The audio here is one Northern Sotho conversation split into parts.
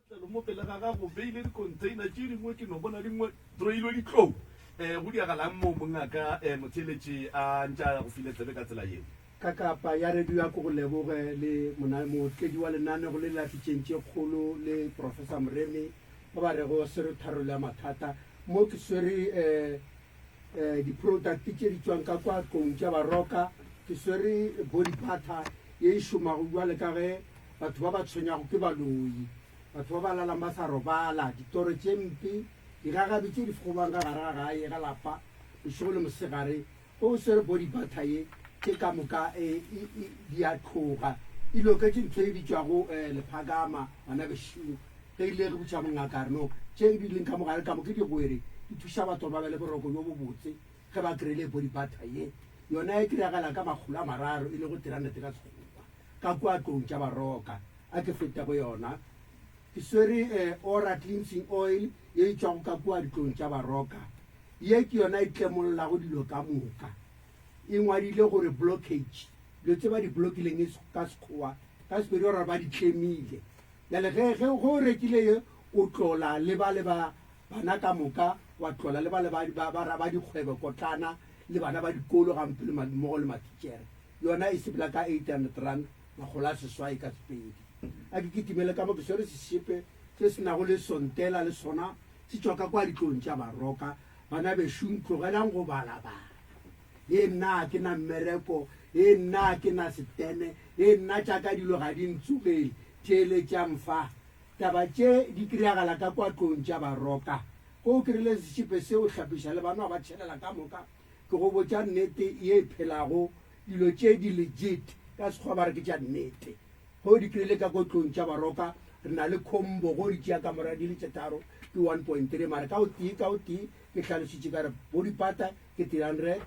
Tlelo mo pele ga gago beile dikhontheina tše dingwe ke no bona dingwe troilwe ditlou. Um go diagalang mo mongaka um motheeletši a ntše a go file tsebe ka tsela yeo? Ka kapa ya radio ya ko go leboge le mona mootledi wa lenanego le lahlitšeng tše kgolo le Professor Moremi ba ba rego swere tharollo ya mathata. Mo ke swere um um di-product tše di tšwang ka kwa tlong tša Baroka, ke swere body butter ye e šomago bjale ka ge batho ba ba tshwenyago ke baloi, batho ba ba lalang ba sa robala, ditoro tše mpe, digagabi tše di gobang ka gare ga gae ga lapa bošego le mosegare. Ge o swere body butter ye, tše ka moka e, e, e, di a tloga. E loketše ntho e bitšwago um lephakama, bana bešo. Ge ile re botša mongaka a re no, tše di leng ka mo gare ka mo ke digwere, di thuša batho gore ba be le boroko bjo bobotse ge ba kry-ile body butter ye. Yona e kry-agala ka makgolo a mararo, e lego 300 ka Sekgowa, ka kua tlong tša Baroka. A ke fete go yona. Ke swere Aura Cleansing Oil ye e tšwago ka kua ditlong tša Baroka. Ye ke yona e tlemollago dilo ka moka. E ngwadile gore blockage, dilo tše ba di blokileng e ka Sekgowa, ka Sepedi ba ra ba di tlemile. Bjale ge, ge, ge o rekile ye, o tlola le ba le ba, bana ka moka, wa tlola le ba le ba, ba, ba, ba dikgwebo kotlana, le bana ba dikolo gampe le, mmogo le mathitšhere. Yona e sepela ka R800, 800 ka Sepedi. A ke kitimele ka mo, ke swere sešepe se se nago le sontela le sona, se tšwa ka kwa ditlong tša Baroka. Bana bešung, tlogelang go balabala. Ye nna ga ke na mmereko, ye nna ga ke na setene, ye nna tša ka dilo ga di ntsogele. Theeletšang fa. Taba tše di kry-agala ka kwa tlong tša Baroka. Ge o kry-ile sešepe se o hlapiša le bana wa ba tšhelela ka moka. Ke go botša nnete ye e phelago, dilo tše di legit, ka Sekgowa ba re ke tša nnete. Ge o di kry-ile ka ko tlong tša Baroka, re na le combo, ge o di tšea ka mora di le tše tharo ke 1.3, mara ka o tee ka o tee ke hlalošitše ka re body butter ke 300,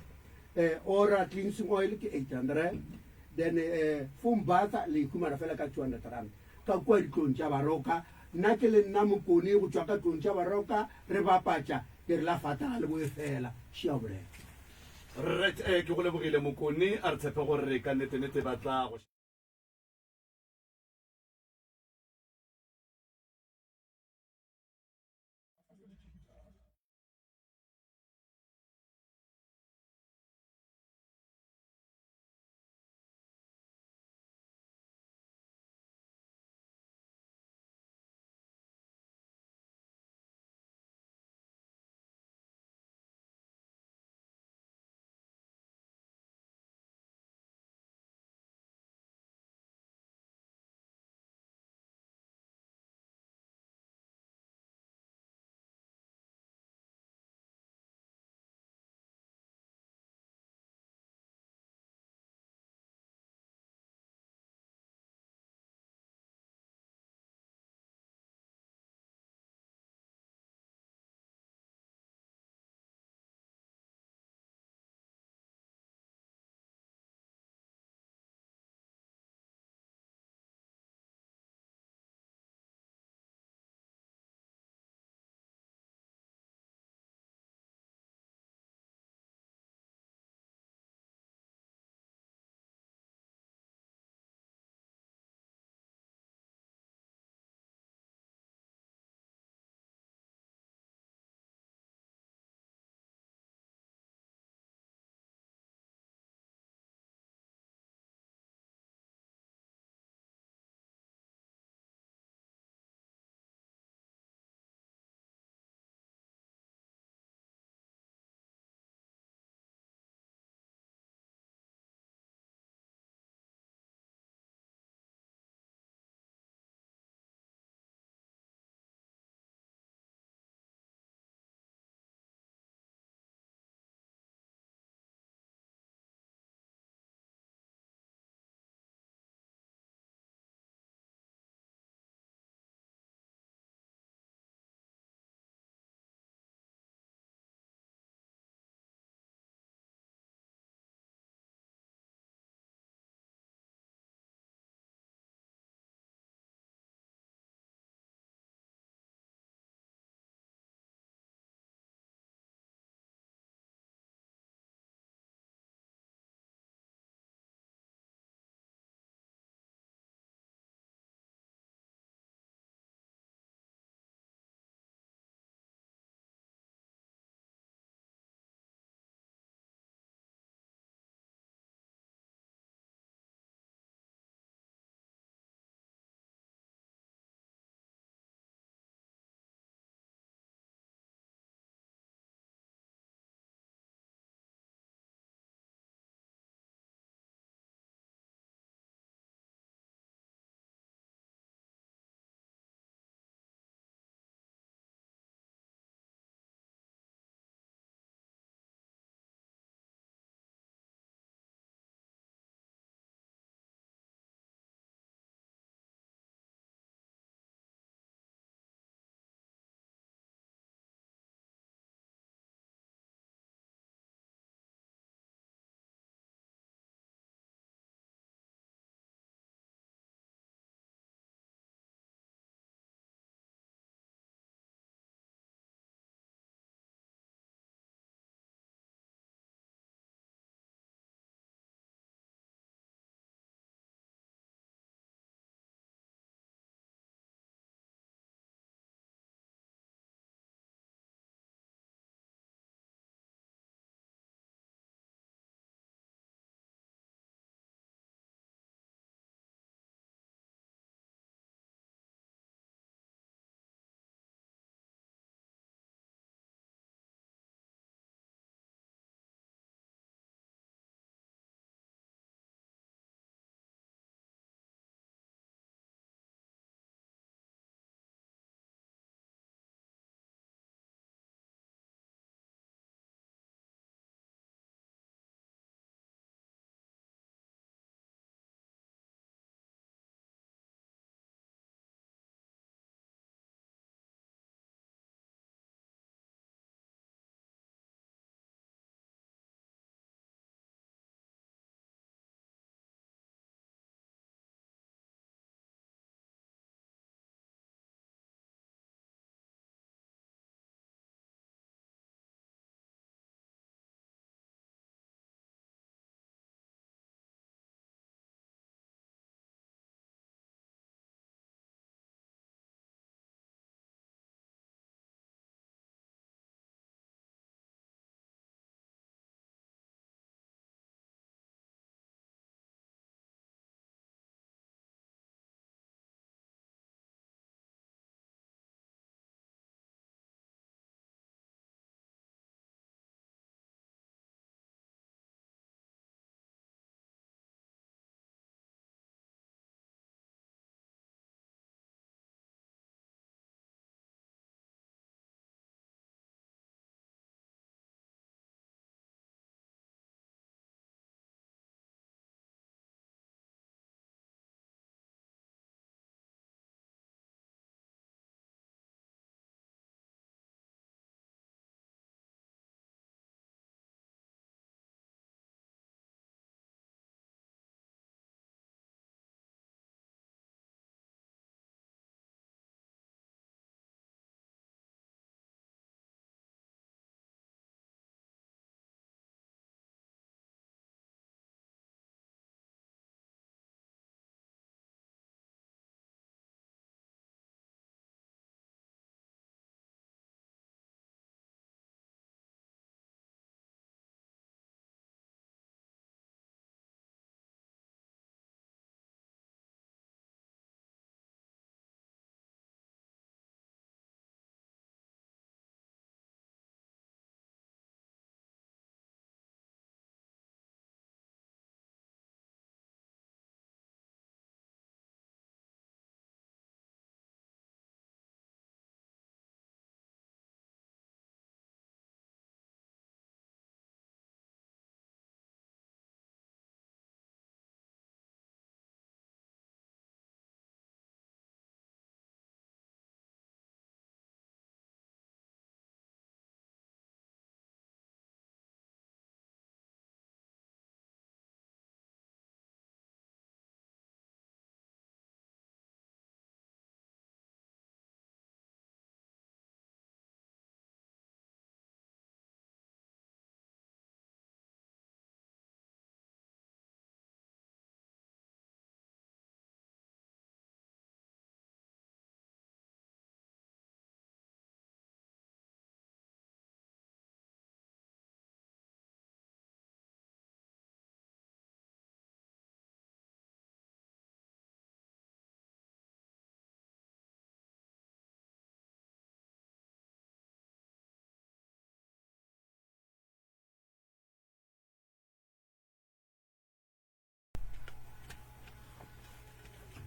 eh, ora cleansing oil ke 800, then eh, foam bath le e humana fela ka 200 rand ka kua ditlong tša Baroka. Nna ke le nna Mokone go tšwa ka tlong tša Baroka, re bapatša ke re la fata ga le boe fela. Šia bolela. Right, eh, ke go lebogile Mokone, a re tshepe gore ka nnete-nnete ba tla go.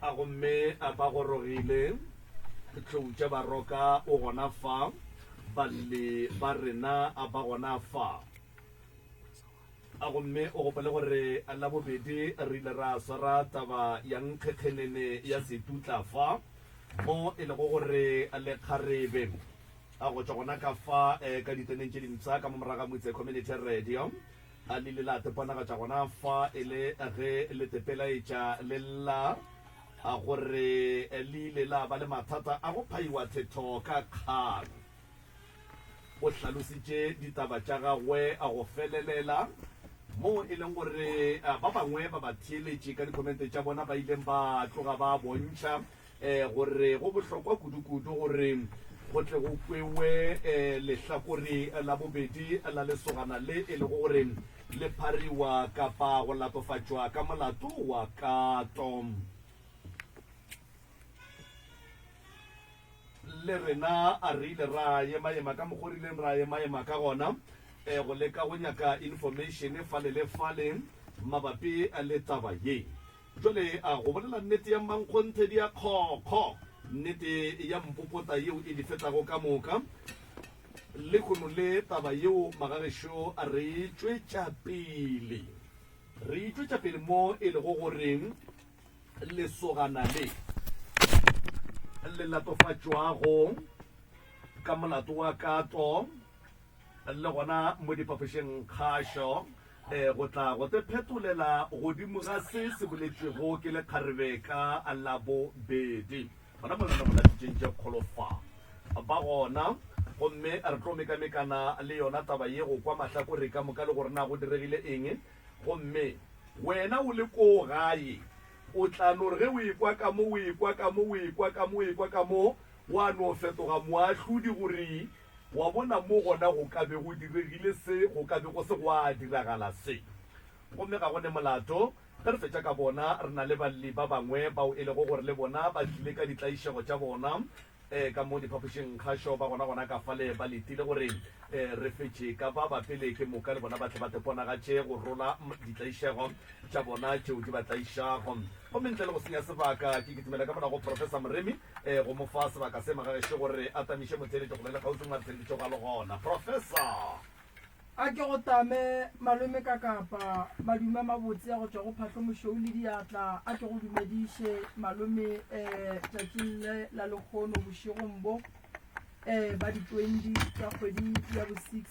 A gomme a ba gorogile, tlou tša Baroka o gona fa, balli ba rena a ba gona fa. A gomme o gopole gore Labobedi re ile ra swara taba ya nkgekgenene ya Setutla fa, mo e lego gore lekgarebe a go tšwa gona ka fa ka diteneng tše dimpsha ka mo morago ga Motse Community Radio a le ile la teponagatša gona fa e le ge le tepelaetša le lla a gore le ile la ba le mathata a go phaiwa thetho ka kgang. O hlalositše ditaba tša gagwe go felelela moo e leng gore ba bangwe ba batheeletši ka dikhomente tša bona ba ileng ba tloga ba bontšha gore go bohlokwa kudu-kudu gore go tle go kwewe lehlakore la bobedi la lesogana le e lego gore le phariwa kapa go latofatšwa ka molato wa kato. Le rena a re ile ra ema-ema ka mokgo re ileng ra ema-ema ka gona go leka go nyaka information fale le fale mabapi le taba ye. Jwale a go bolela nnete ya mmankgonthe di a kgokgo, nnete ya mpopota yeo e di fetago ka moka. Lehono le taba yeo magagešo re e tšwetša pele, re e tšwetša pele mo e lego gore lesogana le le latofatšwago ka molato wa kato le gona mo diphapošeng kgašo go tla go te phetolela godimo ga se se boletšwego ke lekgarebe ka Labobedi. Gona mo lena molatšitšeng tše kgolo fa ba gona, gomme re tlo mekamekana le yona taba ye go kwa mahlakore ka moka le gore na go diregile eng. Gomme wena o le koo gae, o tla no re ge o ekwa ka mo, o ekwa ka mo, o ekwa ka mo, o ekwa ka mo, wa no fetoga moahlodi gore Wa bona, mo gona go ka be go diregile se, go ka be go se gwa diragala se. Gomme ga go ne molato. Ge re fetša ka bona, re na le balli ba bangwe bao e lego gore le bona ba tlile ka ditlaišego tša bona ka mo diphapošing kgašo, ba gona gona ka fale ba letile gore re fetše ka ba ba pele, ke moka le bona ba tle ba teponagatše go rola ditlaišego tša bona tšeo di ba tlaišago. Gomme ntle le go senya sebaka, ke kitimela ka mola go Professor Moremi. Go mo fa sebaka se magagešo gore a tamiše motheeletši kgole le kgauswi mo a re theeleditšego a le gona. Professor. A ke go tame, malome ka kapa, madume a mabotse a go tšwa go Phahlomošweu le diatla, a ke go dumediše, malome, eh, tšatšing le la lekgono bošegong bo, eh, ba di 20 tša kgwedi ya bo six,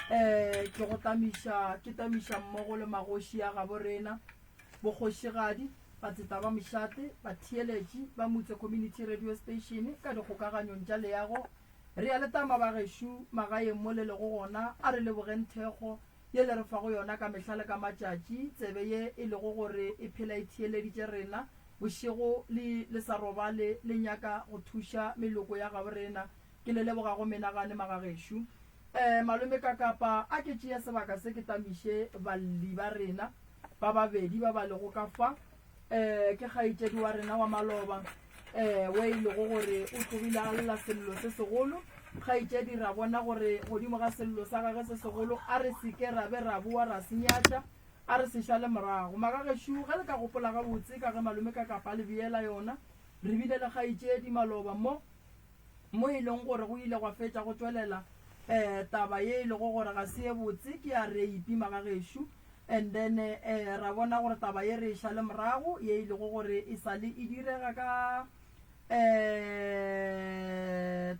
eh, ke go tamiša, ke tamiša mmogo le magoši a gabo rena, Bokgošigadi, batseta ba mošate, batheeletši ba Mutse Community Radio Station ka dikgokaganyong tša leago, re a le tama bagešo magaeng mo le lego gona, a re lebogeng thekgo ye le re fago yona ka mehla le ka matšatši, tsebe ye e lego gore e phela e theeleditše rena bošego le le sa robale le nyaka go thuša meloko ya gabo rena. Ke le leboga go menagane magagešo. Eh, malome Kakapa, a ke tšeye sebaka se ke tamiše balli ba rena. Ba babedi ba ba lego ka fa, um ke kgaetšedi wa rena wa maloba, um we e lego gore o tlogile a lla sello se segolo. Kgaetšedi, ra bona gore godimo ga sello sa gage se segolo, a re se ke ra be ra boa ra se nyatša, a re se šale morago. Magagešo, ge le ka gopola gabotse, ka ge malome ka kapa a le beela yona, re bile le kgaetšedi maloba mo, mo e leng gore go ile gwa fetša go tšwelela um taba ye e lego gore ga se ye botse, ke ya reipi magagešo. And then um ra bona gore taba ye re e šale morago, ye e lego gore e sa le e direga ka um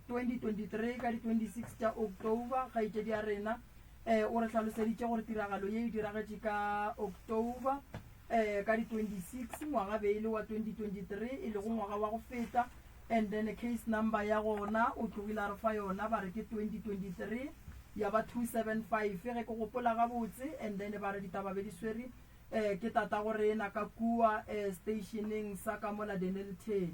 2023 ka di 26 tša October. Kgaetšedi ya rena um o re hlaloseditše gore tiragalo ye e diragetše ka October um ka di 26 ngwaga be e le wa 2023, e lego ngwaga wa go feta. And then case number ya gona o tlogile a re fa yona, ba re ke 2023 ya ba 275 ge ke gopola gabotse. And then ba re ditaba be di swere um ke tatago rena ka kua um stationeng sa ka mola Dennilton.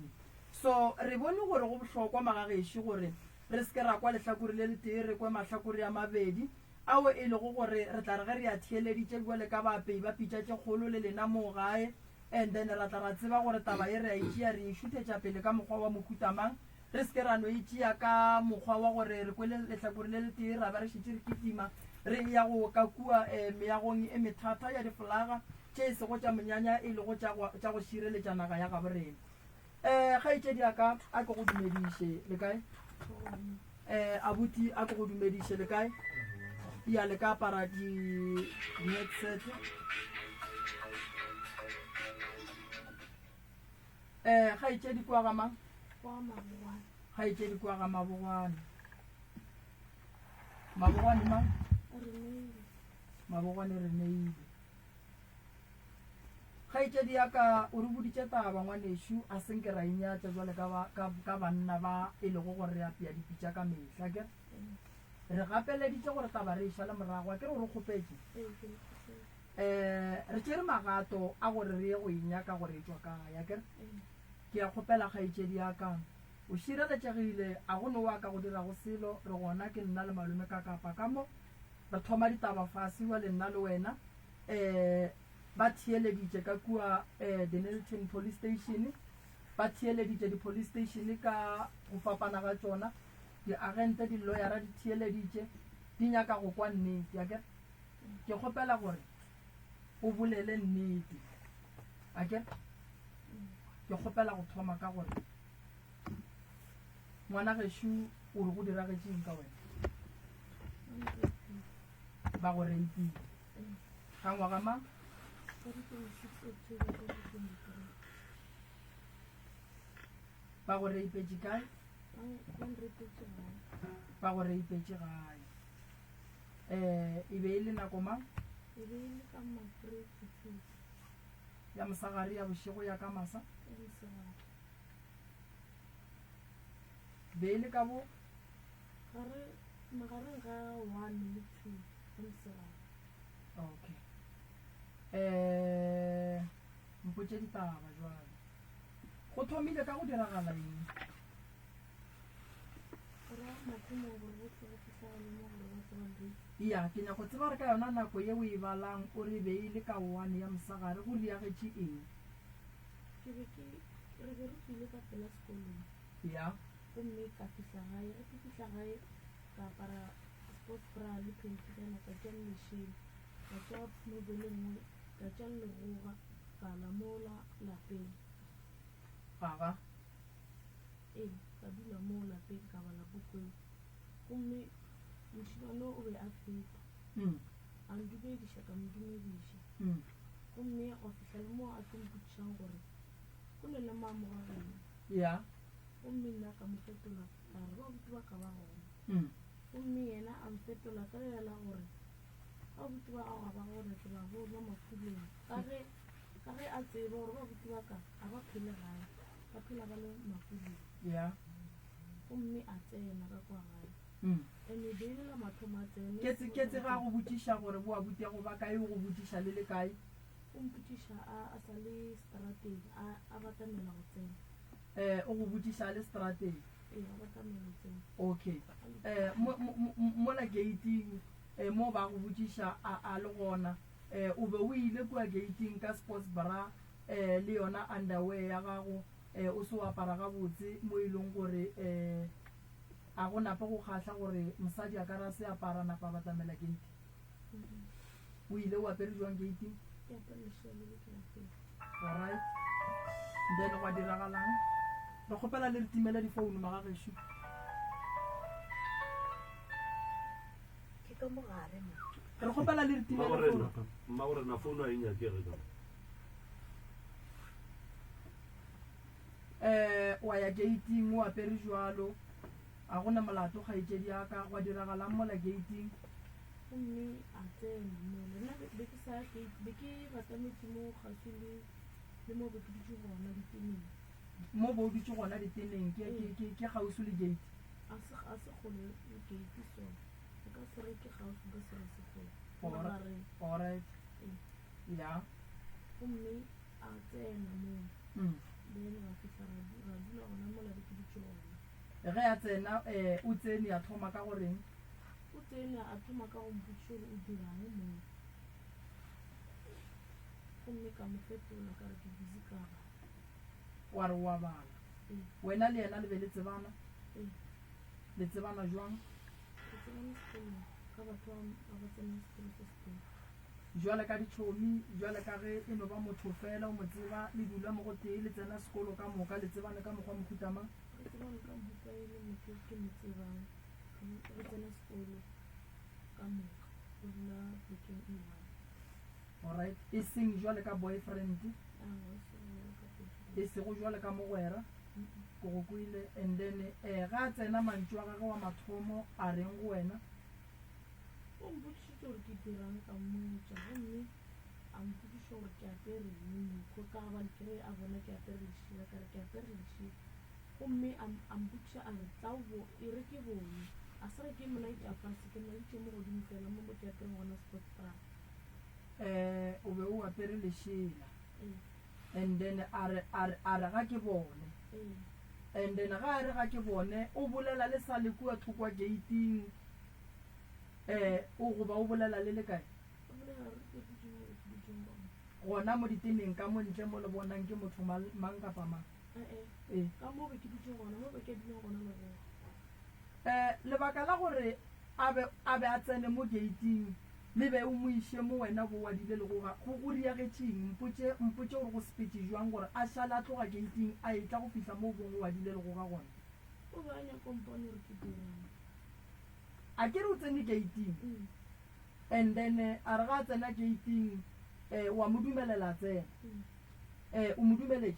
So re bone gore go bohlokwa magagešo gore re se ke ra kwa lehlakore le letee, re kwe mahlakore a mabedi ao e lego gore re tla re ge re a theeleditše bjale ka baapei ba pitša tše kgolo le lena moo gae, And then ra tla ra tseba gore taba ye re a e tšea re e šuthetša pele ka mokgwa wa mohuta mang, re se ke ra no e tšea ka mokgwa wa gore re kwele lehlakore le letee ra ba re šetše re kitima re eya go ka kua meagong e methata ya difolaga. tše e sego tša monyanya e lego tša go, tša go šireletša naga ya gabo rena. Um kgaetšedi ya ka, a ke go dumediše, le kae? Um abuti, a ke go dumediše, le kae? Ya, le ka apara di, di-headset. Um kgaetšedi kua ga mang? Kwa Mabogwane. Kgaetšedi kua ga Mabogwane. Mabogwane mang? Reneilwe. Mabogwane Reneilwe. Kgaetšedi ya ka o re boditše taba ngwanešu, a se nke ra inyatša jwale ka, ba, ka, ka banna ba e lego gore re apea dipitša ka mehla, akere? Re gapeleditše gore taba re e šale morago, akere o re kgopetše? Ee, ke le kgopetše. Um re tšere magato a gore re ye go e nyaka gore e tšwa kae, akere? Ke a kgopela kgaetšedi ya ka, o šireletšegile, a go no wa ka go dirago selo, re gona ke nna le malome ka kapa ka mo, re thoma ditaba fase bjale nna le wena. Um ba theeleditše ka kua um Dennilton Police Station, ba theeleditše di-police station ka go fapana ga tšona, diagente, diloyara di theeleditše, di nyaka go kwa nnete, akere? Ke kgopela gore o bolele nnete, akere? Ke kgopela go thoma ka gore ngwana gešo o re go diragetše eng ka wena? Ba go reipile. Ga ngwaga mang? Ba go reipetše kae? Ba go reipetše gae. Um e be e le nako mang? E be e le ka ma 3 to 6. Ya mosegare, ya bošego, ya ka masa? Ya mosegare. Be e le ka bo? Gare, magareng ga 1 le 2 ya mosegare. Okay. Eh, mpotše ditaba jwale. Go thomile ka go diragala eng? O ra mathomong gore go tle go fihlagale mo gore ba tseba rape? Ya, ke nyako tseba gore ka yona nako ye o e balang o re be e le ka one ya mosegare go diagetše eng? Ke be ke, re be re tšwile ka pela sekolong. Ya. Gomme ka fihla gae, ge ke fihla gae ka apara sports bra le phenthinyana ka tšea lešela, ka tšea novel e nngwe, ka tšea legoga ka la mola lapeng. Aga. Ee, ka dula moo lapeng ka bala puku eo. Gomme mošemane o be a feta. A ndumediša, ka mo dumediša. Gomme gwa fihla le moo a tlo mpotšišang gore go ne le mang mo ga geno. Ya. Gomme nna ka mo fetola ka re babuti ba ka ba gona. Gomme yena a mfetola ka lela la gore babuti ba gago ga ba gona ke ba bona mafulong. Ka ge ka ge a tseba gore babuti ba ka ga ba phele gae, ba phela ba le mafulong. Ya. Gomme a tsena ka kwa gae. Ene e be e le la mathomo a tsene. Ke ke tseba go botšiša gore bo abutiago ba kae o go botšiša le le kae? O mpotšiša a a sa le strateng a a batamela go tsena. Eh, o go botšiša a le strateng? Ee, a batamela go tsena. Okay. Eh, mo mo mola gate-ing eh, mo ba go botšiša a a le gona eh, o be o ile kua gate-ing ka sports bra eh, le yona underwear ya gago eh, o se o apara gabotse mo e leng gore eh, a go nape go kgahla gore mosadi a ka ra se apara napa a batamela gate? O ile o apere jwang gate-ing? Ke apere lešela le le ke lapeng. Alright. Then gwa diragalang? Re kgopela le re timele difounu magagešo. Ke ka mo gare mo. Re kgopela le re timele Mmagorena, founu. mmagorena founu a e nyakege ka mo. Eh, wa ya gate-ing o apere jwalo. A go na molato kgaetšedi ya ka, gwa diragalang mola gate-ing? Gomme a tsena mola. Nna be, be ke sa ya gate, be ke batametše mo kgauswi le, le mo be ke dutše gona diteneng. Mo bo o dutše gona diteneng, ke, ke, ke, ke kgauswi le gate? A se, a se kgole le gate so. Nka se re ke kgauswi, nka se re se kgole. Ke Alright, magareng. alright. Ee. Ya. Gomme a tsena moo. Then ra fihla ra, ra dula gona mola be ke dutše gona. Ge a tsena, eh, o tsene a thoma ka go reng? O tsene a thoma ka go mpotšiša gore o dirang mo. Gomme ka mo fetola ka re ke busy ka bala. Wa re o a bala. Ee. Wena le yena le be le tsebana? Ee. Le tsebana jwang? Re tsebane sekolong ka batho ba ba tsenang sekolo se setee. Bjale ka ditšhomi, bjale ka ge e no ba motho fela o mo tseba, le dula mo gotee, le tsena sekolo ka moka, le tsebane ka mokgwa mohuta mang? Re tsebane ka mohuta e le motho ke mo tsebang, re tsena sekolo ka moka, re dula plekeng e one. Alright, e seng jwale ka boyfriend? Aowa, e sego jwale ka boyfriend. E sego jwale ka mogwera? Ke go kwele. And then eh, ge a tsena mantšu a gagwe wa mathomo a reng go wena? O mpotšišitše gore ke dirang, ka mmotša, gomme a mpotšiša gore ke apere eng mokhwi, ka gobane ke ge a bona ke apere lešela, ka re ke apere lešela. Gomme a, a mpotšiša a re, Tla o bo, e re ke bone. A se re ke mo laetša fase, ke mo laeditše mo godimo fela, mo mo ke apereng gona sports bra. Eh, o be o apere lešela. Ee. And then a re, a re, a re ga ke bone. Ee. And then ga a re ga ke bone, o bolela le sa le kua thoko gate-ing. Eh, o goba o bolela le le kae? O bolela re ke dutše mo ke dutšeng gona. Gona mo diteneng ka mo ntle mo le bonang ke motho mang, mang kapa mang. Eh-eh. Ee. Ka mo be ke dutšeng gona, mo be ke dulang gona le gona. Eh, lebaka la gore a be, a be a tsene mo gate-ing le be o mo iše mo wena bo wadile legoga, go, go riagetšeng? Mpotše, mpotše gore go sepetše jwang gore a šale a tloga gate-ing a etla go fihla mo o bong o wadile legoga gona. O be a nyaka go mpona gore ke dirang. A ke re o tsene gate-ing and then a re ga a tsena gate-ing um wa mo dumelela a tsena. Um o mo dumeletše?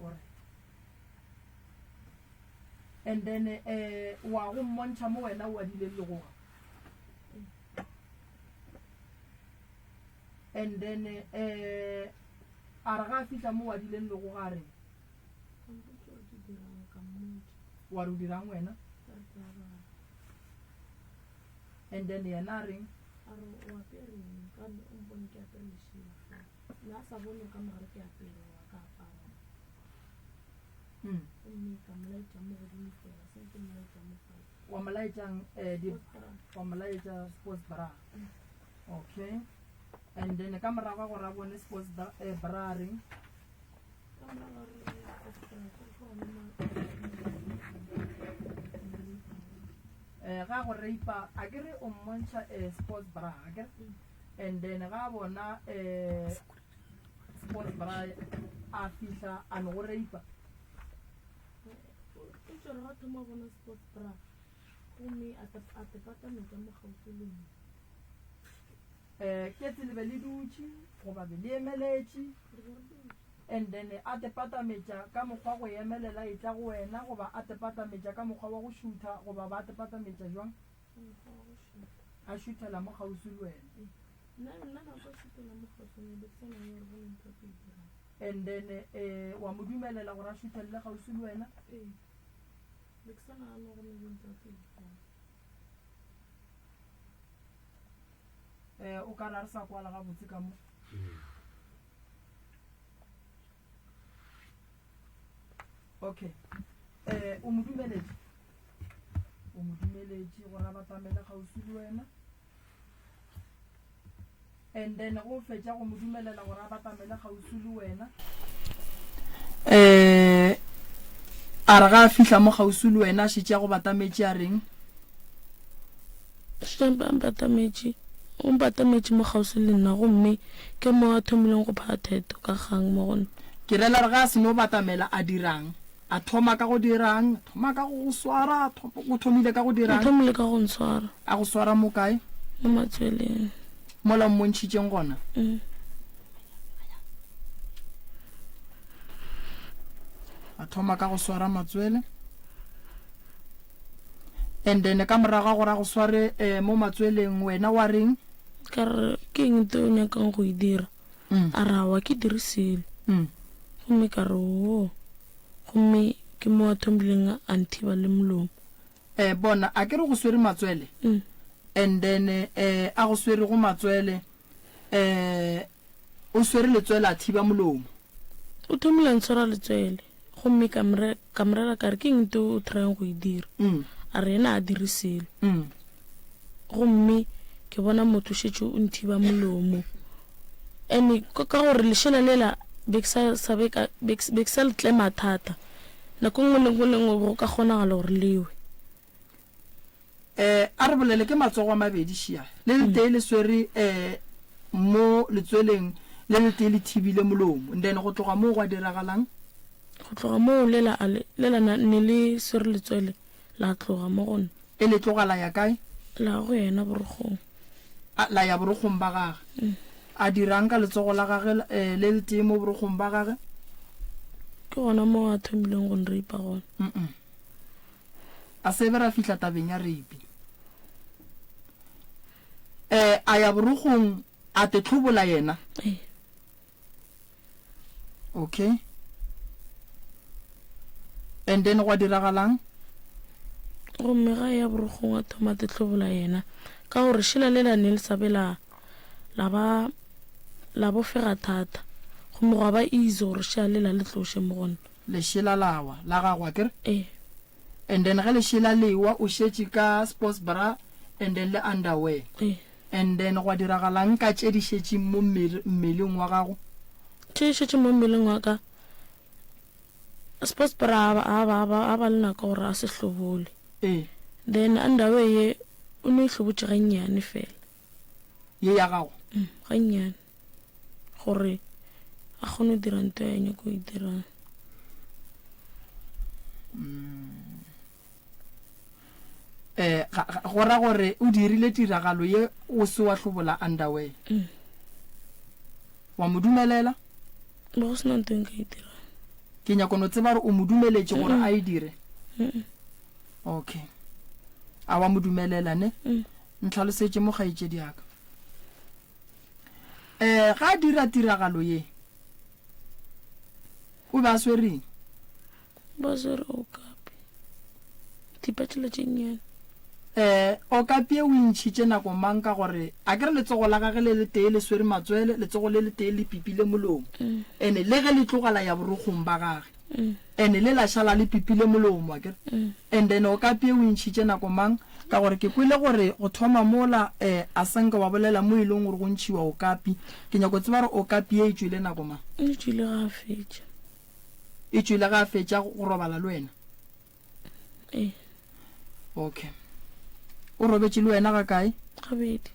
Alright. And then um wa go mmontšha mo wena o adileng legoga. And then um a re ga a fihla mo o adileng legoga a reng? A mpotša gore ke dirang, ka mmotša. Wa re o dirang wena? Ka re ke a bala. And then yena a reng? A re o apere eng? Ka re o mpone ke apere lešela fela. Ne a sa bone ka mogare ke apere goba ka apara. Gomme ka mo laetša mo godimo fela, seng ke mo laetša mo fase. Wa mo laetšang eh, di, Sports bra. wa mo laetša sports bra. Okay. And then ka morago ga gore a bone sports bra, eh, bra a reng? Eh, ga go rape a ke re o mmontšha eh, sports bra a ke re and then ga a bona eh, sports bra a fihla a no go rape O tšwere ga thoma bona sports bra gomme a te patametša mo kgauswi le nna. Eh, ketse le be le dutše goba be le emeletše and then a te patametša ka mokgwa go emelela e tla go wena goba a te patametša ka mokgwa wa go šutha goba ba te patametša jwang? A šuthela mo kgauswi le wena. And then eh, wa mo dumelela gore a šuthelele kgauswi le wena? Eh, o ka re a re sa kwala gabotse ka mo. Okay. Eh, o mo dumeletše? O mo dumeletše gore a batamele kgauswi le wena? And then go fetša go mo dumelela gore a batamele kgauswi le wena. Eh, a re ga a fihla mo kgauswi le wena a šetše a go batametše a reng? Šetše a mpatametše, o mpatametše mo kgauswi le nna gomme ke mo a thomileng go phaya theto ka kgang mo go nna. Ke rela re ga a seno batamela a dirang? A thoma ka go dirang? A thoma ka go go swara? O thomile ka go dirang? O thomile ka go ntshwara. A go swara mo kae? Mo matsweleng. Mola o mmontšhitšeng gona? Mm. A thoma ka go swara matswele. And then ka morago ga gore a go sware eh, mo matsweleng wena wa reng? Ka re, ke eng teo o nyakang go e dira? Mm. A re, aowa ke dire selo. Mm. Gomme ka re, oo. Gomme ke mo a thomileng a nthiba le molomo. Eh, bona, a ke re go swere matswele? Mm. And then eh, a go swerego matswele eh, o swere letswele a thiba molomo. O thomile a ntshwara letswele. Gomme ka mo re, ka mo rera ka re, Ke eng teo o tryang go e dira? A re, Yena a dire selo. Gomme ke bona motho o šetše o nthiba molomo. And ka gore lešela lela be ke sa, sa be ka, be ke sa le tlema thata. Nako nngwe le nngwe le nngwe go ka kgonagala gore le we. Eh, a re bolele ke matsogo a mabedi šia. Le letee le swere eh. mo letsweleng le letee le thibile molomo. And then go tloga moo gwa diragalang? Go tloga moo lela a le, lela na, ne le swere letswele la tloga mo go nna. E le tloga la ya kae? La ya go yena borokgong. A, la ya borokgong ba gage. Mm. A dirang ka letsogo la gage eh, le letee mo borokgong ba gage? Ke gona moo a thomileng go nreipa gona. Mm -mm. A se be ra fihla tabeng ya reipi. Eh, a ya borokgong a te hlobola yena. Ee. Okay. And then gwa diragalang? Gomme ga ya borokgong a thoma te hlobola yena ka gore šela lela ne le sa be la la ba la bofega thata gomme gwa ba easy gore šela lela le tloše mo go nna. Lešela la wa la gago akere? Ee. And then ge lešela lewa o šetše ka sports bra and then le underwear. Ee. And then gwa diragalang ka tše di šetšeng mo mmeleng wa gago? Tše di šetšeng mo mmeleng wa ka, sports bra a ba, a ba, a ba, a ba le nako gore a se hlobole. Ee. Then underwear ye o no e hlobotše gannyane fela. Ye ya gago? Mm, gannyane. Gore a kgone go dira nto ya nyako e dirang. Mm. Eh, go ra gore o dirile tiragalo ye o se wa hlobola underwear. Mm. Wa mo dumelela? Be go sena nto e nka e dirang. Ke nyako no tseba gore o mo dumeletše gore a e dire. Mm. Okay. A wa mo dumelela ne? Mm. Ntlhalosetše mo kgaetšedi ya ka. Eh, ga a dira tiragalo ye o be a swereng? Ba swere okapi. Thipa tšela tše nnyane. Eh, okapi e o e ntšhitše nako mang ka gore a ke re letsogo la gage le letee le swere matswele, letsogo le letee le pipile molomo. Mm. Ene le ge le tloga la ya borokgong ba gage. Mm. Ene le la šala le pipile molomo akere. Mm. And then okapi e o e ntšhitše nako mang ka gore ke kwele gore go thoma mola eh a sanka wa bolela mo e leng gore go ntšhiwa okapi. Ke nyako tseba gore okapi e e tšwile nako mang. E tšwile ga a fetša. E tšwile ga a fetša go robala le wena? Ee. Okay. O robetše le wena ga kae? Gabedi.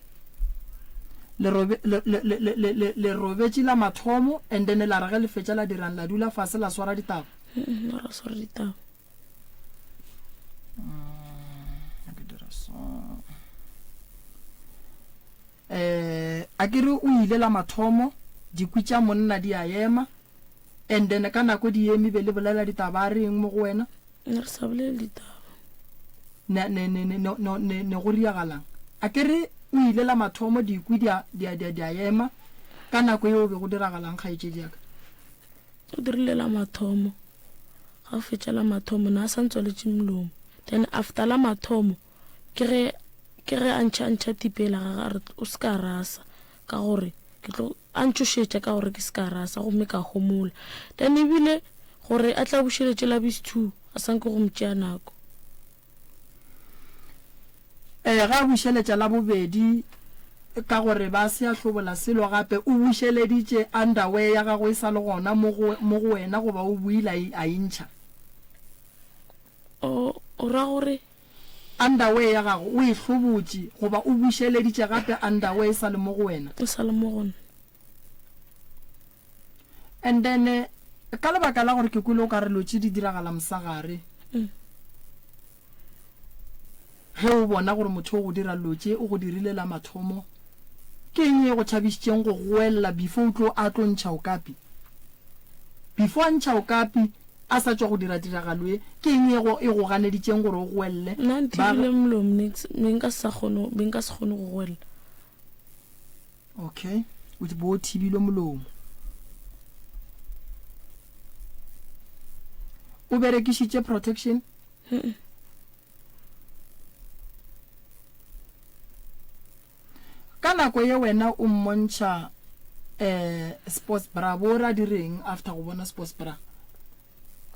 Le robe, le, le, le, le, le, le robetše la mathomo and then la re ge le fetša la dirang la dula fase la swara ditaba? Mm, ra swara ditaba. Mm, ke dira so. Eh, a ke re o ile la mathomo, dikwi tša monna di a ema. And then ka nako di eme be le bolela ditaba a reng mo go wena? Ne re sa bolele ditaba. Ne ne ne ne ne ne ne go riagalang? A ke re o ile la mathomo dikwi di a di a di a di a ema ka nako yeo be go diragalang kgaetšedi ya ka? O dirile la mathomo ga o fetša la mathomo ne a sa ntswaletše molomo then after la mathomo ke ge ke ge a ntšha ntšha thipa ela gage a re o se ka rasa ka gore ke tlo A ntšhošetša ka gore ke se ka rasa gomme ka homola. Then ebile gore a tla bušeletše la bis two a sa nke go mo tšea nako. Ee, ge a bušeletša la bobedi ka gore ba se a hlobola selo gape, o bušeleditše underwear ya gagwe e sa le gona mo go, mo go wena goba o boile a e, a e ntšha? O, o ra gore? Underwear ya gago o e hlobotše goba o bušeleditše gape underwear e sa le mo go wena? E sa le mo go nna. And then ka lebaka la gore ke kwele o ka re lo tše di diragala mosagare. Mm. Ge o bona gore motho o go dira lo tše o go dirile la mathomo, ke eng e go tšhabišitšeng go goelela before o tlo a tlo ntšha okapi? Before a ntšha okapi a sa tšwa go dira tiragalo ye, ke eng e go, e go ganeditšeng gore o goelele? Nna Ba nthibile molomo nix, be nka se sa kgone, be nka se kgone go goelela. Okay, o bo o thibilwe molomo. O berekišitše protection? Mm-mm. Ka nako ye wena o mmontšha eh sports bra, bo ra direng after go bona sports bra?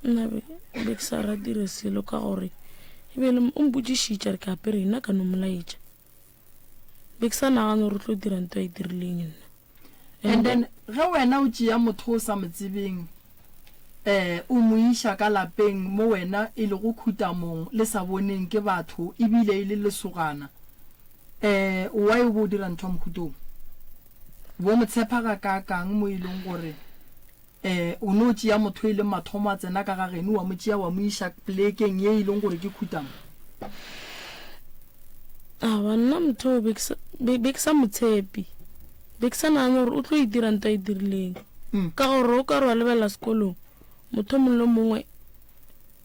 Nna be be ke sa ra dire selo ka gore e be le o mpotšišitše re ke apere nna ka no molaetša. Be ke sa nagane gore o tlo dira nto a e dirileng nna. And then ge wena o tšea motho o sa mo tsebeng eh o mo iša ka lapeng mo wena e lego khutamong le sa boneng ke batho ebile e le lesogana eh why o bo o dira ntho ya mohuta wo? Bo mo tshepa gakaakang mo e leng gore um o no tšea motho e leng mathomo a tsena ka ga geno wa mo tšea wa mo iša plekeng ye e leng gore ke khutamo? Aowa, nna motho oo be ke sa, be, be ke sa mo tshepe. Be ke sa nagane gore o tlo e dira nto a e dirileng. Ka gore o ka re wa lebelela sekolong, motho o mongwe le o mongwe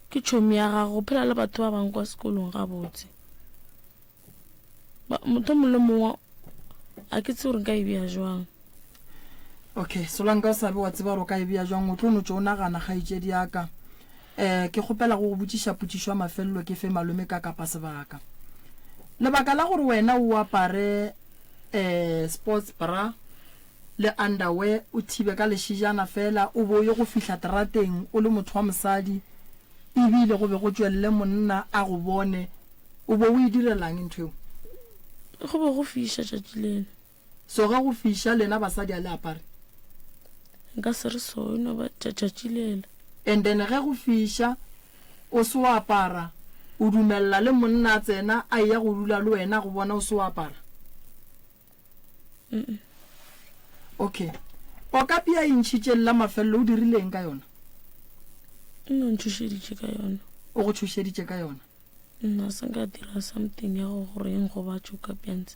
ke tšhomi ya gago, o phela le batho ba bangwe kwa sekolong gabotse. Ba, motho o mongwe le o mongwe a ke tsebe gore nka e bea jwang. Okay, Solanka o sa be wa tseba gore o ka e bea jwang, o tlo no tšo o nagana kgaetšedi ya ka. Um ke kgopela go go botšiša potšišo ya mafelelo ke fe malome ka kapa sebaka. Lebaka la gore wena o apare um sports bra le underwear o thibe ka lešejana fela o bo o ye go fihla terateng o le motho wa mosadi ebile go be go tšwelele monna a go bone o bo o e direlang ntho eo? Go be go fiša tšatši lena. So ge go fiša lena basadi a le apare? Nka se re so, e no ba tšatši lela. And then ge go fiša o se wa apara o dumella le monna a tsena a eya go dula le wena go bona o se wa apara? Mm. Okay. Okapi a e ntšhitšeng la mafelelo o dirile eng ka yona? O no ntšhošeditše ka yona. O go tšhošeditše ka yona? Nna se nka dira something ya go gore e nkgobatše okapi a ntse.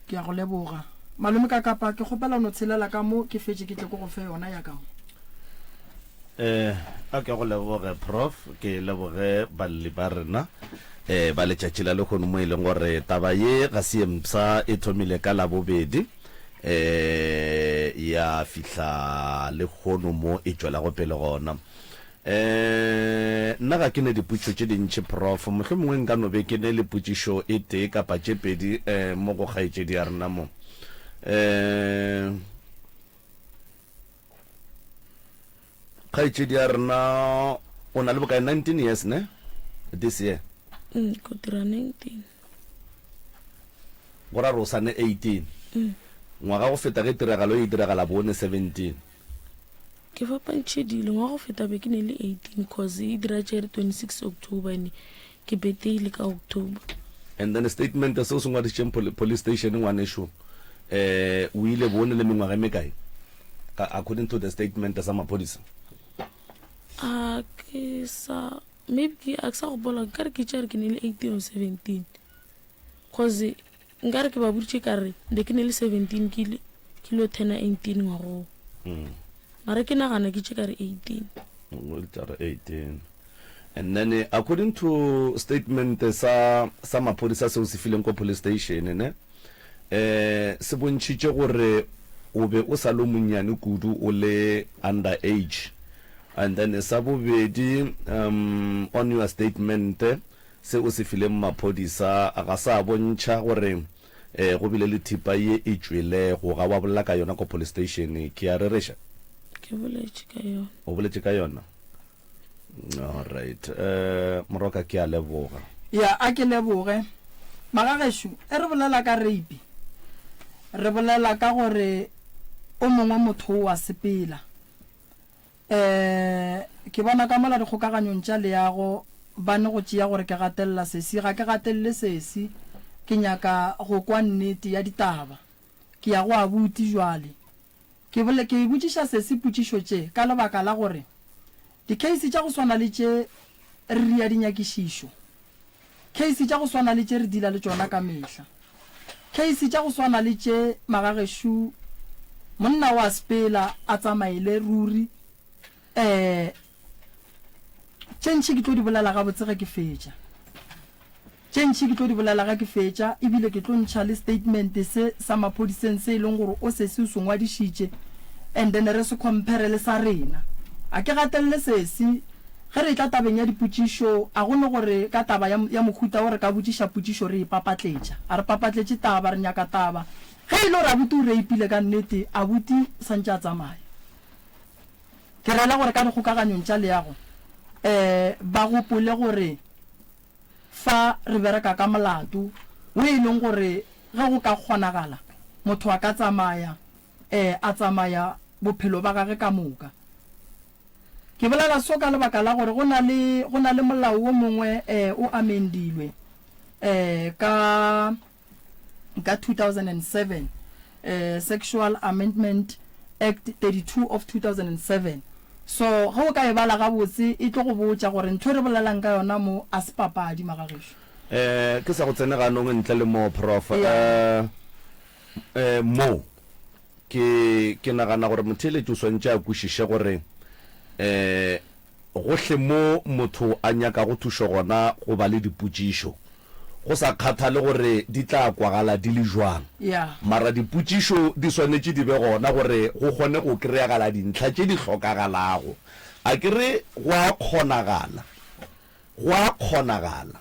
Ke a go leboga. Malome ka kapa ke kgopela o no tshelela ka mo ke fetše ke tle ko go fe yona ya ka mo. Eh, a ke go leboge Prof, ke leboge balli ba rena eh ba letšatši la lehono mo e leng gore taba ye ga se ye mpsha e thomile ka Labobedi eh ya fihla lehono mo e tšwelago pele gona. Eh nna ga ke ne dipotšišo tše dintši Prof, mohlomongwe nka no be ke ne le potšišo e tee kapa tše pedi eh mo go kgaetšedi ya rena mo. Eh Kgaetšedi ya rena o na le bokae 19 years ne this year? Mm, ko dira 19. Go ra re o sa ne 18. Mm. Ngwaga go feta ge tiragalo e diragala bo ne 17. Ke fapantšhe dilo, ngwaga go feta be ke ne le 18 cause e dira tšere 26 October ene ke birthday ka October. And then statement seo se ngwadišitšeng police station ngwanešu eh o ile bo ne le mengwaga e mekae? According to the statement sa maphodisa. A ke sa maybe ke a ke sa gopola nkare ke tšere ke ne le 18 or 17 cause nkare ke ba boditše ka re be ke ne le 17 ke ile ke lo turna 18 ngwagoo. Mm. Mara ke nagana ke tše ka re 18. O tša re 18. And then eh, according to statement sa sa maphodisa seo se fileng ko police station ne eh se bontšhitše gore o be o sa le monnyane kudu o le under age and then sa bobedi um on your statement se o se fileng maphodisa ga sa bontšha gore eh go bile le thipa ye e tšwelego ga wa bolela ka yona ko police station ke a rereša Ke boletše ka yona. o boletše ka yona Alright. Eh, Moroka ke a leboga. Ya, a ke leboge. Magagešo, e re bolela ka rape, re bolela ka gore o mongwe motho o a sepela. Eh, ke bona ka mola dikgokaganyong tša leago ba ne go tšea gore ke gatelela sesi. Ga ke gatelele sesi, ke nyaka go kwa nnete ya ditaba. Ke ya go abuti jwale. Ke bole, ke botšiša sesi potšišo tše ka lebaka la gore dikheisi tša go swana le tše re ria dinyakišišo. Kheisi tša go swana le tše re dila le tšona ka mehla. Kheisi tša go swana le tše magagešo monna o a sepela a tsamaele ruri. Eh, tše ntši ke tlo di bolela gabotse ge ke fetša. Tše ntši ke tlo di bolela ge ke fetša, ebile ke tlo ntšha le statement se sa maphodiseng se e leng gore o sesi o se ngwadišitše and then re se compare le sa rena. A ke gatelele sesi, ge re etla tabeng ya dipotšišo, a go no gore ka taba ya, ya mohuta wo re ka botšiša potšišo re e papatletša. A re papatletše taba, re nyaka taba. Ge e le gore abuti o reipile ka nnete, abuti santše a tsamaya. Ke rela gore ka dikgokaganyong tša leago, um ba gopole gore Fa re bereka ka molato wo e leng gore ge go ka kgonagala motho a ka tsamaya, ee, a tsamaya bophelo ba gage ka moka. Ke bolela so ka lebaka la gore go na le, go na le molao wo mongwe, ee, o amendilwe, ee, ka, ka 2007. eh, Sexual Amendment Act 32 of 2007. So ge o ka e bala gabotse e tlo go botša gore ntho e re bolelang ka yona mo a se papadi magagešo. Eh, ke sa go tsene ganong ntle le moo, Prof. Yeah. Eh, eh, mo, ke, ke nagana gore motheeletši o swantše a kwešiše gore, eh, Gohle mo motho a nyakago thušo gona go ba le dipotšišo, go sa kgathale gore di tla kwagala di le bjang. Mara dipotšišo di swanetše di be gona gore go kgone go kreyagala dintlha tše di hlokagalago. A ke re go a kgonagala, go a kgonagala,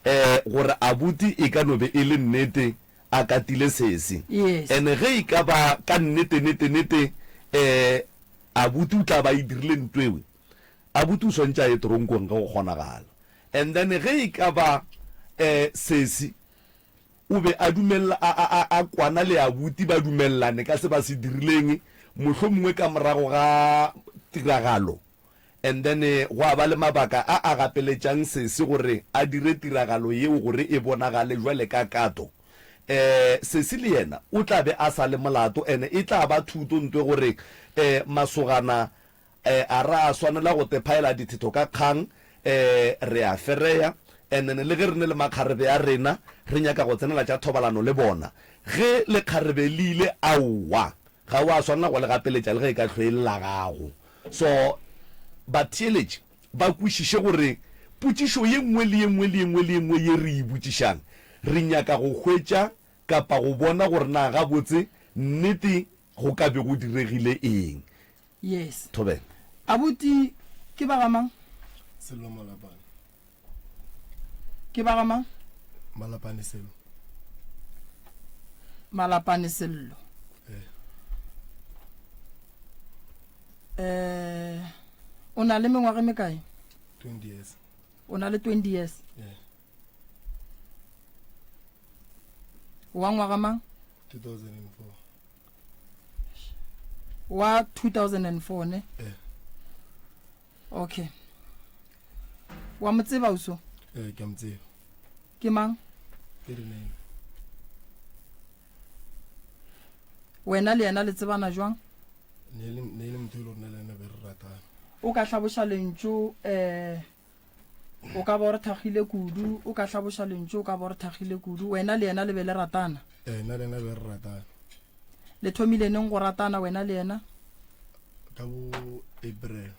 eh, gore abuti e ka no be e le nnete a katile sesi. Ene ge e ka ba ka nnete, nete, nete, eh, Abuti o tla ba e dirile ntwewe. Abuti o swantše a ye toronkong ge go kgonagala. And then ge e ka ba eh sesi o be a dumella a a a a kwana le abuti ba dumellane ka se ba se dirileng mohlomongwe ka morago ga tiragalo and then gwa ba le mabaka a a gapeletšang sesi gore a dire tiragalo yeo gore e bonagale jwale ka kato. Um sesi le yena o tla be a sa le molato and e tla ba thuto ntwe gore um masogana um a ra swanela go tephaela dithetho ka kgang um re a fereya and then le ge re ne le makgarebe a rena re nyaka go tsenela tša thobalano le bona ge lekgarebe le ile aowa ga wa swanela go le gapeletša le ge e ka hlwe e le la gago so batheeletši ba kwešiše gore potšišo ye nngwe le ye nngwe le ye nngwe le ye nngwe ye re e botšišang, re nyaka go hwetša kapa go bona gore na gabotse nnete go ka be go diregile eng. Yes. Thobela. Abuti ke ba ga mang? Sello Malapane. Ke ba ga mang? Malapane Sello. Malapane Sello. Eh. Eh, o na le mengwaga e mekae? 20 years. O na le 20 years? Yeah. Wa ngwaga mang? 2004. Wa 2004 ne? Eh. Okay. Wa mo tseba uso? Eh, ke a mo tseba. Ke mang? 39. Wena le yena le tsebana jwang? Ne e le ne e le motho e le gore nna le yena be re ratana. O ka hlaboša lentšu eh o ka ba o re thakgile kudu, o ka hlaboša lentšu o ka ba o re thakgile kudu. Wena le yena le be le ratana? Eh, nna le yena be re ratana. Le thomile neng go ratana wena le yena? Ka bo April.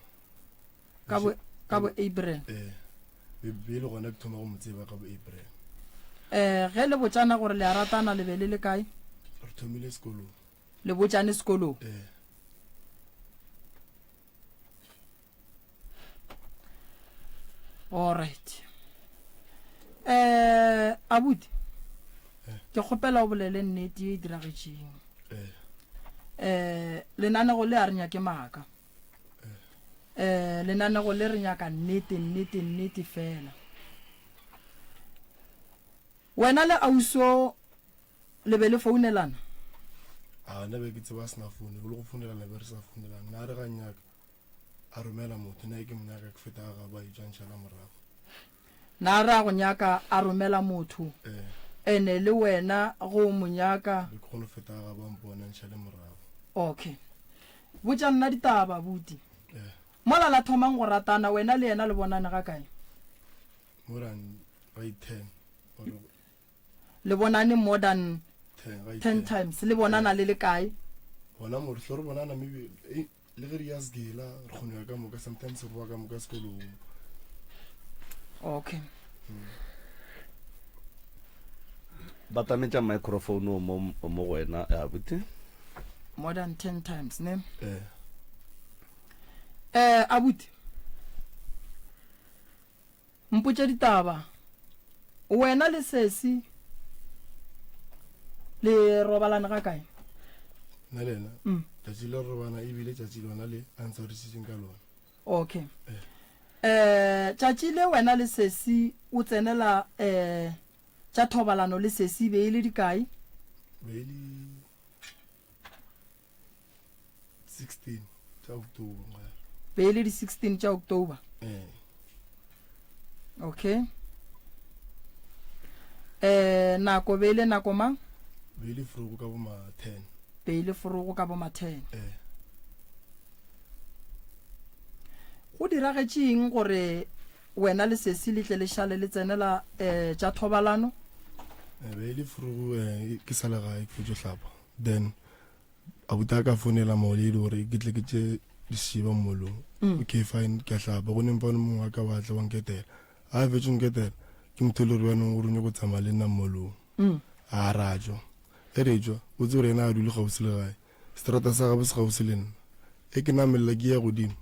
Ka bo ka bo April. Eh. Be be le gona ke thoma go mo tseba ka bo April. Eh, ge le botšana gore le a ratana le be le le kae? Re thomile sekolong. Le botšane sekolong? Eh. All right. Eh, abuti. Eh. Ke kgopela o bolele nnete ye e diragetšeng. Eh. Eh, lenanego le a re nyake maaka. Eh, lenanego le re nyaka nnete, nnete, nnete fela. Wena le auso le be le founelana? A nna be ke tseba a sena foune, le go founelana be re sa founelana. Nna a re ga nnyaka a romela motho, nna ke mo nyaka ke feta ga gabo a etšwa ntšhala morago. Na re a go nyaka a romela motho, Eh. ene le wena go o mo nyaka. Be ke kgone go feta ga gabo a mpona ntšhale morago. Okay. Botša nna ditaba abuti. Eh. Mola la thomang go ratana wena le yena le bonane ga kae? More than ga 10 or Le bonane more than 10 ga 10 10 times. Le bonana le le kae? Gona mo re hlo re bonana maybe eh, le ge re ya segela re kgone ya ka moka sometimes re boa ka moka sekolong. Okay. Batametša microphone o mo mo go wena abuti. More than 10 times ne? Eh. Eh abuti. Mpotše ditaba. Wena le sesi le robalane ga kae? Nna le yena Mm. tšatši le re robana ebile tšatši lona le a ntshwarisitseng ka lona. Okay. Eh. Eh tšatši le wena le sesi o tsenela eh tša thobalano le sesi be e le dikae? Be e le 16 tša October ngwana. Be e le di 16 tša October. Eh. Okay. Eh nako be e le nako mang? Be e le forogo ka bo ma 10. Be e le forogo ka bo ma 10. Eh. Go diragetše eng gore wena le sesi le tle le šale le tsenela eh, tša thobalano? Eh, be e le forogo eh, ke sa le gae ke fetšo hlapa then abuti a ka founela maoledi gore ke tle ke tše dišiba mmolong mm. okay fine ke a hlapa go neng fane mongwe wa ka wa tla wa nketela a fetše nketela ke motho e le gore bjanong o re nyako tsamaya le nna mmolong mm. a ra tšwa e re tšwa o tse gore yena a dule gausi le gae seterata sa gabo se gausi le nna e ke namelela ke ya godimo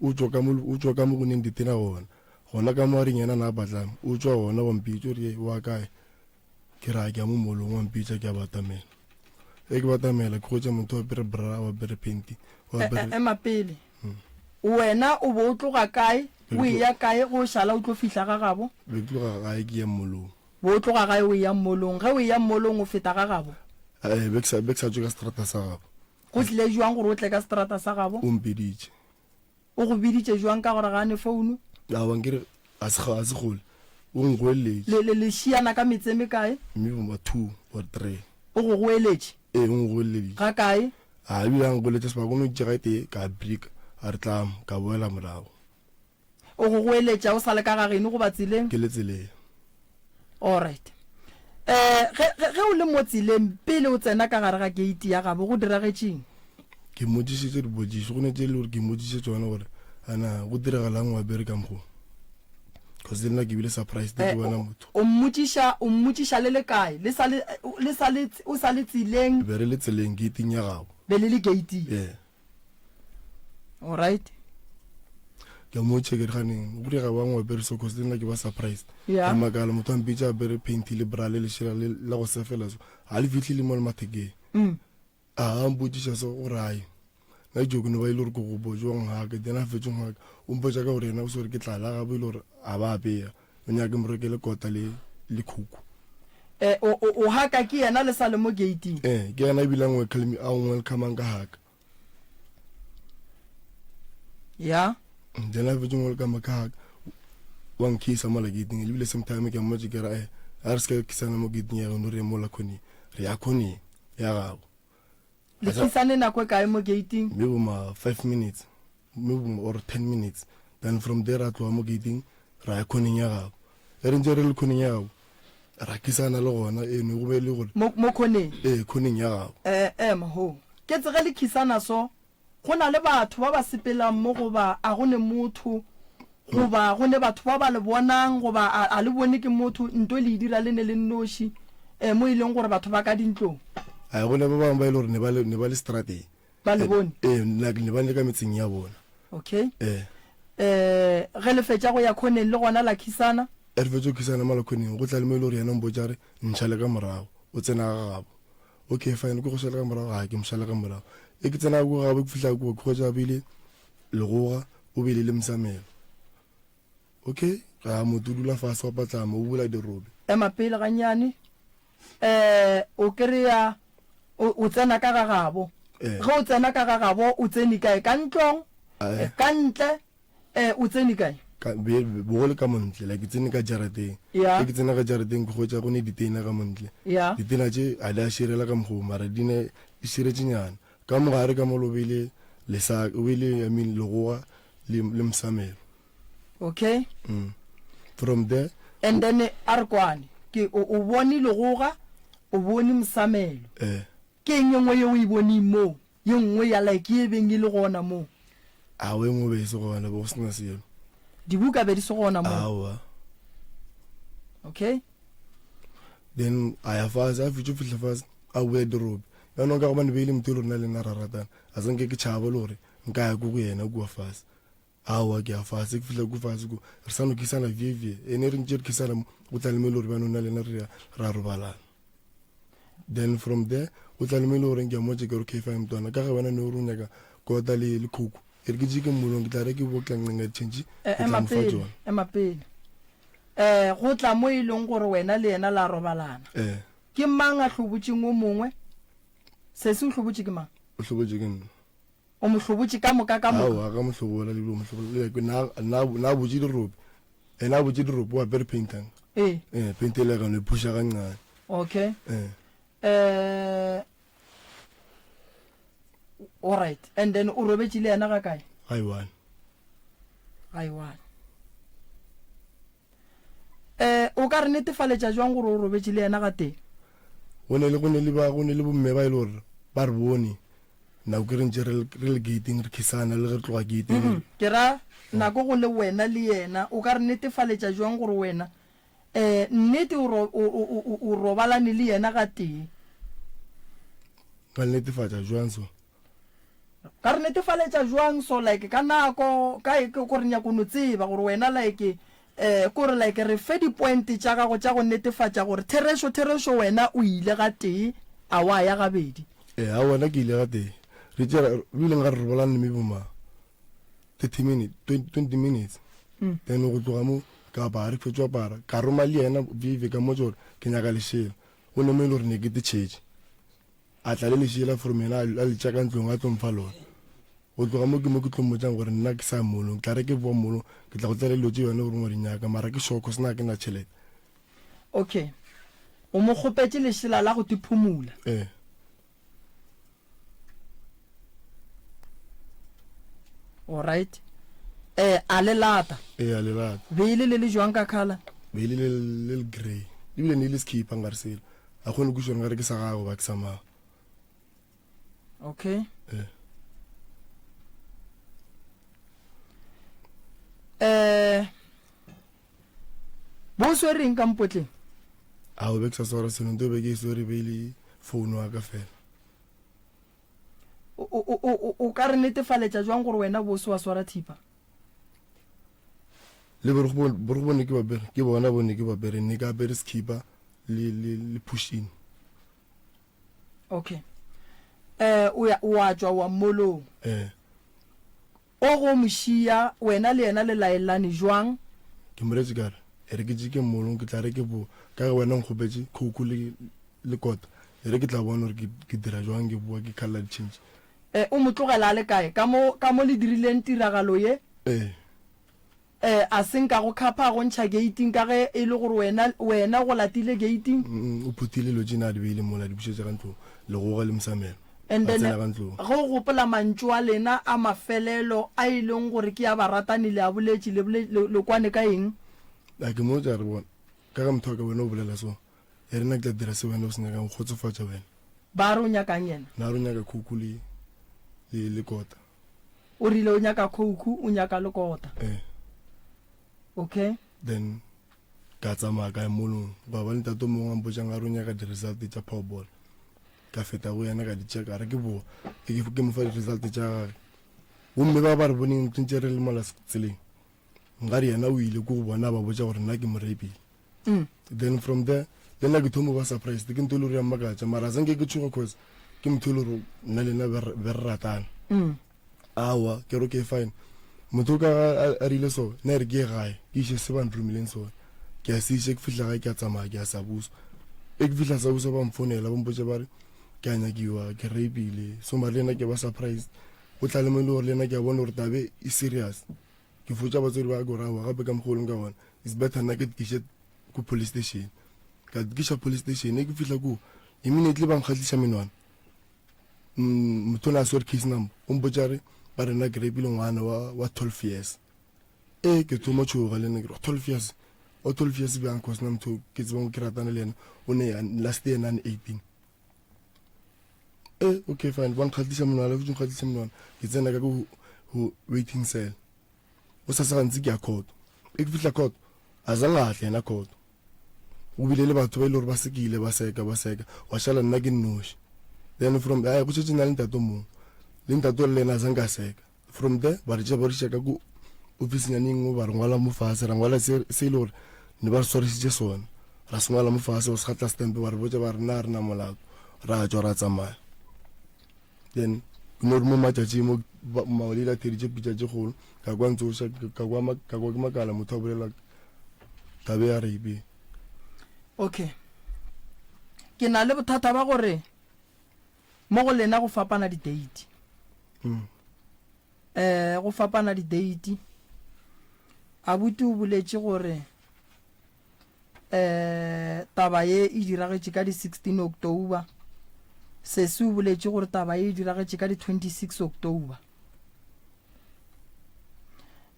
o tšwa ka mo o tšwa ka mo go neng ditena gona gona ka mo a reng yena na patlame o tšwa gona wa mpitša o re wa kae Ke ra ke ya mo molong wa mpitša ke a batamela. Ge ke batamela ke hwetša motho o apere bra, o apere panty, o E, apere e, ema pele. Wena o be o tloga kae, o eya kae ge o šala o tlo fihla ga gabo? Be ke tloga gae ke ya mmolong. Be o tloga gae o eya mmolong. Ge o eya mmolong o feta ga gabo? Ee, be ke sa, be ke sa tšwe ka seterata sa gabo. Go tlile bjang gore o tle ka seterata sa gabo? O mpiditše. O go biditše jwang ka gore ga a ne founu? Aowa nkere ga se ga se kgole. O ngoeletše. Le, le, le šiana ka metse e mekae? Maybe ma two or three. O go goeletše? Ee, o ngoeleditše. Ga kae? A ebile a ngoeletša sebaka, o no itše ga e tee ka brika, a re tlamo, ka boela morago. O go goeletša o sa le ka ga geno goba tseleng? Ke le tseleng. Alright. Eh, ge, ge, ge o le mo tseleng pele o tsena ka gare ga keiti ya gabo go diragetšeng? Ke mmotšišitše dipotšišo, go ne tše e le gore ke mmotšiše tšona gore ana go diragalang o apere ka mokgo. Cause le nna ke bile surprised ke Eh, bona o, motho. o mmotšiša, o mmotšiša le le kae? Le sa le, le sa le, o sa le tseleng? Be re le tseleng geiting ya gabo. Be le le geiting? Yeah. Alright. Ke a mmotšiša ke re ganeng go direga bang o apere so cause le nna ke ba surprised. Yeah. Ke makala motho a mpitša a apere panty le bra le lešela le la go sefela so. Ga le fihle le mo le mathekeng. Mm. A a mpotšiša so o rae. Nna ke no ba ile gore ke go botse wa nghaka then a fetše nghaka o mpotša ka gore yena o se gore ke tlala gabo ile gore a ba apeya o nyaka ke mo rekele kota le le khuku. Eh, o, o, o haka ke yena le sa le mo gate-ing? Eh, ke yena ebile a welcome a welcome ka haka. Ya. Then a fetše welcome ka haka wa nkhisa mola gate-ing ebile same time ke a mmotša ke re eh a re se ka khisana mo gate-ing ya geno re ye mola khoneng re ya khoneng ya gago. Le khisane nako e kae mo gate-ing? Maybe ma 5 minutes maybe or 10 minutes then from there ra tloga mo gate-ing ra ya khoneng ya gabo e re ntse re le khoneng ya gabo ra kisana le gona e ne go be le gore mo mo khoneng ee khoneng ya gabo eh ema ho ke tse ge le kisana so go na le batho ba ba sepelang mo goba a go ne motho Goba go ne batho ba ba le bonang, goba a, a le bone ke motho, nto le e dira le ne le nnoši, eh, mo e leng gore batho ba ka dintlong. A go ne ba bangwe ba e le gore ne ba le, ne ba le strateng. Ba le bone? Ee, like ne ba le ka metseng ya bona. Okay. Ee. Eh, ge le fetša go ya khoneng le gona la khisana? Ge re fetša go khisana mola khoneng, go tla le mo e le gore yena o mpotša a re, Ntšhale ka morago, o tsena ga gabo. Okay, fine, ke go šale ka morago, ga ke mo šale ka morago. E ke tsena ko gabo, ke fihla kua, ke hwetša a beile Legoga o bile le Msamelo. Okay, ga motho o dula fase wa patlama, o bula dirobe. Ema pele gannyane. Eh, o kry-a o, o tsena ka ga gabo. Eh. Ge o tsena ka ga gabo, o tsene kae? Ka ntlong? Eh. Ka ntle? Eh, o tsene kae? Ka, be, bogole ka montle, like ke tsene ka jarateng. Ya. Ge ke tsena ka jarateng ke hwetša go ne ditena ka montle. Ya. Ditena tše ga di a širela ka mokgwa wo, mara di ne di širetšenyana. Ka mo gare ka mola o beile lesa, o beile, I mean, legoga le, le mosamelo. Okay. Mm. From there. And then a re kwane, ke o, o bone legoga, o bone mosamelo. Eh. Ke eng e nngwe ye o e boneng moo, ye nngwe ya like ye e beng e le gona moo? Aowa, e nngwe be e se gona, be go se na selo. Dibuka be di se gona moo? Aowa. Okay. Then a ya fase, a fetša go fihla fase, a boya dirope. Bjanong ka gobane be e le motho e le gore nna le nna ra ratana, a se nke ke tšhaba le gore nka ya ko go yena kua fase. Aowa, ke ya fase, ke fihla ko fase ko, re sa no khisana vie-vie. Ene re ntše re khisana mo, go tla le mo e le gore bjanong nna le yena re ya ra robalana. Then from there, go tla le mo e le goreng ke a mmotša ke re okay fine mntwana, ka ge wena ne o re o nyaka kota le le khuku, e re ke tšee ke mmolong, ke tla re ke bo tla ncenga di-change, Eh, ke tla ema mo fa pele, tšona. ema pele. Eh, go tla mo e leng gore wena le yena la robalana. Eh. Ke mang a hlobotšeng o mongwe? Sesi o hlobotše ke mang? O hlobotše ke nna. O mo hlobotše ka moka ka moka? Aowa, ga mo hlobola le bile mo hlobola. Le na na na botše dirope. Ena a botše dirope o apere paint ang. Ee. Eh, paint ele ka no e phusha ga ncane. Okay. Eh. Eh All right. And then o robetše le yena ga kae? Ga e one. Ga e one. Eh o ka re netefaletša jwang gore o robetše le yena ga tee? Go ne le go ne le ba go ne le bomme ba e le gore ba re bone nako ke re ntše re re le gating re khisana le ge re tloga gating. Mm ke ra nako go le wena le yena o ka re netefaletša jwang gore wena Eh, nnete o, ro, o, o, o, o robalane le yena gatee. Ka netefatša jwang so? Ka re netefaletša jwang so like ka nako ka e ko re nyako no tseba gore wena like eh ko re like re fe di point tša gago tša go netefatša gore therešo therešo wena o ile gatee a wa ya gabedi. Eh, a wena ke ile gatee. Re tšera, re ile nka re robalane maybe ma 30 minutes 20 minutes mm. then go tloga mo ka apara ke fetso apara ka roma le yena vive ka mmotsa gore ke nyaka lešela o ne mo e le gore ne ke tetšhetše a tla le lešela from yena a le tša ka ntlong a tlo mfa lona go tloga mo ke mo ke tlo mmotsang gore nna ke sa molong tla re ke boa molong ke tla go tsela dilo tse yone gore mo di nyaka mara ke sure cause na ke na tšhelete okay o mo kgopetše lešela la go tiphumula ee Alright. Eh, a le lata. Ee, a le lata. Be e le le le jwang ka color? Be e le le le le grey. Ebile ne e le sekhipha nkare selo. A kgone go kwešiša nkare ke sa gagwe goba ke sa mang. Okay. Ee. Eh, bo swere eng ka mpotleng? A o be ke sa swara selo, nto be ke e swere be e le phone wa ka fela. O, o, o, o, o ka re netefaletša jwang gore wena bo se wa swara thipa? Le borokgo bo ne ke ba apere, ke bona bo ne ke ba apere, ne ke apere sekhipa le, le, le push-in. Okay. Eh, o ya, wa tšwa wa mmolong. Eh. O go mo šia, wena le yena le laelane jwang? Ke mo reetše ka re, E re ke tšeke mmolong, ke tla re ke boa. Ka ge wena o nkgopetše khouku le, le kota, e re ke tla bona gore ke, ke dira jwang ke boa ke khalela ditšhentšhe. E, o mo tlogela a le kae? Ka mo, ka mo le dirileng tiragalo ye? Ee. E, a se nka go khapha a go ntšha geiting ka ge e le gore wena, wena go latile geiting? Mm, o phuthile dilo tše ne a di beile mola, a di bušetša ka ntlong, legoga le mosamelo. And A then tsena ka ntlong. ge o gopola mantšu a lena a mafelelo a e leng gore ke a baratani le a boletše, le bole, le, le kwane ka eng? A ke mmotša a re, Bona, ka ge motho wa ka wena o bolela so, e re nna ke tla dira se wena o se nyakang go kgotsofatša wena. Ba re o nyakang yena? Na re o nyaka khouku le, le, le kota. O rile o nyaka khouku, o nyaka le kota. Ee. Okay. Then ka tsamaya ka ya molong, gwa ba le ntate o mongwe a mpotšang a re o nyaka di-result tša powerball. Ka feta go yena ka di check, a re ke boa, ke ke mo fa di-result tša gage. Bomme ba ba re boneng ntše re le mola tseleng, nkare yena o ile ko go bona a ba botša gore nna ke mo rapile. Mm. Then from there le nna ke thomo ba surprised ke ntho e le gore ya mmakatša mara a sanke ke tšhoga cause ke motho e le gore nna le nna be re ratana. Mm. Aowa ke re okay fine motho o ka a rile so nna re ke ye gae ke iše se ba nromileng sona ke a se iše ke fihla gae ke a tsamaya ke a sa busa e ke fihla sa busa ba mfonela ba mpotša ba re ke a nyakiwa ke rapile so mara le nna ke ba surprised go tla le mo e le gore le nna ke a bona gore tabe e serious ke fotša batswadi ba ka gore aowa gape ka mokgwa o leng ka gona it's better nna ke tkiše ko police station ka tkiša police station e ke fihla koo immediately ba nkgatliša menwana mm, motho o ne a swere case number o mpotša re ba re nna ke rapile ngwana wa, wa 12 years e ke thoma tšhoga le nna ke re 12 years wa 12 years bjang cause nna motho ke tsebang ke ratana le yena o ne last year nane 18 e okay fine ba nkgatlisa monwana ba nkgatlisa monwana ke tsena ka go go waiting cell o sa sa gantsi ke ya court e ke fihla court a zanga a tlena court o bile le batho ba ile e gore ba sekile ba seka ba seka wa šala nna ke nnoši then from there go šetše na le ntate mongwe le ntate o le ena a zanka seka From there ba re tšea ba re iša ka ko office-nyane e nngwe ba re ngwala mo fase ra ngwala se se e le gore ne ba re swarisitše sona ra se ngwala mo fase go se gatla stamp ba re botša ba re na re na molato ra tšwa ra tsamaya then ke no re mo matšatšing mo maoledi a theditše pitša tše kgolo ka kwa ntsoša ka kwa ka kwa ke makala motho a bolela tabe ya rape. Okay ke na le bothata ba gore Mo go lena go fapana di-date. Mm. Eh, go fapana di-date. Abuti o boletše gore Um taba ye e diragetše ka di 16 October. Sesi o boletše gore taba ye e diragetše ka di 26 October.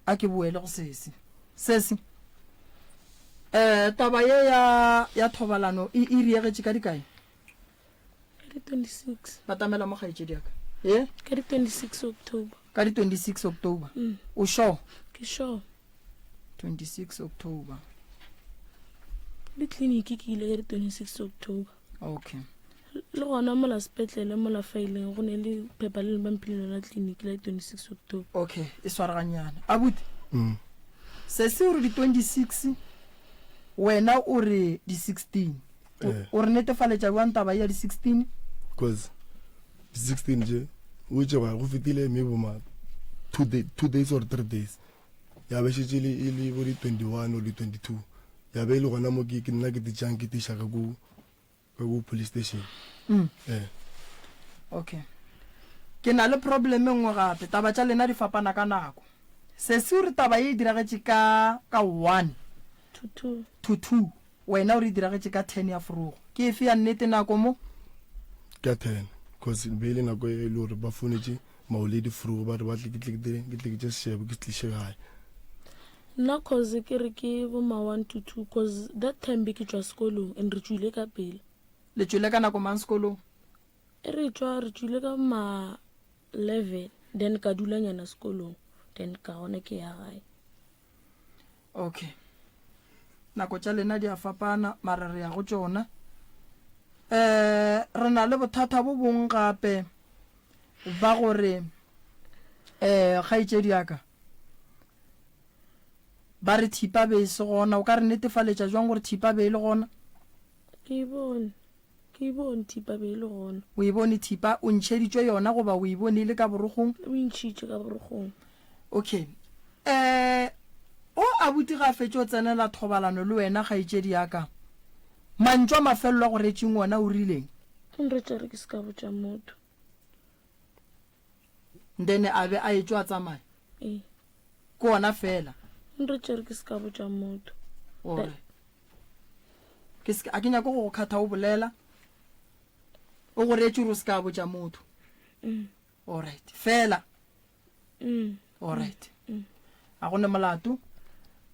A ke boele go sesi. Sesi, um taba ye ya ya thobalano e e riegetše ka dikae? Ka di 26. Batamela mo kgaetšedi ya ka. Ye? Ka di 26 October. Ka di 26 October. Mm. O sure? Ke sure. 26 October. Le tleliniki ke ile ka di 26 October. Okay. Le gona mola sepetlele mola faileng go ne le phepha le le ba mphile lona tleliniki la 26 October. Okay, e swaraganyana. Abuti. Mm. Sesi o re di 26 wena o re di 16. O, Eh. o re netefaletša bjang taba ye ya di 16? Cause di 16 tše o itše gwa go fetile maybe ma two, day, two days or three days ya be šetše e le e le bo di 21 or di 22 ya be e le gona mo ke ke nna ke di tšang ke tiša ka ko ka ko police station Mm. eh Okay. Ke na le problem e nngwe gape. Taba tša lena di fapana ka nako. Sesi o re taba ye e diragetše ka ka 1 To 2. to 2. Wena o re e diragetše ka 10 ya forogo. Ke efe ya nnete nako mo? Ka 10 cause be e le nako e le gore ba founetše maoledi forogo ba re ba tle ke tle ke dire ke tle ke tše sešebo ke se tliše gae. Nna cause ke re ke bo ma 1 to 2 cause that time be ke tšwa sekolong and re tšwile ka pela. Le tšwele ka nako mang sekolong? E re tšwa re tšwile ka ma 11 then ka dula nyana sekolong then ka gona ke ya gae. Okay. Nako tša lena di a fapana mara re ya go tšona. Eh re na le bothata bo bong gape ba gore eh kgaetšedi ya ka ba re thipa be e se gona o ka re netefaletša jwang gore thipa be e le gona? Ke e bone. Ke e bone thipa be e le gona. O e bone thipa? O ntšheditšwe yona goba o e bone e le ka borokgong? O e ntšhitše ka borokgong. Okay. Eh, o abuti ga a fetše o tsenela thobalano le wena kgaetšedi ya ka. Mantšu a mafelelo a go retšeng ona o rileng? O nretše a re ke se ka botša motho. Then a be a etšwa a tsamaya? Ee. Ke ona fela? O nretše a re ke se ka botša motho. Alright. Ke se, a ke nyake go go kgatha o bolela. O go reetše gore o se ka botša motho. Mm. Alright. Fela. Mm. Alright. Mm. A go ne molato.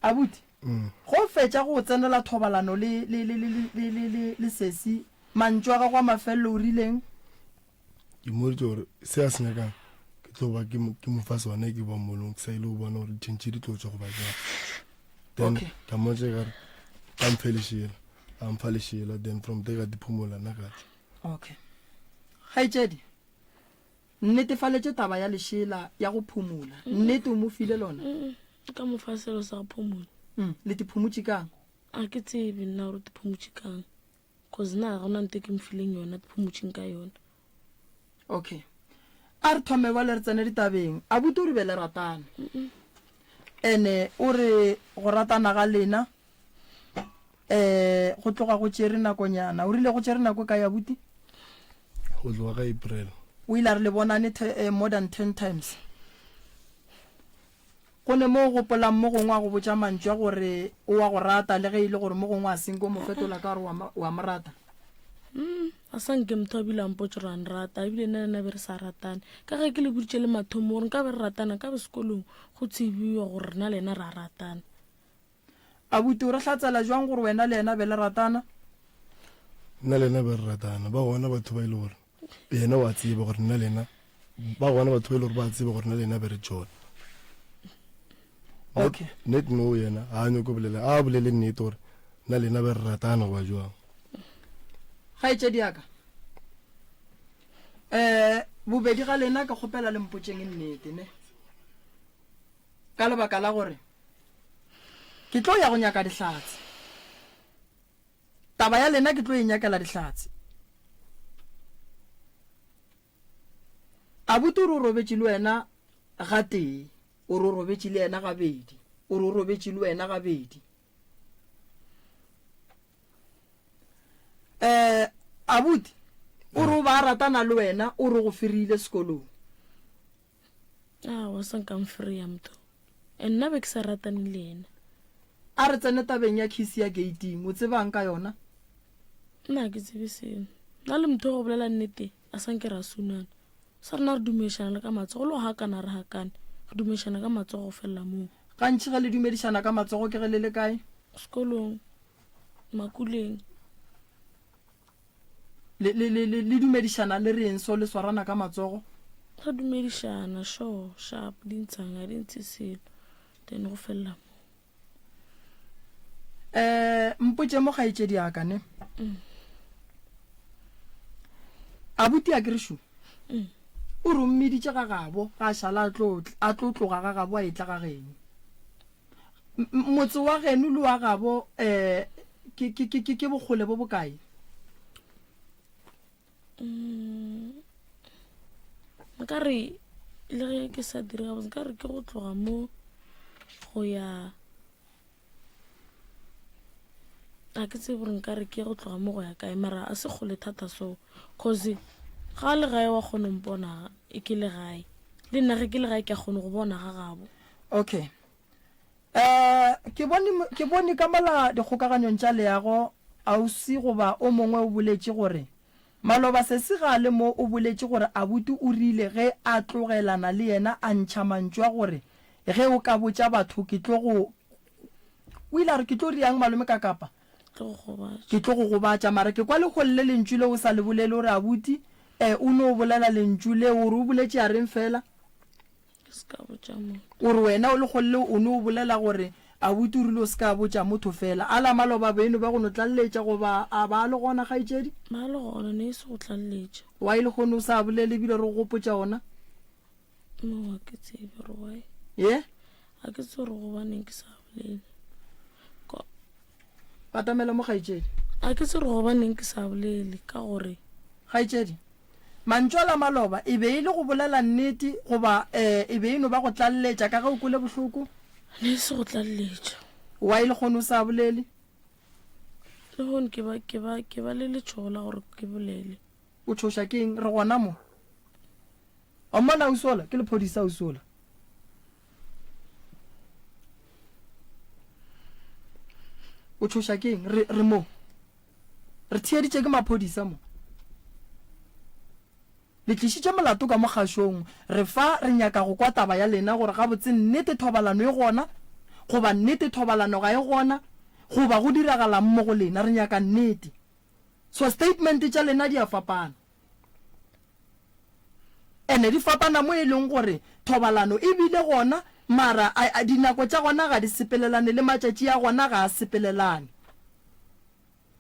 Abuti. Mm. Go fetša go tsenela thobalano le le le le le le le le sesi, mantšu a gago a mafelelo o rileng? Ke mmoditše gore se a se nyakang ke tlo ba ke mo fa sone ke ba molong ke sa ile go bona gore ditšhentšhe di tlo tswa goba jang. Then Okay. ka mmotša ka re a mphe lešela, a mpha lešela then from there ka di phumola nna ka tšwa. Okay. Kgaetšedi, nnetefaletše taba ya lešela ya go phumola. Nnete o mo file lona? Mm, ka mo fa selo sa go phumola. Mm, le te phumotše kang? A ke tsebe nna gore te phumotše kang. Cause nna ga gona nto e ke mo fileng yona phumotšeng ka yona. Okay. A re thome bjale re tsene ditabeng. Abuti o re be le ratana. Ene o re go ratana ga lena eh go tloga go tšere nakonyana. O rile go tšere nako e kae abuti? Go tloga ka April. O ile a re le bonane eh, more than 10 times. Go ne mo o gopolang mo gongwe a go botša mantšu a gore o a go rata le ge e le gore mo gongwe a senke o mo fetola ka gore o a mo rata? Mm, a sa nke motho a bile a mpotša gore a nrata, ebile nna le ena be re sa ratane. Ka ge ke le boditše le mathomo gore nka be re ratana, nka be sekolong go tsebiwa gore rena le ena re a ratana. Abuti, o re hlatsela jwang gore wena le yena be le ratana? Nna le yena be re ratana. Ba gona batho ba e le gore yena wa tseba gore nna le yena ba gona batho ba e le gore ba tseba gore nna le yena be re tsona. Okay. Net no yena ga a nyoko bolela a bolele nnete gore nna le yena be re ratana goba jwang. Kgaetšedi ya ka, um bobedi ga lena ke kgopela le mpotšeng nnete ne, ka lebaka la gore Ke tlo ya go nyaka dihlatse. Taba ya lena ke tlo e nyakela dihlatse. Abuti o re o robetše le wena gatee, o re o robetše le yena gabedi, o re o robetše le wena gabedi. Eh, abuti o re o ba ratana le wena, o re go ferile sekolong. Aowa, sa nka mfreya motho. And nna be ke sa ratane le yena. A re tsene tabeng ya khisi ya geiting. O tsebang ka yona? Nna ga ke tsebe selo. Nna le motho go bolela nnete a sa nke ra sunana. Sa rena re dumedišana le ka matsogo le go hakana re hakane. Re dumedišana ka matsogo go felela moo. Gantši ge le dumedišana ka matsogo ke ge le le kae? Sekolong, makuleng. Le, le, le, le, le dumedišana le reng so le swarana ka matsogo? Re dumedišana, sure, sharp, di ntshang, ga di ntshe selo. Then go felela moo. Eh, mpotše mo kgaetšedi ya ka ne. Mm. Abuti a ke re šu. Mm. O re o mmiditše ga gabo, ga a šala a tlo a tlo tloga ga gabo a etla ga geno. Motse wa geno le wa gabo eh ke ke ke ke bokgole bo bokae? Mm. Nka re le ge ke sa dire gabotse nka re ke go tloga mo go ya ga ke tsebe gore nka re ke go tloga mo go ya kae mara a se kgole thata so cause ga le gae wa kgona mpona e ke le gae le nna ge ke le gae ke a kgona go bona ga gabo okay um ke bone ke bone ka mola dikgokaganyong tša leago ausi goba o mongwe o boletše gore maloba sesi ga a le mo o boletše gore abuti o rile ge a tlogelana le yena a ntšha mantšu a gore ge o ka botša batho ke tlo go o ile a re ke tlo riang malome ka kapa ke tlo go gobatša mara ke kwa leholle le lentšu leo o sa le bolele o re abuti um o no bolela lentšu leo o re o boletše a reng fela O re wena o lekgolle o no bolela gore abuti o rile o se ka botša motho fela. A la maloba beno ba go no tlaleletša goba a ba le gona kgaetšedi? Ba le gona, ne e se go tlaleletša. Why lehono o sa bolele ebile re go gopotša ona? No, ga ke tsebe gore why. Ye? Ga ke tsebe gore gobaneng ke sa bolele. Batamela mo kgaetšedi. Ga ke tsebe gore gobaneng ke sa bolele ka gore. Kgaetšedi. Mantšu a la maloba e be e le go bolela nnete goba e be e no ba go tlaleletša ka ge o kwele bohloko? Ne e se go tlaleletša. Why lehono o sa bolele? Lehono ke ba, ke ba, ke ba le letšhogo la gore ke bolele. O tšhoša ke eng? Re gona mo. Wa mmona ausi ola? Ke lephodisa ausi ola. O tšhoša ke eng? Re, re mo. Re theeditše ke maphodisa mo. Le tlišitše molato ka mo kgašong. Re fa re nyaka go kwa taba ya lena gore gabotse nnete thobalano e gona goba nnete thobalano ga e gona goba go diragalang mo go lena. Re nyaka nnete. So statement tša lena di a fapana. Ene di fapana mo e leng gore thobalano e bile gona mara a, a, dinako tša gona ga di sepelelane le matšatši a gona ga a sepelelane.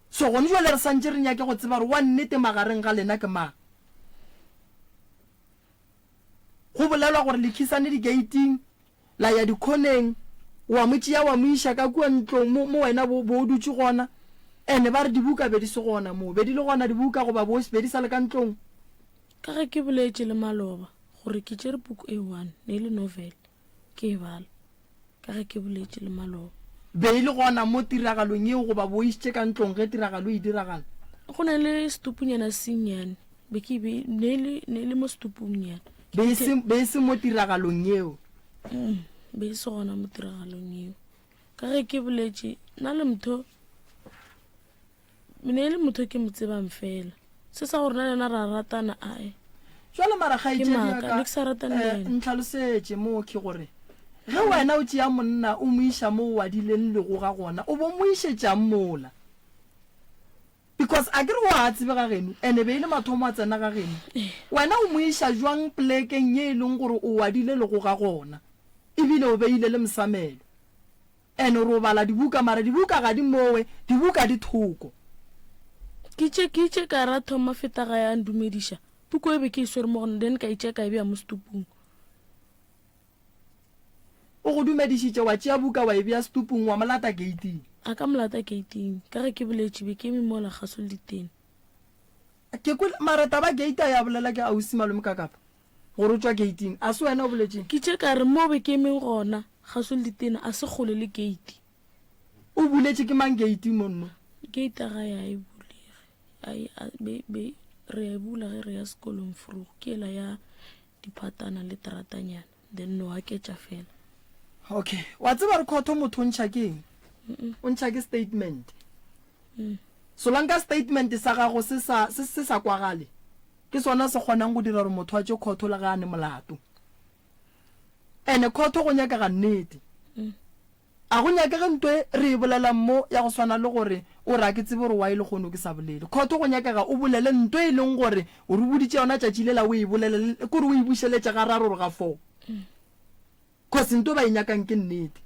So gone jwale re santše re nyake go tseba gore wa nnete magareng ga lena ke mang. Go bolelwa gore le khisane digeiting, la ya dikhoneng, wa mo tšea wa mo iša ka kua ntlong mo, mo wena bo, bo o dutše gona. Ene ba re dibuka be di se gona moo. Be di le gona dibuka goba bo, be di sa le ka ntlong? Ka ge ke boletše le maloba gore ke tšere puku e one, ne e le novel, ke e bala. Ka ge ke boletše le maloba. Be e le gona mo tiragalong yeo goba bo išitše ka ntlong ge tiragalo e diragala? Go na le setupunyana se sennyane, be ke be, ne e le, ne e le mo setupungnyana. Be e se, be e se mo tiragalong yeo? Mm, be e se gona mo tiragalong yeo. Ka ge ke boletše, nna le motho, ne e le motho ke mo tsebang fela. Se sa gore na le yena ra ratana, ae. Jwale mara kgaetšedi ya ka, eh, ntlhalosetše Mooki gore ge wena o tšea monna o mo iša mo o adileng legoga gona, o bo mo išetšang mola? Because a ke re o a tsebe ga geno, ene be e le mathomo a tsena ga geno. Wena o mo iša jwang plekeng ye e leng gore o adile legoga gona, ebile o beile le mosamelo? Ene o re o bala dibuka mara dibuka ga di mowe, dibuka di thoko. Ke itše, ke itše ka ra thoma feta gae a ndumediša. Puku e be ke e swere mo go nna, then ka e tšea ka e bea mo setupung. O go dumedišitše, wa tšea buka wa e bea setupung, wa mo lata geiting. A ka mo lata geiting, ka ge ke boletše, be ke eme mola kgaso le ditene. Ke kwele, mara taba geite a ya bolela ke ausi malome Kakapa. Gore o tšwa geiting. A se wena o boletšeng? Ke tše ka re mo be ke emeng gona, kgauswi le ditena, a se kgole le keiti. O buletše ke mang keiti monno? Keiti ya gae ga e bulege. A e, a, be, be, re a e bula ge re ya sekolong vroeg. Ke ela ya diphatana le teratanyana. Then no aketša fela. Okay. Wa tseba re khotho motho o ntšha ke eng? O ntšha ke statement. Solanka statement sa gago se sa se se sa kwagale, ke sona se kgonang go dira gore motho a tšwe khotho le ge a ne molato. Ene khotho go nyakega nnete. A go nyakege nto e re e bolelang mo ya go swana le gore o re a ke tsebe gore why lehono ke sa bolele. Khotho go nyakega o bolele nto e leng gore o re boditše yona tšatši lela o e bolele ke gore o e bušeletše gararo or ga fo. Cause nto ba e nyakang ke nnete.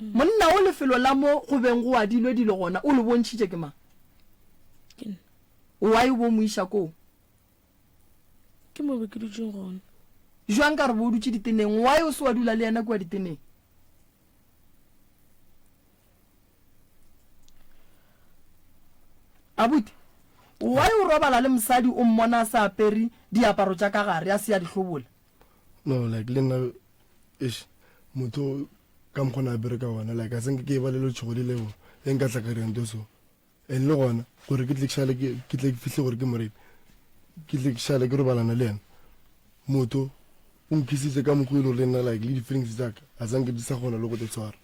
Monna o lefelo la mo go beng go adilwe dilo gona o le bontšhitše ke mang? Ke nna. Why o bo mo iša koo? Ke mo be ke dutšeng gona. Jwang ka re bo o dutše diteneng? Why o se wa dula le yena kua diteneng? Abuti, why o robala le mosadi o mmona a sa apere diaparo tša ka gare a se a di hlobola? No, like le nna eish motho ka mokgwa na apere ka gona like a senke ke e ba le letšhogo le leo e nka tla ka dira nto so. And le gona gore ke tle ke šale ke ke tle ke fihle gore ke mo rape, ke tle ke šale ke robalana le yena, motho o nkhisitše ka mokgwa e le gore le nna like le di-feelings tša ka a sanke di sa kgona le go te tshwara.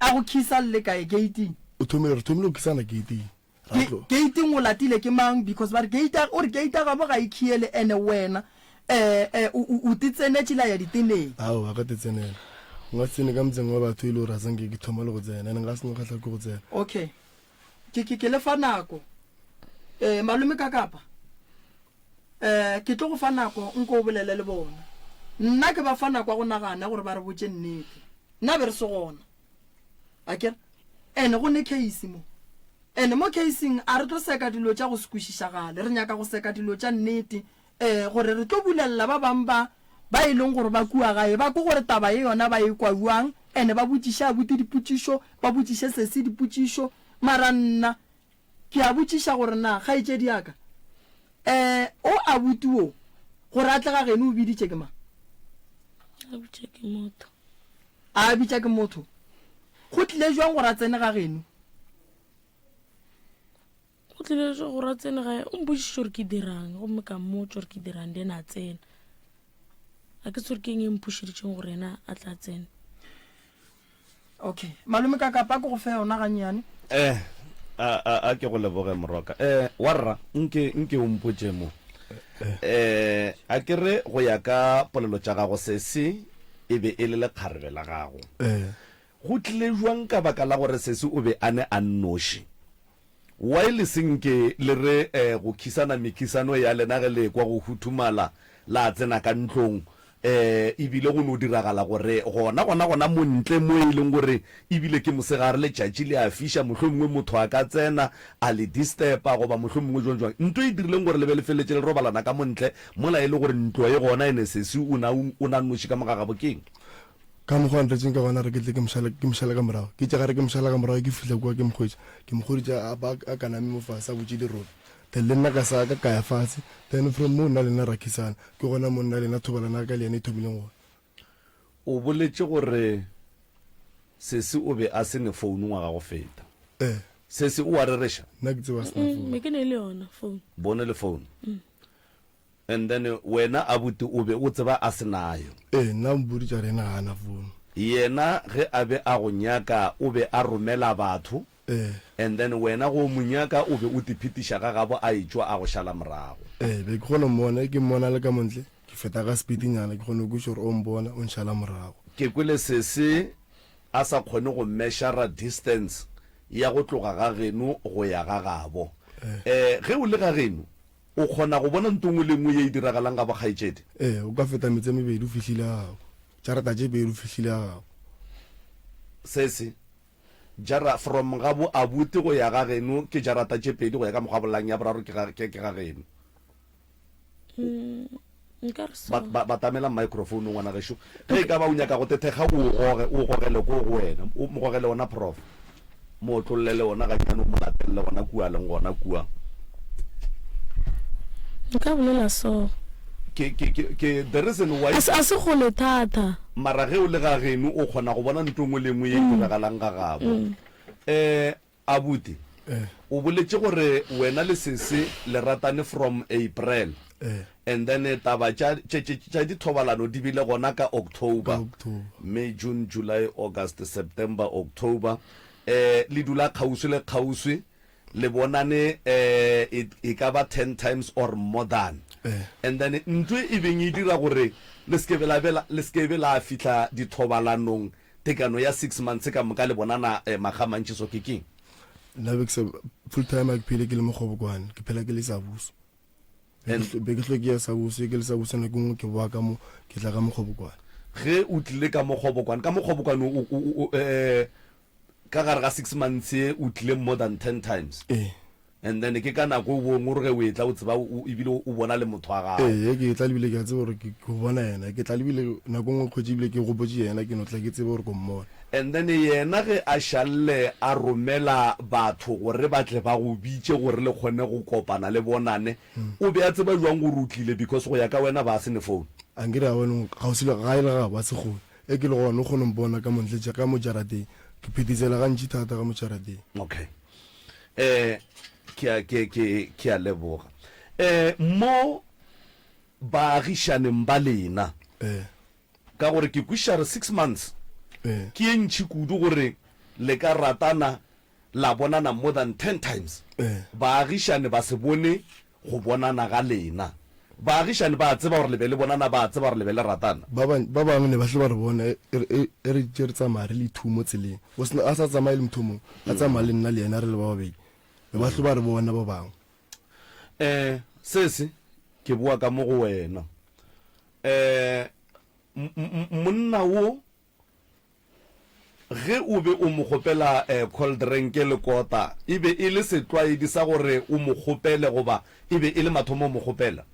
A go khisa le le kae? Gate-ing? O thomile, re thomile go khisana gate-ing. Ra tlo. Gate-ing o latile ke mang? Because ba re gate o re gate ya gabo ga e khiele ene wena eh eh o o o titsenetše la ya diteneng. Aowa ka titsenela. Nka se tsene ka motseng wa batho e le gore a sanke ke thoma le go tsena and nka se no kgahla ke go tsena. Okay. Ke ke ke le fa nako. Eh malome ka kapa. Eh ke tlo go fa nako nko o bolele le bona. Nna ke ba fa nako ya go nagana gore ba re botše nnete. Nna be re se gona. Akere? Ene go ne case mo. Ene mo caseng a re tlo seka dilo tša go se kwešišagale. Re nyaka go seka dilo tša nnete. Ee, gore re tlo bulelela ba bang ba ba e leng gore ba kua gae, ba kwe gore taba ye yona ba e kwa bjang, ene ba botšiše abuti dipotšišo, ba botšiše sesi dipotšišo. Mara nna ke a botšiša gore na kgaetšedi ya ka, ee, o abuti wo, gore a tle ga geno o biditše ke mang? A bitša ke motho. A bitša ke motho? Go tlile bjang gore a tsene ga geno? Go tlile jo gore a tsene gae o mpotšiše gore ke dirang gomme ka mmotša gore ke dirang then a tsena. A ke tsore ke eng e mpušeditšeng gore yena a tla tsena. Okay. Malome ka kapa ke go fe yona gannyane. Eh, a, a, a ke go leboge moroka. Eh, warra, nke, nke o mpotše mo. Eh, a ke re go ya ka polelo tša gago sesi e be e le lekgarebe la gago. Eh. Go tlile bjang ka baka la gore sesi o be a ne a nnoši? Why le se nke le re go khisana mekhisano ya lena ge le ekwa go huthumala la tsena ka ntlong ebile go no diragala gore gona gona gona mo ntle mo e leng gore ebile ke mosegare letšatši le a fiša mohlomongwe motho a ka tsena a le disturba goba mohlomongwe jwang jwang nto e dirileng gore le be le feletše le robalana ka mo ntle mola e le gore ntlo e gona ene sesi o na o na noši ka mo ga gabo keng? Ka mokgwa a ntletšeng ka gona re ke tle ke mo šale, ke mo šale ka morago. Ke itše gare ke mo šala ka morago ke fihla kua ke mo hwetša. Ke mo hweditše a ba a kaname mo fase a butše dirope. Then le nna ka sa ka ka ya fase. Then from moo nna le yena ra khisana. Ke gona mo nna le yena thobalano ya ka le yena e thomileng gona. O boletše gore sesi o be a se ne founu ngwaga go feta. Ee. Sesi o a rereša? Nna ke tseba a se na founu. Me ke ne le yona founu. Bone le founu. And then wena abuti o be o tseba a se nayo? Ee, nna o mpoditše a re yena ga a na phone. Yena ge a be a go nyaka o be a romela batho? Ee. And then wena ge o mo nyaka o be o tiphetiša ga gabo a etšwa a go šala morago? Ee, be ke kgona go mmona, ge ke mmona a le ka mo ntle, ke feta ka speed nyana, ke kgona go kwešiša gore o mpona, o nšala morago. Ke kwele sesi a sa kgone go measure distance ya go tloga ga geno go ya ga gabo. Ee, ge o le ga geno O kgona go bona nto nngwe le nngwe ye e diragalang ga bokgaetšedi? Ee, o ka feta metse e mebedi o fihlile ga gabo. Jarata tše pedi o fihlile ga gabo. Sesi, jara, from ga bo abuti go ya ga geno ke jarata tše pedi go ya ka mokgwa bolang ya boraro ke ga, ke, ke ga geno. Mm, nka re so. Ba, ba, batamela microphone ngwana gešo. Ge e ka ba o nyaka go te thekga o o goge, o o gogele ko go wena. O mo gogele ona prof. Mo otlollele ona gannyane o mo latelele gona kua a leng gona kua. Nka bolela so. Ke, ke, ke, ke the reason why. A se, a se kgole thata. Mara ge o le ga geno o kgona go bona ntho e nngwe le e nngwe ye e diragalang ga gabo. Eh, abuti. Eh. O boletše gore wena le sesi le ratane from April. Eh. And then taba tša, tše, tše, tša dithobalano di bile gona ka October. Ka October. May, June, July, August, September, October. Eh, le dula kgauswi le kgauswi, le bonane eh, e, e ka ba ten times or more than. Eh. And then ntho e beng e dira gore le se ke be la be la, le se ke be la fihla dithobalanong tekano ya six months ka moka le bonana eh, makga a mantši so ke keng? Nna be ke sa, full time a ke phele ke le mokgobokwane, ke phela ke le Sabuso. Be ke hlwe ke ya Sabuso, ke le Sabuso nako nngwe ke boa ka mo, ke tla ka mokgobokwane. Ge o tlile ka mokgobokwane, ka mokgobokwane o, o, o, eh, ka gare ga six months ye o tlile more than ten times. Ee. And then ke ka nako o bong o re ge o etla o tseba o, ebile o bona le motho wa gago. Ee, ge ke etla lebile ke a tseba gore ke, ke bona yena. Ke tla lebile nako nngwe kgwetše ebile ke gopotše yena, ke no tla ke tsebe gore ko mmona. And then yena ge a šalle a romela batho gore ba tle ba go bitše gore le kgone go kopana le bonane, o be a tseba jwang gore o tlile because go ya ka wena ba se ne phone? Ankere ga bone kgauswi le gae le gabo a se kgole. Ge ke le gona o kgona go mpona ka mo ntle ka mo jarateng. Ke phethesela gantši thata ka mo jarateng. Okay. Eh, ke a, ke, ke, ke a leboga. Eh, mo baagišaneng ba lena, Eh. ka gore ke kwešiša re six months Eh. ke ye ntši kudu gore le ka ratana la bonana more than ten times. Eh. Baagišane ba se bone go bonana ga lena. Baagišani ba a tseba gore le be le bonana, ba a tseba gore le be le ratana. Ba bang, ba bangwe ne ba hle ba re bona e, e, e, e re tše re tsamaya re le two mo tseleng. O sena, a sa tsamaye le motho o mongwe, a tsamaya le nna le yena re le ba babedi. Be ba hle ba re bona ba bangwe. Eh, sesi, ke boa ka mo go wena. Eh, m, m, monna wo Ge o be o mo kgopela cold drink le kota, e be e le setlwaedi sa gore o mo kgopele goba e be e le mathomo o mo kgopela?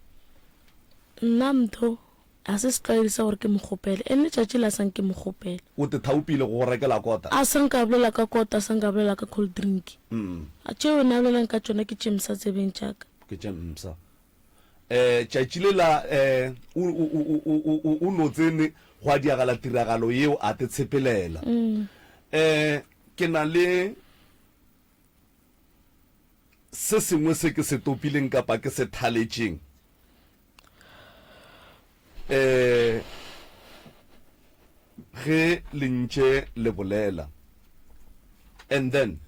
Nna Mtho, ga se setlwaedi sa gore ke mo kgopele. And letšatši le a sa nke mo kgopela. O te thaopile go go rekela kota? A sa nka a bolela ka kota, a sa nka a bolela ka cold drink. Tšeo yena a bolelang ka tšona ke tše mpsha tsebeng tša ka. Ke tše mpsha. Eh, tšatši le la eh, o, o, o, o, o, o no tsene gwa diagala tiragalo yeo a te tshepelela. Mm. Eh, ke na le se sengwe se ke se topileng kapa ke se thaletšeng. Eh, ge le ntše le bolela. And then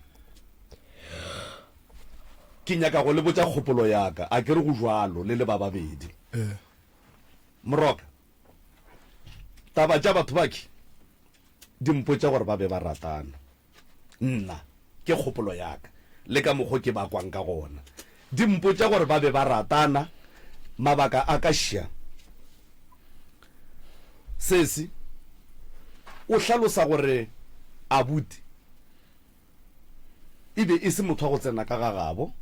ke nyaka go le botša kgopolo ya ka, a ke re go jwalo le le ba babedi. Eh. Moroka, taba tša batho baki di mpotša gore ba be ba ratana. Nna, ke kgopolo ya ka, le ka mokgo ke ba kwang ka gona. Di mpotša gore ba be ba ratana, mabaka a ka šia. Sesi o hlalosa gore abuti e be e se motho wa go tsena ka ga gabo,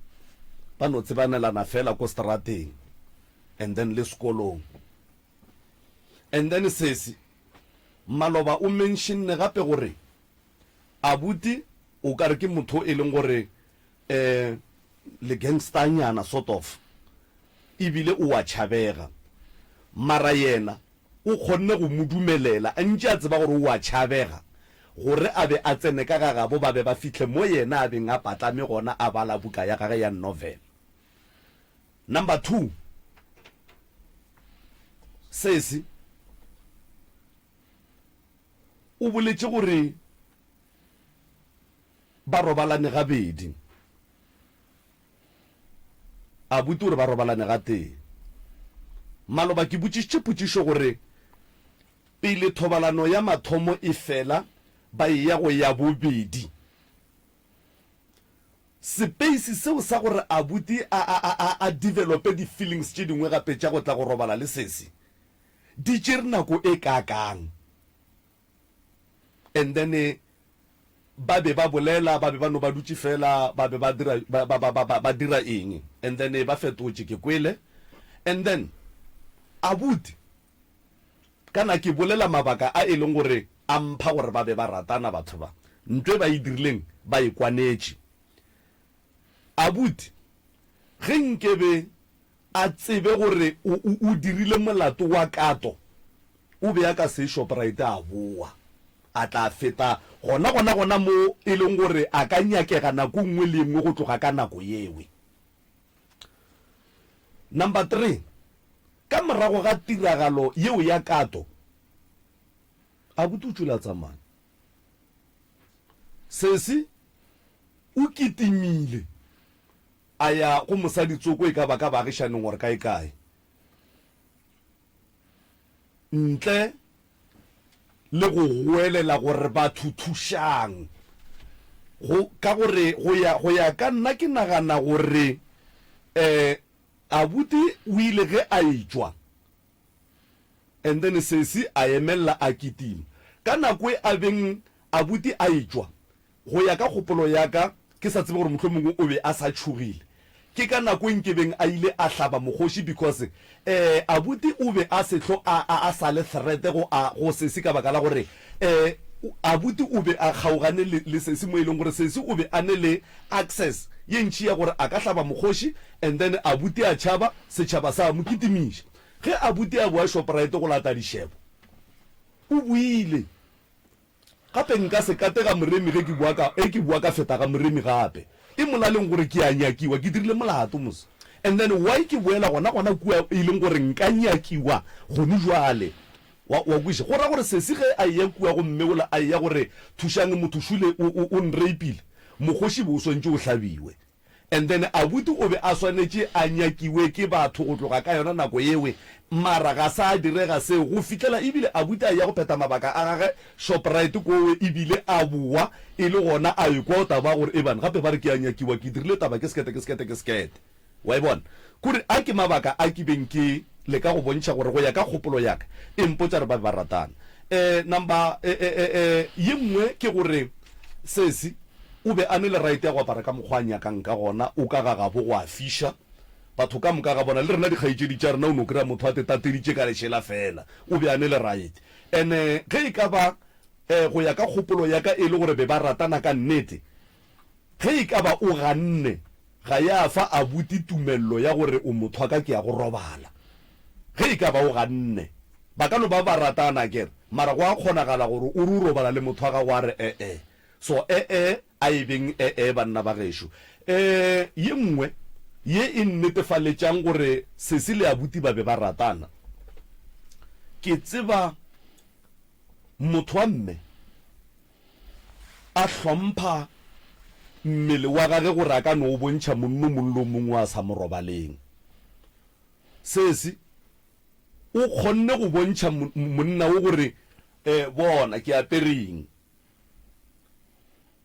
ba no tsebanelana fela ko strateng and then le sekolong. And then sesi maloba o mentionne gape gore abuti o ka re ke motho e leng gore um le gangster nyana sort of ebile o a tšhabega mara yena o kgonne go mo dumelela a ntše a tseba gore o a tšhabega gore a be a tsene ka ga gabo ba be ba fihle mo yena a beng a patlame gona a bala buka ya gage ya novel. Number 2 sesi o boletše gore ba robalane gabedi. Abuti o re ba robalane gatee. Maloba ke botšišitše potšišo gore pele thobalano ya mathomo e fela ba eya go ya bobedi. Sepeisi seo sa gore abuti a a a a a develope di feelings tše dingwe gape tša go tla go robala le sesi di tšere nako e kaakang? And then ba be ba bolela, ba be ba no ba dutše fela, ba be ba dira, ba, ba, ba, ba, ba dira eng? And then ba fetotše, ke kwele. And then abuti, kana ke bolela mabaka a e leng gore a mpha gore ba be ba ratana batho ba. Ntho e ba e dirileng ba e kwanetše. Abuti, ge nkebe a tsebe gore o, o, o dirile molato wa kato, o be a ka se ye Shoprite a bowa. A tla feta gona gona gona mo e leng gore a ka nyakega nako nngwe le nngwe go tloga ka nako yewe. Number 3, ka morago ga tiragalo yeo ya kato, abuti o tšwele a tsamaya. Sesi o kitimile a ya go mosadi tsoko e ka ba ka baagišaneng or kae kae. Ntle le go goelela gore batho thušang, go, ka gore go ya, go ya ka nna ke nagana gore um abuti o ile ge a etšwa and then sesi a emelela a kitima. Ka nako e a beng abuti a etšwa, Go ya ka kgopolo ya ka, ke sa tsebe gore mohlomongwe o be a sa tšhogile. Ke ka nako e nkebeng a ile a hlaba mokgoši because eh abuti o be a se hlo a a a sa le threat go a go sesi ka baka la gore eh abuti o be a kgaogane le le sesi mo e leng gore sesi o be a ne le access ye ntši ya gore a ka hlaba mokgoši and then abuti a tšhaba, setšhaba sa mo kitimiša. Ge abuti a boa Shoprite go lata dišebo o boile. Gape nka se kate ga Moremi ge ke bua ka, ge ke bua ka feta ga Moremi gape. E molaleng gore ke a nyakiwa, ke dirile molato mos. And then why ke boela gona gona kua e leng gore nka nyakiwa gone jwale? Wa, wa kwešiša? Go ra gore sesi ge a eya kua go mme ola a eya gore thušang motho šole o, o, o nrapeile, mokgoši be o swantše o hlabiwe. And then abuti o be a swanetše a nyakiwe ke batho go tloga ka yona nako yewe, mara ga sa direga seo go fihlela ebile abuti a eya go phetha mabaka a gage Shoprite kowe ebile a bowa e le gona a ekwa taba ya gore eban gape ba re ke a nyakiwa ke dirile taba ke sekete ke sekete ke sekete. Wa e bona? Kore a ke mabaka a ke beng ke leka go bontšha gore go ya ka kgopolo ya ka e mpotša gore ba be ba ratana. Eh number eh eh eh ye nngwe ke gore sesi O be a ne le right ya go apara ka mokgwa a nyakang ka gona, o ka ga gabo go a fiša. Batho ka moka ga bona, le rena dikgaetšedi tša rena, o no kry-a motho a te tateditše ka lešela feela. O be a ne le right. And-e ge e ka ba, go ya ka kgopolo ya ka e le gore be ba ratana ka nnete, ge e ka ba o ganne, ga ya fa abuti tumello ya gore o motho wa ka ke ya go robala. Ge e ka ba o ganne, ba ka no ba ba ratana akere, mara go a kgonagala gore o re o robala le motho wa gago a re e-e. So e-e, a e beng e-e, banna ba gešo. E, ye nngwe ye e nnetefaletšang gore sesi le abuti ba be ba ratana, ke tseba motho wa mme a hlompha mmele wa gage gore a ka no o bontšha monno mong le o mongwe a sa mo robaleng. Sesi o kgonne go bontšha monna wo gore, E, bona ke apere eng.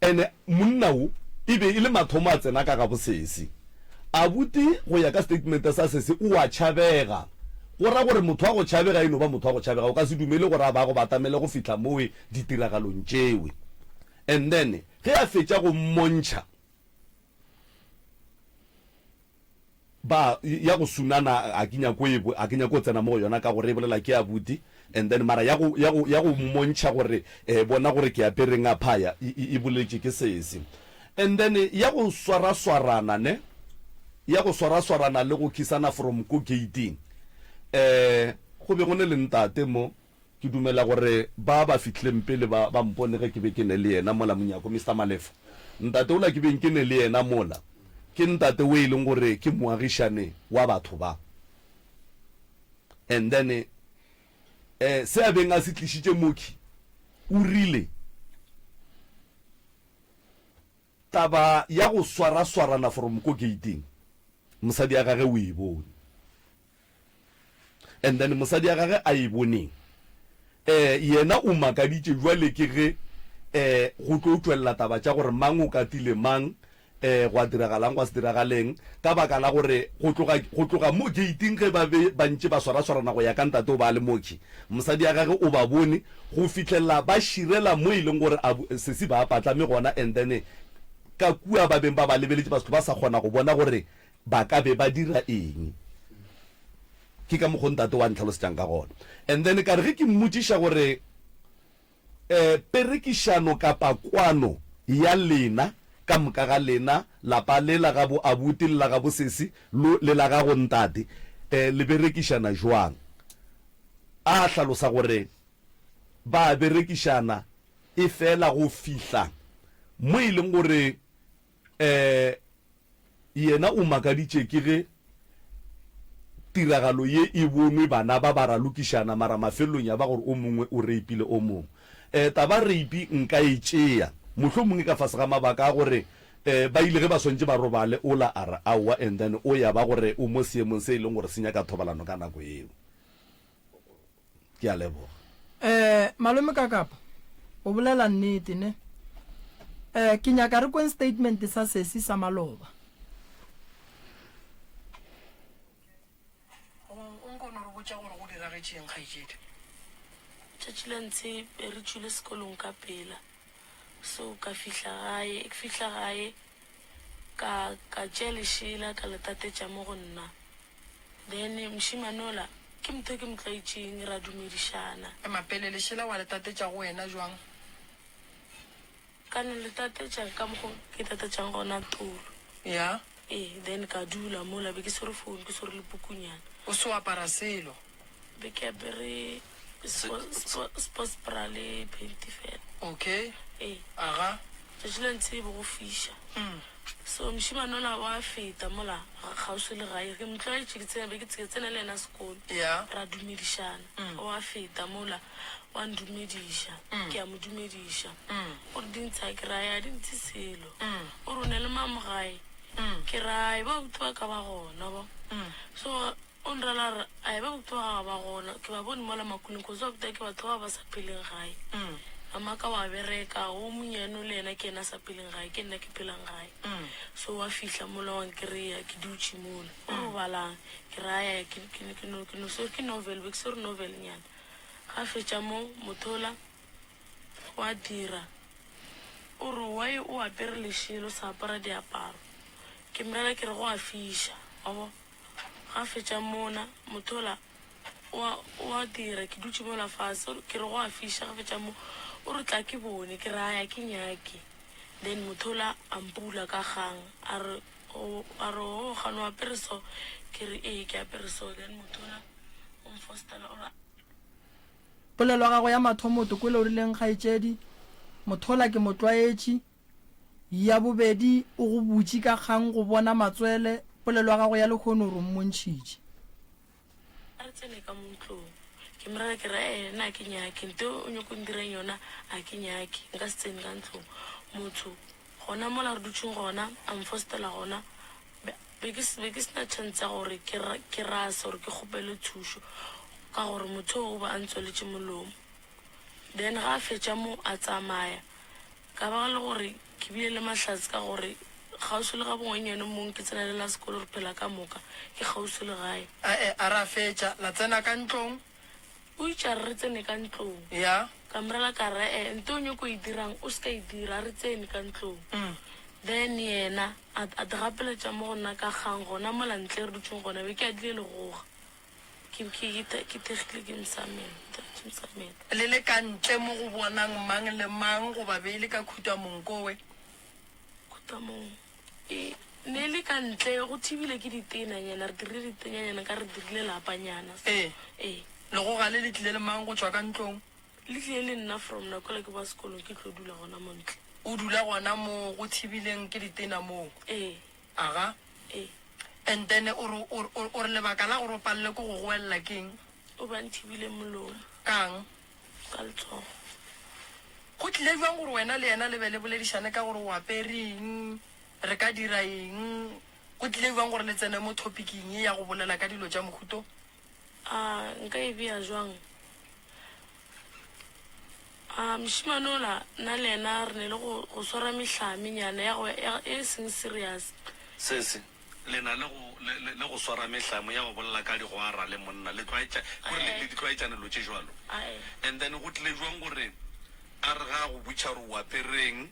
Ene monna wo e be e le mathomo a tsena ka ga bosesi. Abuti go ya ka statement sa sesi o a tšhabega. Go ra gore motho wa go tšhabega e no ba motho wa go tšhabega, o ka se dumele gore a ba go batamele go fihla mowe ditiragalong tšewe. And then ge a fetša go mmontšha Ba, ya go sunana ga ke nyako e, ga ke nyako go tsena mo go yona ka gore e bolela ke abuti, and then mara ya go, ya go, ya go mmontšha gore eh, bona gore ke apereng aphaya, e, e, e boletše ke sesi. And then ya go swaraswarana ne, ya go swaraswarana le go kissana from ko gate-ing, eh, go be go ne le ntate mo, Ke dumela gore ba ba fihlileng pele ba, ba mpone ge ke be ke ne le yena mola monyako, Mister Malefo. Ntate wola ke beng ke ne le yena mola, ke ntate wo e leng gore ke moagišane wa batho ba. And then, eh, se a beng a se tlišitše mokhwi, o rile, Taba ya go swaraswarana from ko gate-ing, mosadi ya gage o e bone. And then mosadi ya gage a e boneng, eh, yena o makaditše bjale ke ge, eh, go tlo tšwelela taba tša gore mang o katile mang, eh, gwa diragalang gwa se diragaleng, ka baka la gore go tloga, go tloga mo gate-ing ge ba be ba ntše ba swaraswarana go ya ka ntate o ba a le mokhi, mosadi ya gage o ba bone go fihlelela ba širela mo e leng gore a, sesi ba patlame gona and then ka kua ba beng ba ba lebeletše ba se ba sa kgona go bona gore Ba ka be ba dira eng? Ke ka mokgo ntate wa ntlhalosetšang ka gona. And then ka re ge ke mmotšiša gore, eh, perekišano kapa kwano ya lena ka moka ga lena, lapa le la ga bo abuti le la ga bo sesi, lo le la gago ntate, eh, le berekišana jwang? A hlalosa gore ba berekišana. Efela go fihla mo e leng gore um yena o makaditše ke ge tiragalo ye e bonwe bana ba ba ralokišana mara mafelelong ya ba gore o mongwe o reipile o mongwe. Um taba reipi nka e tšea mohlomongwe ka fase ga mabaka a gore um ba ile ge ba swantše ba robale ola a re aowa and then o ya ba gore o mo seemong se e leng gore se nyaka thobalano ka nako yeo. Ke a leboga. Eh, malome Kakapa, o bolela nnete ne? Eh, ke nyaka re kweng statement sa sesi sa maloba. O nko no re botša gore go diragetše eng, kgaetšedi? Tšatši la ntshe be re tšwile sekolong ka pela. So ka fihla gae, ke fihla gae ka ka tšea lešela ka le tatetša mo go nna. Then mošemane ola ke motho e ke mo tlwaetšeng, ra dumedišana. Ema pele, lešela wa le tatetša go wena jwang? Ka no le tatetša ka mokgo ke tatetšang gona tolo. Ya. Ee, then ka dula mola, be ke swere phone, ke swere le pukunyana. O se wa apara selo? Be ke apere sports bra le panty fela. Okay. Ee. Aga. Tšatši la ntshe be go fiša. So mošemane ola wa feta mola kgauswi le gae, ke mo tlwaetše, ke tsena, be ke tsena le yena sekolo. Yeah. Ra dumedišana. Wa feta mola, wa ndumediša, ke a mo dumediša. O re Dintsha, ke ra ya, di ntshe selo. O re o ne le mang mo gae? Ke ra ai, ba buti ba ka ba gona bo. So O nrela a re, Ae, ba buti ba gago ba gona, ke ba bone mola makuleng, cause ba buti ke batho bao ba sa pheleng gae. Mamaka wa bereka, wo monnyane o le yena ke yena a sa pheleng gae, ke nna ke phelang gae. So wa fihla mola wa nkreya ke dutše mola. O re o balang? Ke re, Ae, ke, ke, ke no, ke no swere ke novel, be ke swere novel nyana. Ga fetša mo, motho ola wa dira, o re, Why o apere lešela o sa apara diaparo? Ke mrela ke re, Go a fiša, wa bo. Ga fetša mona, motho ola o a, o a dira, ke dutše mola fase, o re, ke re go a fiša, ga fetša mo, o re tla ke bone, ke re aya ke nyake. Then motho ola a mpula ka kgang, a re, o, a re o gane o apere so, ke re ee ke apere so, then motho ola o nfostela, o re. Polelo ya gagwe ya mathomo o kwele o rileng kgaetšedi, motho ola ke mo tlwaetše, Ya bobedi, o go butše ka kgang go bona matswele, polelo ya gago ya lehono o re o mmontšhitše. A re tsene ka mo ntlong. Ke mo rera ke re, Ee, nna a ke nyake. Nto o nyoko ndirang yona a ke nyake. Nka se tsene ka ntlong. Motho, gona mola re dutšeng gona, a mfostela gona. Be, be ke, be ke se na chance ya gore ke, ke rase gore ke kgopele thušo ka gore motho o o be a ntswaletše molomo. Then ga a fetša mo a tsamaya. Ka ba le gore ke bile le mahlatse ka gore kgauswi le ga bongwannyane mong ke tsena le la sekolo re phela ka moka, ke kgauswi le gae. Ae, a re a fetša, la tsena ka ntlong? O itše a re re tsene ka ntlong. Ya. Ka mo rela ka re, Ae, nto o nyoko e dirang o se ka e dira, a re tsene ka ntlong. Then yena a, a di gapeletša mo go nna ka kgang gona mola ntle re dutšeng gona, be ke adile legoga. Ke, ke, ke, ke thekgile ke Msamelo, Ntate Msamelo. Le le ka ntle mo go bonang mang le mang goba be e le ka khutamong kowe? Khutamong. E ne e le ka ntle, go thibile ke ditenanyana, re dirile ditenanyana ka re dirile lapanyana. Ee. Ee. Legoga le le tlile le mang go tšwa ka ntlong? Le tlile le nna from nako yela ke boa sekolong ke tlo dula gona mo ntle. O dula gona mo go thibileng ke ditena moo? Ee. Aga. Ee. And then o re, o, o, o re lebaka la gore o palelwe ke go goelela ke eng? O be a nthibile molomo. Ka'ng? Ka letsogo. Go tlile bjang gore wena le yena le be le boledišane ka gore o apere eng, re ka dira eng? Go tlile bjang gore le tsene mo topic-ing ye ya go bolela ka dilo tša mohuta o? A nka e bea jwang? A mošemane ola nna le yena re ne le go, go swara mehlame nyana ya go, ya, e seng serious. Sesi, le na le go, le, le, le go swara mehlamo ya go bolela ka digwara le monna, le tlwaetša, kore le, le di tlwaetšana dilo tše jwalo. And then go tlile jwang gore a re ga a go botša gore o apereng,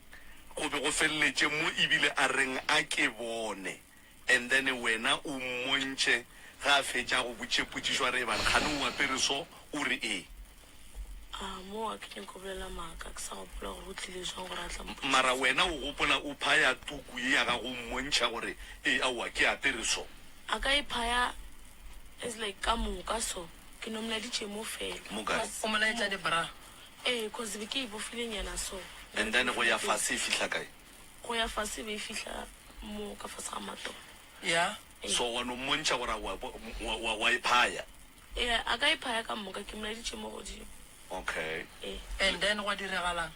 go be go feleletše mo ebile a reng a ke bone. And then wena o mmontšhe ge a fetša a go botše potšišo a re ebang kgane o apere so, o re ee. A mo a ke nyako bolela maaka, ke sa gopola gore go tlile jwang gore a tla mpotšiša. Mara wena o gopola o phaya tuku ye ya gago o mmontšha gore ee aowa ke apere so. A ka e phaya as like ka moka so, ke no molaeditše mo fela. Mo kae? O mo laetša di bra. Ee, cause be ke e bofile nyana so. And then go ya fase e fihla kae? Go ya fase e be e fihla mo ka fase ga matolo. Ya. So wa no mmontšha gore wa, wa, wa, wa e phaya? Ee, a ka e phaya ka moka, ke mo laeditše mo godimo. Okay. Ee. And then gwa diragalang?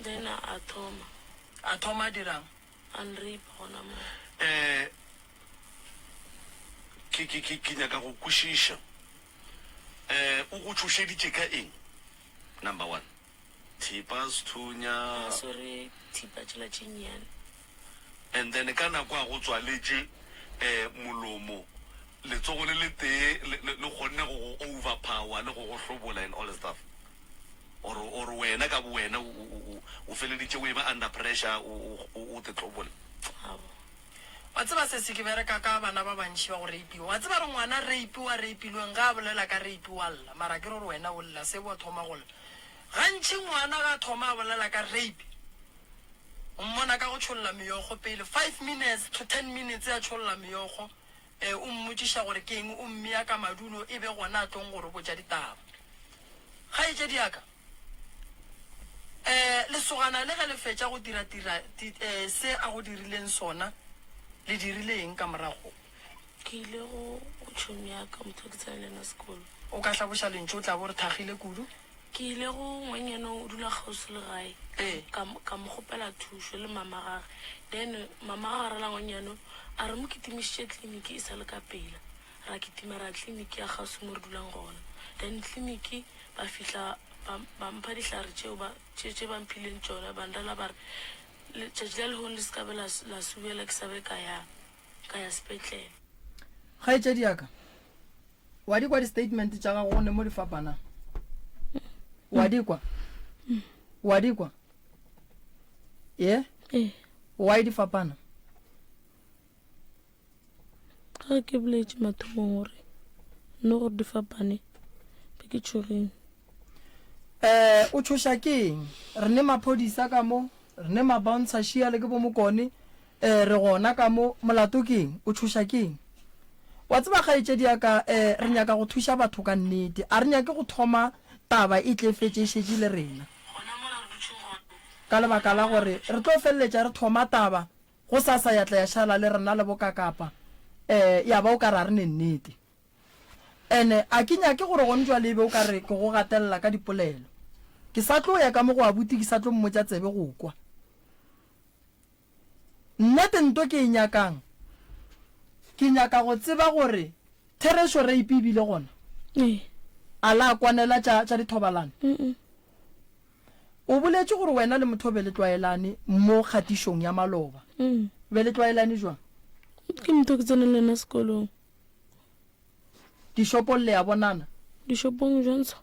Then a thoma. A thoma a dirang? A nrape gona moo. Eh, ke, ke, ke, ke nyaka go kwešiša. Eh, o go tšhošeditše ka eng? Number one. Thipa, sethunya. A swere thipa tšela tše nnyane. And then ka nako a go tswaletše eh molomo, letsogo le letee le, le, le kgonne go go overpower le go go hlobola and all the stuff. Or, or wena ka bowena o, o, o, o feleditše o eba under pressure o, o, o te hlobola. Aowa. Wa tseba sesi ke bereka ka bana ba bantši ba go rapiwa. Wa tseba re ngwana rape wa rapilweng ge a bolela ka rape wa lla mara ke re gore wena o lla se wa thoma go lla. Gantši ngwana ge a thoma a bolela ka rape o mmona ka go tšholla meokgo pele five minutes to ten minutes a tšholla meokgo e o mmotšiša gore ke eng o mmea ka madulo e be gona a tlong go re botša ditaba. Kgaetšedi ya ka. Eh, lesogana le ge le fetša go dira tira, ti, eh, se a go dirileng sona, le dirile eng ka morago? Ke ile go, go tšhomi ya ka, motho ke tsena le yena sekolo. O ka hlaboša lentšu, o tla bo re thakgile kudu. Ke ile go ngwanyana o dula kgauswi le gae, Ee. ka, ka mo kgopela thušo le mama gage. Then mama gage a rela ngwanyana a re mo kitimišitše kliniki e sa le ka pela. Ra kitima ra kliniki ya kgauswi mo re dulang gona. Then kliniki ba fihla ba, ba mpha dihlare tšeo ba, tše, tše ba mphileng tšona, ba nrela ba re, Letšatši la lehono le se ka be la, la subela ke sa be ka ya, ka ya sepetlele. Kgaetšedi ya ka, wa di kwa di-statement tša gago gone mo di fapanang? Wa di kwa? Wa di kwa? Ye? Ee. Why di fapana? Ka ge ke boletše mathomong gore nno gore di fapane be ke tšhogile. Eh, o tšhoša ke eng? Re ne maphodisa ka mo, re ne ma-bouncer šia le ke bo Mokone, eh, re gona ka mo, molato ke eng? O tšhoša ke eng? Wa tseba kgaetšedi ya ka, eh, re nyaka go thuša batho ka nnete, a re nyake go thoma taba e tle e fetše e šetše le rena. Ka lebaka la gore re tlo feleletša re thoma taba Gosasa ya tla ya šala le rena le bokakapa, eh, ya ba o ka re a re ne nnete. Ene a ke nyake gore gone jwale e be o ka re ke go gatelela ka dipolelo. Ke sa tlo ya ka mo go abuti ke sa tlo mmotša tsebe go kwa. Nnete nto ke e nyakang, ke nyaka go tseba gore therešo rape e bile gona? Ee. A la kwanela tša, tša dithobalano? Mm-mm. O boletše gore wena le motho be le tlwaelane mo kgatišong ya maloba. Be le tlwaelane jwang? Ke motho ke tsene le yena sekolong. Dishopong le a bonana? Dishopong jwang so?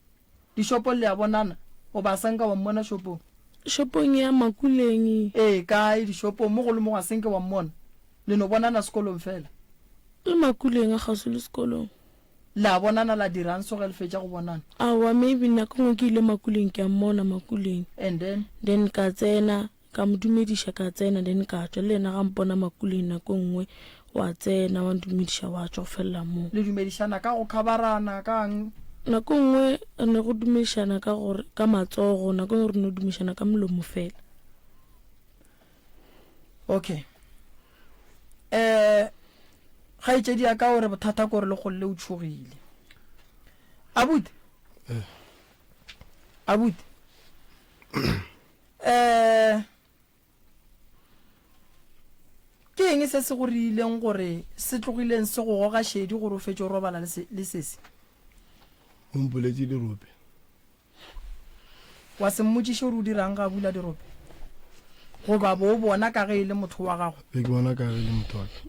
Dishopong le a bonana? Goba a sa nka wa mmona shopong? Shopong ya Makuleng. Ee, kae dishopong? Mo go le mo ga se nke wa mmona? Le no bonana sekolong fela? Le Makuleng a kgauswi le sekolong. Le a bonana la dirang so ge le fetša go bonana? Aowa maybe nako nngwe ke ile makuleng ke a mmona makuleng. And then? Then ka tsena ka mo dumediša ka tsena then ka tšwa le yena ga mpona makuleng nako nngwe wa tsena wa ndumediša wa tšwa go felela moo. Le dumedišana ka go khabarana ka'ng? Nako nngwe re ne go dumedišana ka gore ka matsogo nako nngwe re no dumišana ka molomo fela. Okay. Eh kgaetšedi ya ka o re bothata ko re le golle o tšhogile. Abuti. Eh. Abuti. Eh ke eng se se go riileng gore se tlogileng se go goga šedi gore o fetše o robala le sesi? O mpoletše dirope. Wa se mmotšiše gore o dirang ge a bula dirope? Goba bo o bona ka ge e le motho wa gago? Be ke bona ka ge e le motho wa ka.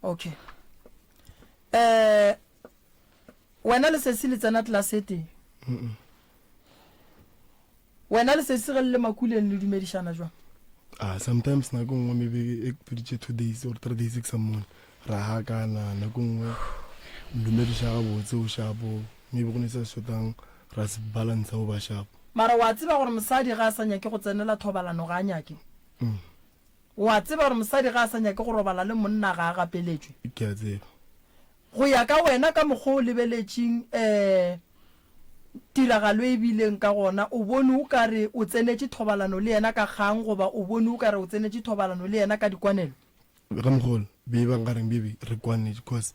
Okay. Eh, wena le sesi le tsena tlelase e tee? Mm-mm. Wena le sesi ge le le makuleng le dumedišana jwang? Ah, sometimes nako nngwe maybe e ke feditše 2 days or 3 days ke sa mmone, ra hakana, nako nngwe ndumediša gabotse o shapo, maybe go ne se se shotang ra se balansa o ba shapo. Mara wa tseba gore mosadi ga a sa nyake go tsenela thobalano ga a nyake? Mm. Wa tseba gore mosadi ga a sa nyake go robala le monna ga a gapeletšwe? Ke a tseba. Go ya ka wena ka mokgwa o lebeletšeng um. tiragalo e bileng ka gona, o bone o ka re o tsenetše thobalano le yena ka kgang goba o bone o ka re o tsenetše thobalano le yena ka dikwanelo? Ramogolo, Be ba nkareng baby re kwanetše cause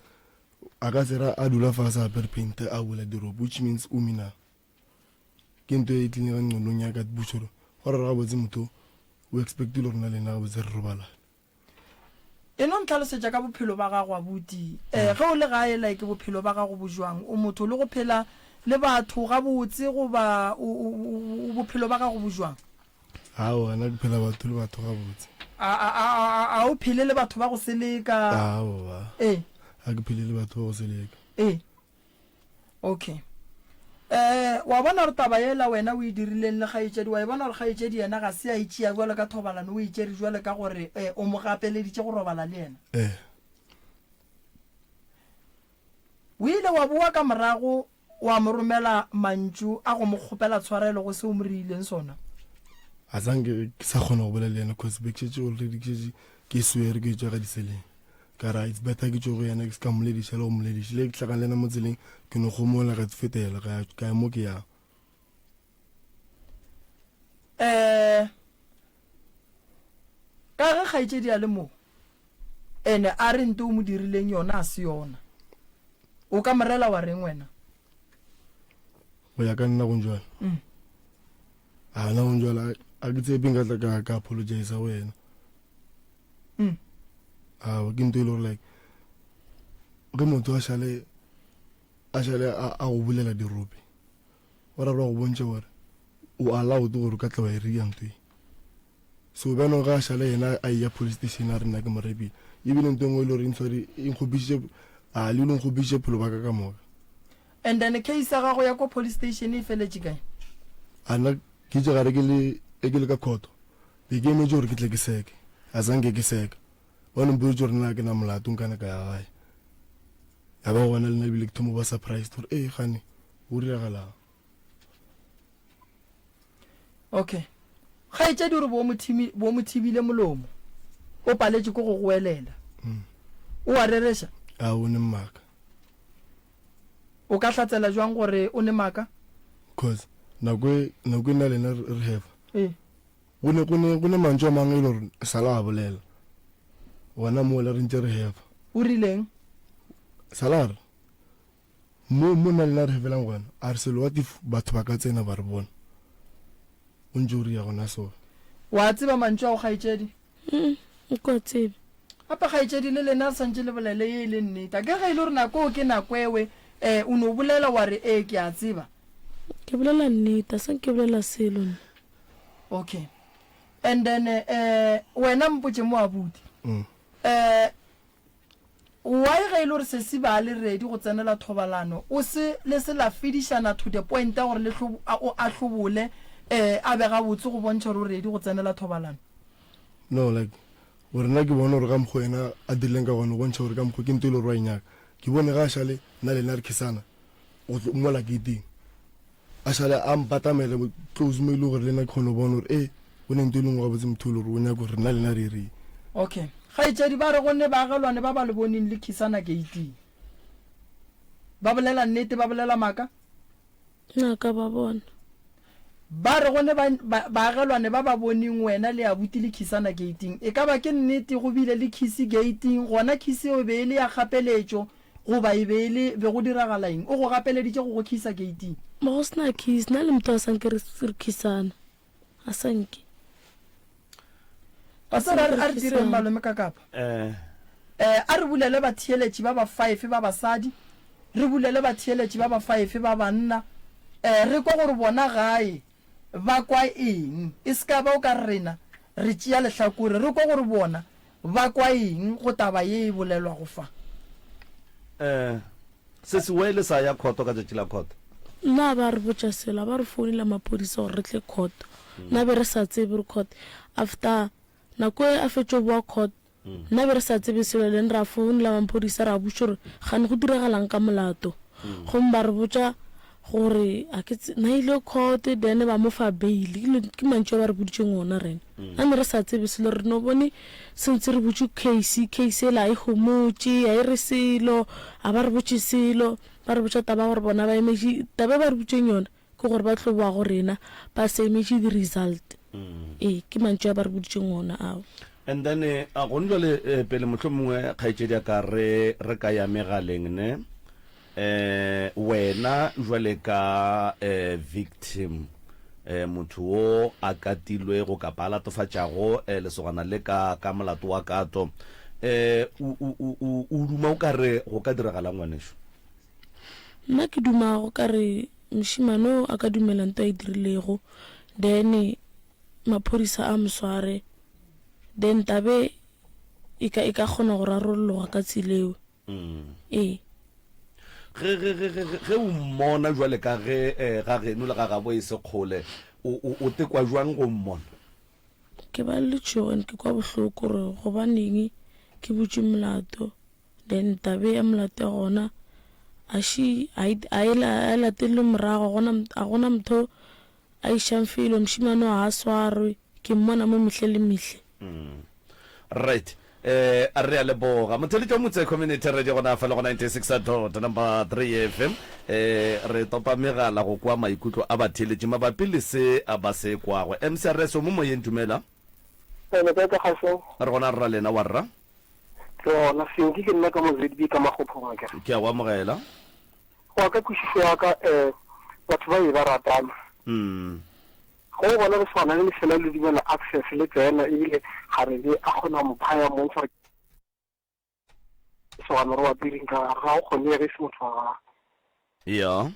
a ka se ra a dula fase a apere paint a bula dirope which means o mina. Ke nto e tlileng ka nqondong ya ka botša gore go ra gabotse motho o expectile gore nna le yena gabotse re robalane. E no ntlhalosetša ka bophelo ba gago abuti. Eh, ge o le gae like bophelo ba gago bo jwang? O motho le go phela le batho gabotse goba o, o, o, bophelo ba gago bo jwang? Aowa, nna ke phela batho le batho gabotse. A, a, a, a, a o phele le batho ba go seleka? Aowa. Ee. Ga ke phele le batho ba go seleka. Ee. Okay. Eh, wa bona gore taba yela wena o e dirileng le kgaetšedi, wa e bona gore kgaetšedi yena ga se a e tšea bjalo ka thobalano, o e tšere bjalo ka gore eh, o mo gapeleditše go robala le yena. Eh. O ile wa boa ka morago wa mo romela mantšu a go mo kgopela tshwarelo go se o mo reileng sona. A sa nke ke sa kgona go bolela le yena cause be ke šetše already ke šetše ke swere ke tšwa ka diseleng. Ka ra it's better ke tšwe go yena ke se ka mmolediša le go mmolediša. Le ke hlakane le yena mo tseleng ke no gomola ka fetela ka ya ka ya mo ke yang. Eh ka ge kgaetšedi a le mo ene a re nto o mo dirileng yona a se yona. O ka mo rela wa reng wena? Go ya ka nna go njwalo. Mm. A na go njwalo a ke tshepe nka tla ka ka apologize go yena. Mm. Aowa ke nto e le gore like ge motho a šale a šale a go bulela dirope o ra go bontšha gore o allowed gore o ka tla wa e ria nto e. So bjanong ge a šale yena a eya police station a re nna ke mo rapile ebile nto e nngwe e le gore e ntshware e nkgopišitše a le ile nkgopišitše bophelo ba ka ka moka. And then case ya gago ya ko police station e feletše kae? A nna ke itše gare ke le e ke le ka court Be ke emetše gore ke tle ke seke, a sa nke ke seka. Ba no mpoditše gore nna ga ke na molato, nkane ka ya gae. Ya ba gona le nna ebile ke thoma go ba surprised gore ee gane go diragalang. Okay. Kgaetšedi o re bo mo thimi, bo mo thibile molomo. O paletše ke go goelela. Mm. O a rereša? A o ne maaka. O ka hlatsela jwang gore o ne maaka? Cause nako e nako e nna le yena re hefa. Ee. Go ne, go ne, go ne mantšu a mangwe e le gore Sala a bolela. Gona mola re ntše re hefa. O rileng? Sala a re, Mo, mo nna le nna re hefelang gona, a re selo, what if batho ba ka tsena ba re bona? O ntše o ria gona so. Wa tseba mantšu ao, kgaetšedi? Mm, nko a tsebe. Gape kgaetšedi le lena le swantše le bolele ye e le nnete. A ke ge e le gore nako eo ke nako ewe, eh, o no bolela wa re, Ee, ke a tseba. Ke bolela nnete, a sa nke bolela selo nna. Okay. And then eh wena mpotše mo abuti. Mm. Eh why ge e le gore sesi ba le ready go tsenela thobalano o se le se la fedišana to the point ya gore le hlo o a hlobole eh a be gabotse go bontšha gore o ready go tsenela thobalano? No like gore nna ke bone gore ka mokgwa yena a dirileng ka gona go bontšha gore ka mokgwa ke nto e le gore wa e nyaka. Ke bone ga a šale nna le yena re khisana go tlo mola gating. A šale a mpatamele close mo e le gore le nna ke kgone go bona gore ee go ne nto e lengwe gabotse motho e le gore o nyaka gore nna le nna re reng. Okay. Kgaetšedi ba re go ne baagelwane ba ba le boneng le khisana geiting. Ba bolela nnete ba bolela maaka? Nna ka ba bona. Ba re go ne ba, ba, baagelwane ba ba boneng wena le abuti le khisana geiting. E ka ba ke nnete go bile le khisi geiting, gona khisi eo e be e le ya kgapeletšo Goba e be e le, be go diragala eng? O go gapeleditše go go khisa keiting? Mo go se na khisi, nna le motho a sa nke re, re khisana. A sa nke. Pastor, a re, a re direng malome ka kapa. Eh. Eh, a re bulele batheeletši ba ba five ba basadi, re bulele batheeletši ba ba five ba banna, eh, re kwe gore bona gae ba kwa eng. E se ka ba o ka re rena re tšea lehlakore, re kwe gore bona Ba kwa eng go taba ye e bolelwago fa? Eh, sesi we le sa ya khoto ka tšatši la khoto? Nna a ba re botša selo, a ba re founela maphodisa gore re tle court. Nna be re sa tsebe re court. After nako e a fetšo boa court, nna be re sa tsebe selo then ra founela maphodisa ra botša gore gane go diragalang ka molato. Gomme ba re botša. Gore a ke tse, na ile court then ba mo fa bail. Ke lo, ke mantšu a ba re boditšeng ona rena. Na ne re sa tsebe selo, re no bone se ntse re butše case, case ela a e homotše, a e re selo, a ba re botše selo. Ba re botša taba ya gore bona ba emetše, taba e ba re botšeng yona ke gore ba tlo boa go rena ba sa emetše di-result. Ee, ke mantšu a ba re boditšeng ona ao. And then gone jwale pele mohlomongwe kgaetšedi ya ka re re ka ya megaleng ne eh wena jwale ka eh victim eh motho wo a katilwego kapa a latofatšago eh lesogana le ka ka molato wa kato eh o o o o o duma o ka re go ka diragalang ngwanešu? Nna ke duma go ka re mošemane o a ka dumela nto a e dirilego then maphodisa a mo sware then tabe e ka e ka kgona go rarolloga ka tseleo. Ee. Ge, ge, ge, ge, ge o mmona jwale ka ge eh, ga geno le ga gabo e se kgole, o, o, o tekwa jwang go mmona? Ke ba le letšhogo and ke kwa bohloko gore gobaneng ke butše molato then tabe ya molato ya gona a še a e, a e, a e latelele morago, a gona, a gona motho a išang felo, mošemane ga a swarwe, ke mmona mo mehle le mehle. Right. Eh, re a leboga. Motheletši wa Motse Community Radio gona fa le go 96 dot number 3 FM. Eh, re topa megala go kwa maikutlo a batheletši mabapi le se a ba se kwago. MCRS o mo moyeng dumela. Eh, le kae ka kgašong? Re gona rra lena wa rra. Ke gona, Senki ke nna ka mo ZB ka Makgophong akere. Ke a go amogela. Go ya ka kwešišo ya ka, um batho ba e ba ratana. Mm. Go bona lesogana le le fela le dumela access le tsena ebile kgarebe a kgona go mo phaya mmontšha gore lesogana gore o apereng ka gare ga go kgonege e se motho wa gagwe. Ya.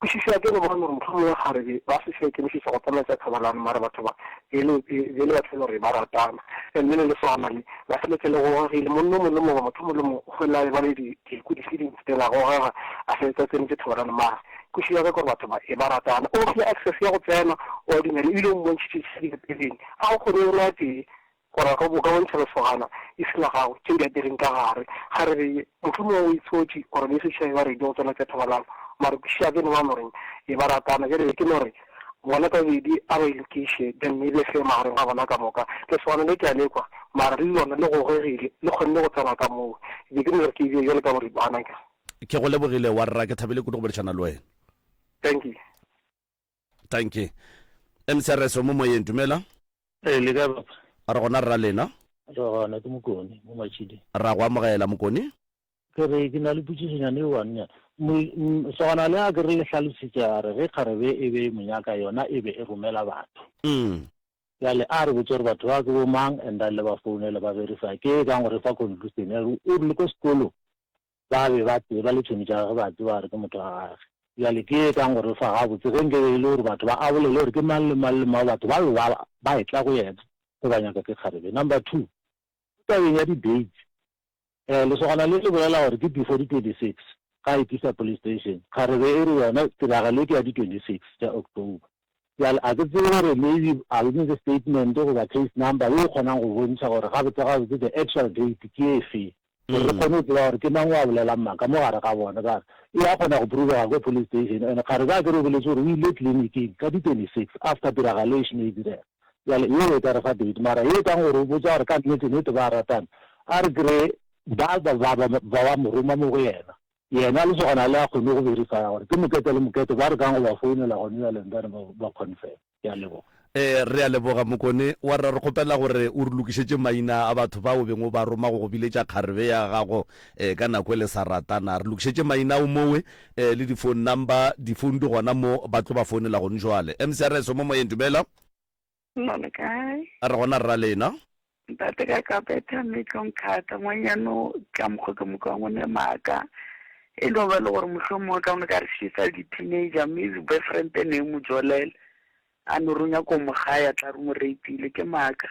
Kwešišo ya ke no bona gore mohlomongwe kgarebe ba se sa ikemišetša go tsena tša thobalano mara batho ba e le e be le batho e le gore ba ratana and then lesogana le la feletša le gogegile monna o mongwe le mongwe motho o mongwe le mongwe o fela a eba le di dikwi di-feelings tsela gogega a feletša a tsenetše thobalano mara Kwešišo ya ka ke gore batho ba e ba ratana. O mo file access ya go tsena, o a dumela, ebile o mmontšhitše tše di apereng. A go kgone le a tee gore a ka o ka bontšha lesogana e se la gago tše o di apereng ka gare. Kgarebe ye mohlomongwe o itshotše or be e se tšhabe ba ready go tsena tša thobalano. Mara kwešišo ya ka e no ba goreng e ba ratana. Bjale ke no re bona ka bobedi a ba e lokiše then e be fair magareng ga bona ka moka. Lesogana le ke a le kwa mara le lona le gogegile, le kgonne go tsena ka moo. Be ke no re ke e bee bjalo ka boripana. Ke go lebogile warra, ke thabile kudu go boledišana le wena. Thank you. Thank you. MCRS o mo moyeng, dumela. Ee, le kae papa? Re gona rra lena. Re gona, ke Mokone mo Matšhiding. Ra go amogela Mokone. Ke re ke na le potšišonyana e one nyana. Sogana le a ke re le hlalositše a re ge kgarebe e be e mo nyaka yona e be e romela batho. Mm. Bjale a re botše gore batho ba ke bo mang and then le ba founele ba verify. Ke e kang go re fa conclusion ya gore o re le ko sekolong Ba be ba tseba le tšhomi tša gagwe, ba tseba gore ke motho wa gage. Bjale ke ye kang go re fa gabotse ge nke be e le gore batho ba a bolele gore ke mang le mang le mang, batho ba be ba ba etla go yena ge ba nyaka ke kgarebe. Number two, tabeng ya di-dates, um lesogana le le bolela gore ke before di 26 ga a ikisa police station, kgarebe e re yona tiragalo e ke ya di 26 tša October. Bjale a ke tsebe gore maybe a le nyake statement goba case number ye e kgonang go bontšha gore gabotse gabotse the actual date ke efe. Gore re kgone go tseba gore ke mang o a bolelang maaka mo gare ga bona. Ka gore e a kgona go provega ko police station and kgarebe akere o boletše gore o ile clinic-ing ka di 26 after tiragalo e šeno e direga. Bjale yeo e ka re fa date mara ye e kang gore o botša gore ka nnete nnete ba ratana a re kry-e ba ba ba ba ba mo roma mo go yena. Yena lesogana le a kgone go verifya gore ke mokete le mokete ba re kang go ba founela gone bjale and then ba ba confirm. Ke a leboga. Ee, re a leboga Mokone wa rra. Re kgopela gore o re lokišetše maina a batho ba o beng o ba roma go go biletša kgarebe ya gago eh, ka nako e le sa ratana. Re lokišetše maina ao mowe eh, le di-phone number. Di-phone di gona mo, ba tlo ba founela gone jwale. MCRS o mo moyeng, dumela. Nna le kae? Re gona rra lena. Ntate ka ka betha metlong thata ngwanyano ka mokgwa ke moka ngone maaka e no ba le gore mohlomongwe ka one ka re she sa di teenager maybe boyfriend ne e mo jolela a no re o nyako mo gaya tla re mo rapile ke maaka.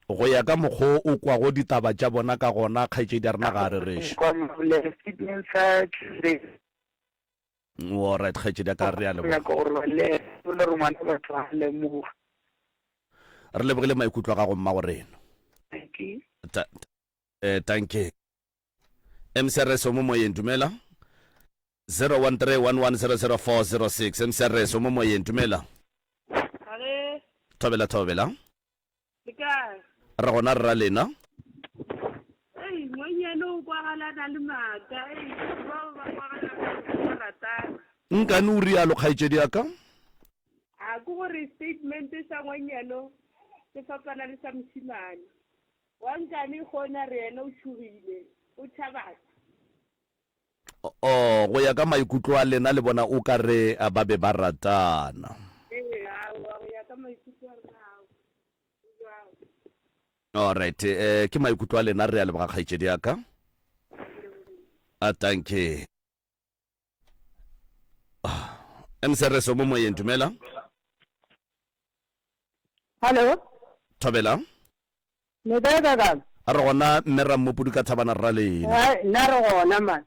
Go ya ka mokgo o kwago ditaba tša bona ka gona, kgaetšedi ya rena ga a rereše. Kwa mabole statement sa Tuesday. Alright, kgaetšedi ya ka, re a leboga. Nyaka gore ba le le gore ngwana batho ba lemoga. Re lebogile maikutlo a gago mmago rena. Thank you. Ta, eh, thank you. MCRS o mo moyeng, dumela. 0131100406 MCRS o mo moyeng dumela. Gare. Thobela thobela. Le kae? Re gona rra lena. Ei, ngwanyana o kwagala a na le maaka. Ei, batho bao ba kwagala ba ratana. Nkane o rialo kgaetšedi ya ka? A ke gore statement sa ngwanyano se fapana le sa mošimane. Wa nkane gona re yena o tšhogile, o tšhaba batho. Oh, go ya ka maikutlo a lena le bona o ka re ba be ba ratana. Ee, aowa, go ya ka maikutlo a rena aowa, go bjalo. Alright, eh, ke maikutlo a lena, re a leboga kgaetšedi ya ka. A tanke. Ah, MCRS o mo moyeng, dumela. Hello. Thobela. Le kae kakang? A re gona mme Rammopudu ka thabana rra lena. Hai, nna re gona man.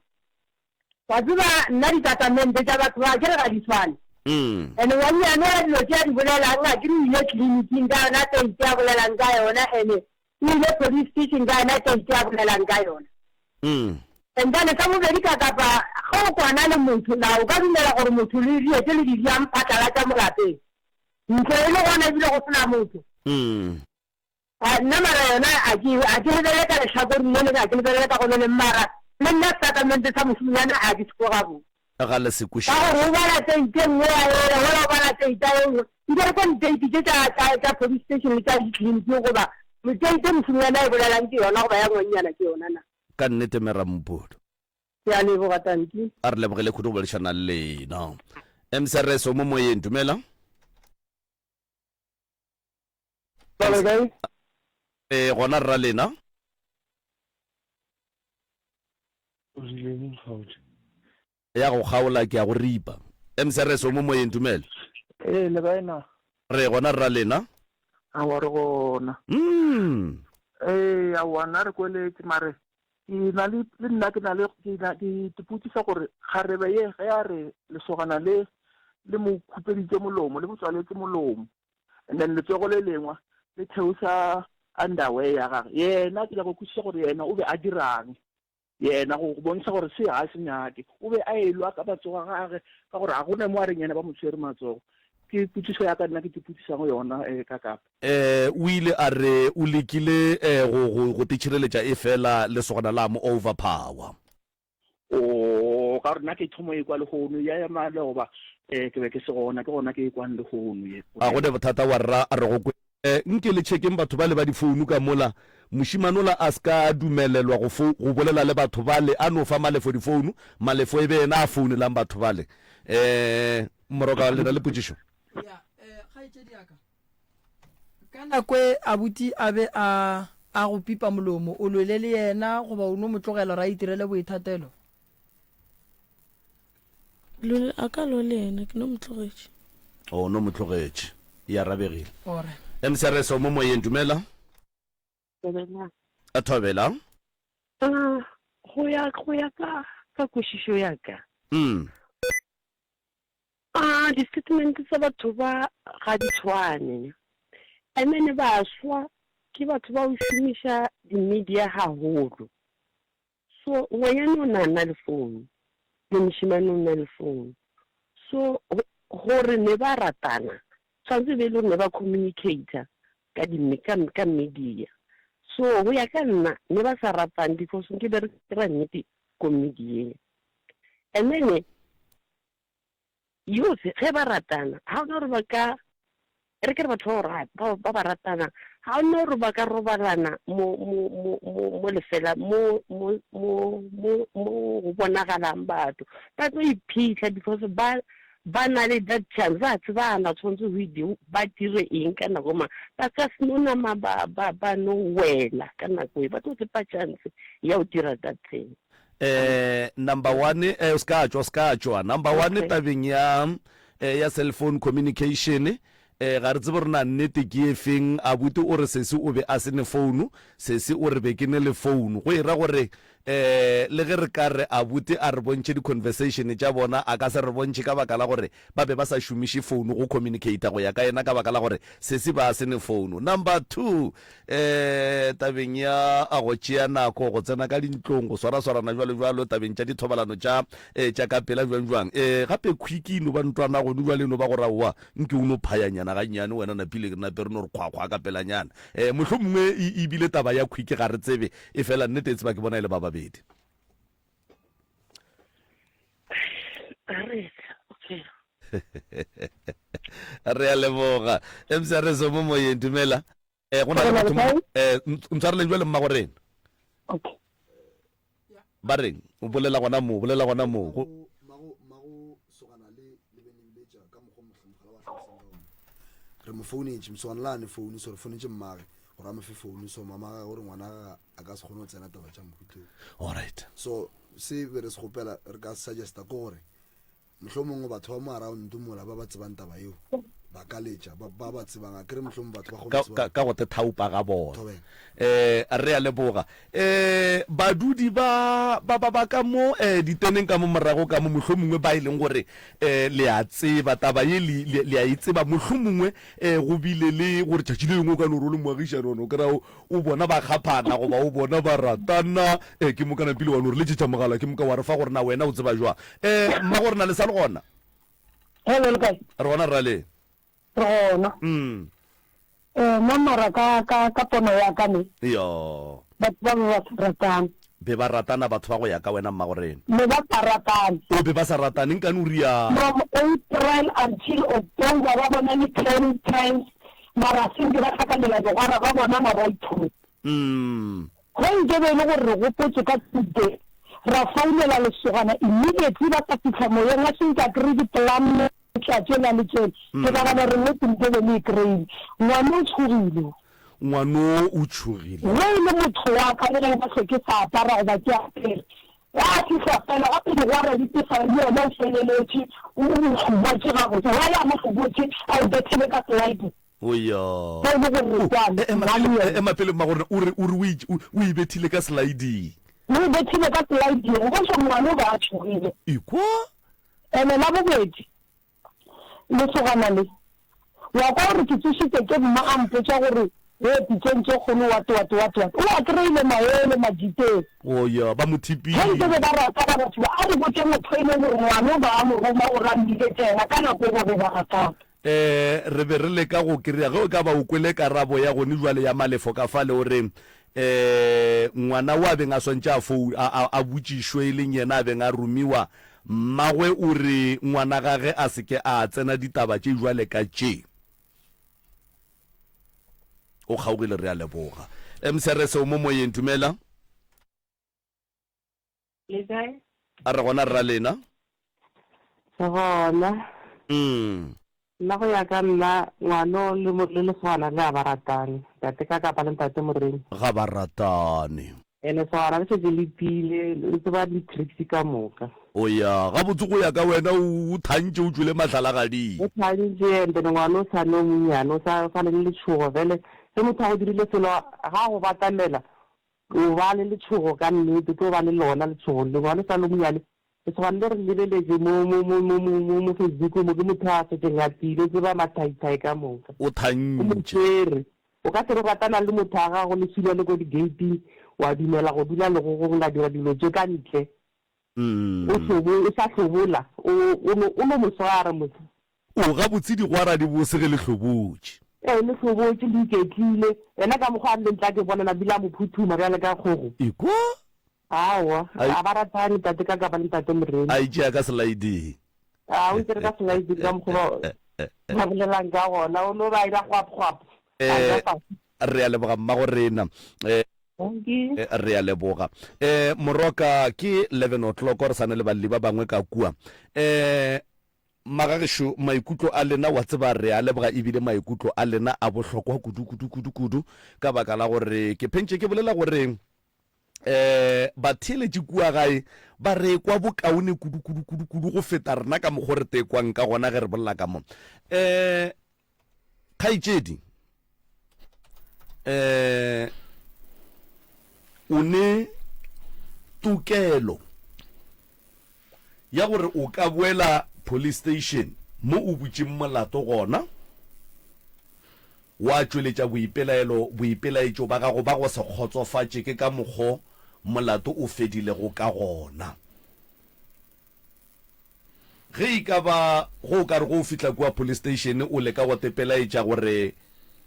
Wa tseba nna ditatamente tša batho ba ke re ga di tshwane. Mm. Ene wa nnyane wa dilo tše a di bolelang a ke re o ile tleliniking ka yona date a bolelang ka yona ene o ile police station ka yona date a bolelang ka yona. Mm. And then sa bobedi ka kapa ge o kwana le motho na o ka dumela gore motho le dilo tše le di diang phatlalatša mo lapeng? Ntlo e le gona ebile go sena motho. Mm. A, nna mara yona a ke, a ke lebelele ka lehlakoreng le leng, a ke lebelele ka go le leng, mara le nna setatamente sa mošomonyana a ke se kwe gabotse. Ga le se kwešiše. Ka gore o bala teite e nngwe ya ela, wola o bala teite e nngwe. Nke re kwane teite tše tša, tša, tša police station le tša ditleliniking goba teite mošomonyana a e bolelang ke yona goba ya ngwannyana ke yona na? Ka nnete, Mme Ramopolo. Ke a leboga, tanki. A re lebogele kudu go boledišana le lena. MCRS o mo moyeng, dumela. Ba le kae? Ee, gona rra lena. O rile mo kgaotše. Ya go kgaola ke ya go ripa. MCRS o mo moyeng, dumela. Ee, le kae na? Re gona rra lena. Aowa re gona. Mm. Ee, aowa nna re kweletše mare ke na le le nna ke na le ke na ke ipotšiša gore kgarebe ye ge a re lesogana le le mo khupeditše molomo le mo tswaletše molomo and then letsogo le lengwe le theosa underwear ya gage yena ke nyaka go kwešiša gore yena o be a dirang yena go bontšha gore se ga se nyake o be a elwa ka matsogo a gage ka gore ga gona mo a reng yena ba mo tshwere matsogo ke potšišo ya ka nna ke ipotšišago yona um ka kapa Eh, o ile a re o lekile eh, go, go, go titšhireletša efela lesogana la mo overpower. Oo, ka gore nna ke thomo e kwa lehono ya ya maloba eh ke be ke se gona ke gona ke e kwang lehono ye. A go ne bothata wa rra a re go kwe. Eh, nke le chekeng batho bale ba difounu ka mola, mošemane ola a se ka dumelelwa go fo, go bolela le batho bale, a no fa Malefo difounu, Malefo e be yena a founelang batho bale. Eh, Moroka le na le potšišo? Ya, eh, kgaetšedi ya ka. Ka nako e abuti a be a a go pipa molomo, o lwele le yena goba o no mo tlogela gore a itirele boithatelo? Lwele, a ka lwa le yena, ke no mo tlogetše. O no mo tlogetše. E arabegile. Ore. MCRS o mo moyeng, dumela. Thobela. A thobela. Ah, go ya go ya ka ka kwešišo ya ka. Mm. A di-statement tsa batho ba ga di tshwane. And then baswa ke batho ba go šomiša di-media haholo. So ngwanyana o na na le phone le mošemane o na le phone. So gore ne ba ratana tshwanetse e be e le gore ne ba communicator ka di ka ka media. So go ya ka nna ne ba sa ratane because nke be re kry-a nnete ko media-eng. And then Youth ge ba ratana ga gona gore ba ka e re ke re batho ba ba ba ba ratana ga gona gore ba ka robalana mo mo mo mo mo lefela mo mo mo mo mo go bonagalang batho ba tlo iphitlha because ba ba na le that chance ba tsebana tshwanetse go ide ba dire eng ka nako mang ba ka se no nama ba ba ba no wela ka nako e ba tlo tsepa chance ya go dira that thing Eh, number one, eh, o se ka tšwa, o se ka tšwa. Number one Okay. tabeng ya, eh, ya cell phone communication, eh, ga re tsebe gore na nnete ke e feng. Abuti o re sesi o be a se ne founu, sesi o re be ke ne le founu. Go e ra gore, Um le ge re ka re abuti a re bontšhe di-conversation tša bona, a ka se re bontšhe ka baka la gore ba be ba sa šomiše founu go communicata go ya ka yena ka baka la gore sesi ba se ne founu. Number 2, um tabeng ya go tšea nako go tsena ka dintlong, go swaraswarana jwalo jwalo, tabeng tša dithobalano tša tša ka pela jwang jwang. Um gape khwiki e no ba ntwana gone jwale e no ba gore aowa nke o no phayanyana gannyane wena napile nape re no re kgwakgwa ka pelanyana. Um mohlomongwe e bile taba ya khwiki ga re tsebe. Efela nnete e tseba ke bona e le ba babedi. Re a leboga. MCRS mo moyeng, dumela. Eh, go na le motho mo eh ntshwareleng jwale mma go rena. Okay. Ba reng? O bolela gona mo, bolela gona mo. Go re mo founetše moswana la ne founu so re founetše mmage gore a mo fe founu so mama gage gore ngwana gage a ka se kgone go tsena taba tša mohutong alright so se be re se kgopela re ka suggesta ke gore Mohlomongwe batho ba mo around mola ba ba tsebang taba yeo ba ka letša ba ba ba tsebang a kere mohlomongwe batho ba kgone Ka, go ka, tseba ka go te thaupa ga bona. Thobela. Eh, re a leboga. Eh, badudi ba, ba, ba, ba ka mo, eh, diteneng ka mo morago ka mo, mohlomongwe ba e leng gore, eh, le a tseba taba ye, le, le, le a e tseba. Mohlomongwe, eh, go bile le gore tšatši le lengwe o ka no re o le moagišani wa no kry-a o, o bona ba kgaphana goba o bona ba ratana, eh, ke moka napile wa no re letšetša mogala, ke moka wa re fa gore na wena o tseba jwang. Eh, mmago rena le sa le gona? Hello, le kae? Re gona rraleng. Re gona. Mm. Eh, nna mara ka, ka, ka pono ya ka ne. Yo. Batho ba be ba sa ratane. Be ba ratana batho ba go ya ka wena mmago rena. Ne ba sa ratane. O be ba sa ratane, nkane o rialo. From April until October ba bonane ten times mara se nke ba hlakanela digwara ba bonana ba ithuta. Mm. Ge nke be e le gore re gopotše ka Tuesday, ra founela lesogana immediately ba sa fihla moyeng a se nke a kry-e di-plan tša tšela le tšela, ke nagana gore nnete nke be le e kry-ile. Ngwano o tšhogile o. Ngwano o tšhogile. Ge e le motho wa ka le ge nka hlwe ke sa apara goba ke apere, gwa fihla fela gape digwara di tsefa le yena o feleletše o o hlobotše gabotse, why a mo hlobotše a o bethile ka slide? Oya. Ge e le gore re kwane, E, ema nna le pele, yena. ema pele mma gore o re o re o e, o e bethile ka sliding. O e bethile ka sliding, go bontšha ngwana o be a tšhogile. Ekwa? Ene la bobedi, lesogana le, wa kwa gore ke tsošitše ke mma a mpotša gore o pitšeng tše kgolo what what what what. O a kry-ile maele majiteng. Oya, ba mo Ge nke be thipile. ba ratana batho ba, a re botše motho e leng gore ngwana o ba a mo roma gore a mmiletše yena ka nako e ba be ba ratana. E, re be re leka go kry-a ge o ka ba o kwele karabo ya gone jwale ya Malefo ka fale o re, e, ngwana o a beng a swantše a fou, a, a, a botšišwe e leng yena a beng a romiwa, mmagwe o re ngwana gage a se ke a tsena ditaba tše jwale ka tše. O kgaogile re a leboga. Mcrs o mo moyeng, dumela. Le kae? A re gona rra lena. Re gona. Mm. Nna go ya ka nna ngwano le le lesogana le a ba ratane. Ntate ka kapa le ntate Moremi. Ga ba ratane. Ene lesogana le šetše le tiile le tseba di tricks ka moka. O ya gabotse go ya ka wena o thantše o tšwele mahlalagading. O thantše and then ngwana o sa le o monnyane o sa o sa le le letšhogo vele ge motho a go dirile selo ga a go batamela O ba le letšhogo ka nnete, o tlo ba le lona letšhogo le. Ngwana o sa le o monyane, lesogana le re le lebeletše mo, mo, mo, mo, mo, mo, mo Facebook mo, ke motho a šetšeng a tiile, o tseba mathaithai ka moka. O O mo thantše. swere. O ka se re o ratana le motho wa gago le filwa le ko di-gate-ing, wa dumela go dula legogong la dira dilo tše ka ntle. O hlobo, o sa hlobola, o, o no, o no mo swara mos. O, gabotse digwara di bose ge le hlobotše. Ee, le hlobotše, le iketlile. Yena ka mokgwa a rileng tla ke bona nabile a mo phuthuma bjale ka kgogo. Ekwa? Aowa, A, ga ba ratane tate ka kapa le ntate Moremi. a itšea ka selaeding. A o itšere ka selaeding ka mokgwa ba, ba bolelang ka gona. O no ba ira gwap gwap, a ja Eh, fase. re a leboga mmago rena. Eh, Dankie. Re a leboga. Eh, Moroka, ke 11 o'clock, re sa na le balli ba bangwe ka kua. Eh, Magagešo, maikutlo a lena, wa tseba, re a leboga ebile maikutlo a lena a bohlokwa kudu, kudu, kudu, kudu, ka baka la gore ke phentše ke bolela gore um batheeletši kua gae ba re kwa bokaone kudu, kudu, kudu, kudu go feta rena ka mokgo re tekwang ka gona ge re bolela ka mo. Um Kgaetšedi, um o ne. tokelo ya gore o ka boela police station mo o butšeng molato gona, wa tšweletša boipelaelo, boipelaetšo ba gago ba go se kgotsofatše ke ka mokgo molato o fedilego ka gona. Ge e ka ba go o ka re go o fihla kua police station o leka go tepelaetša gore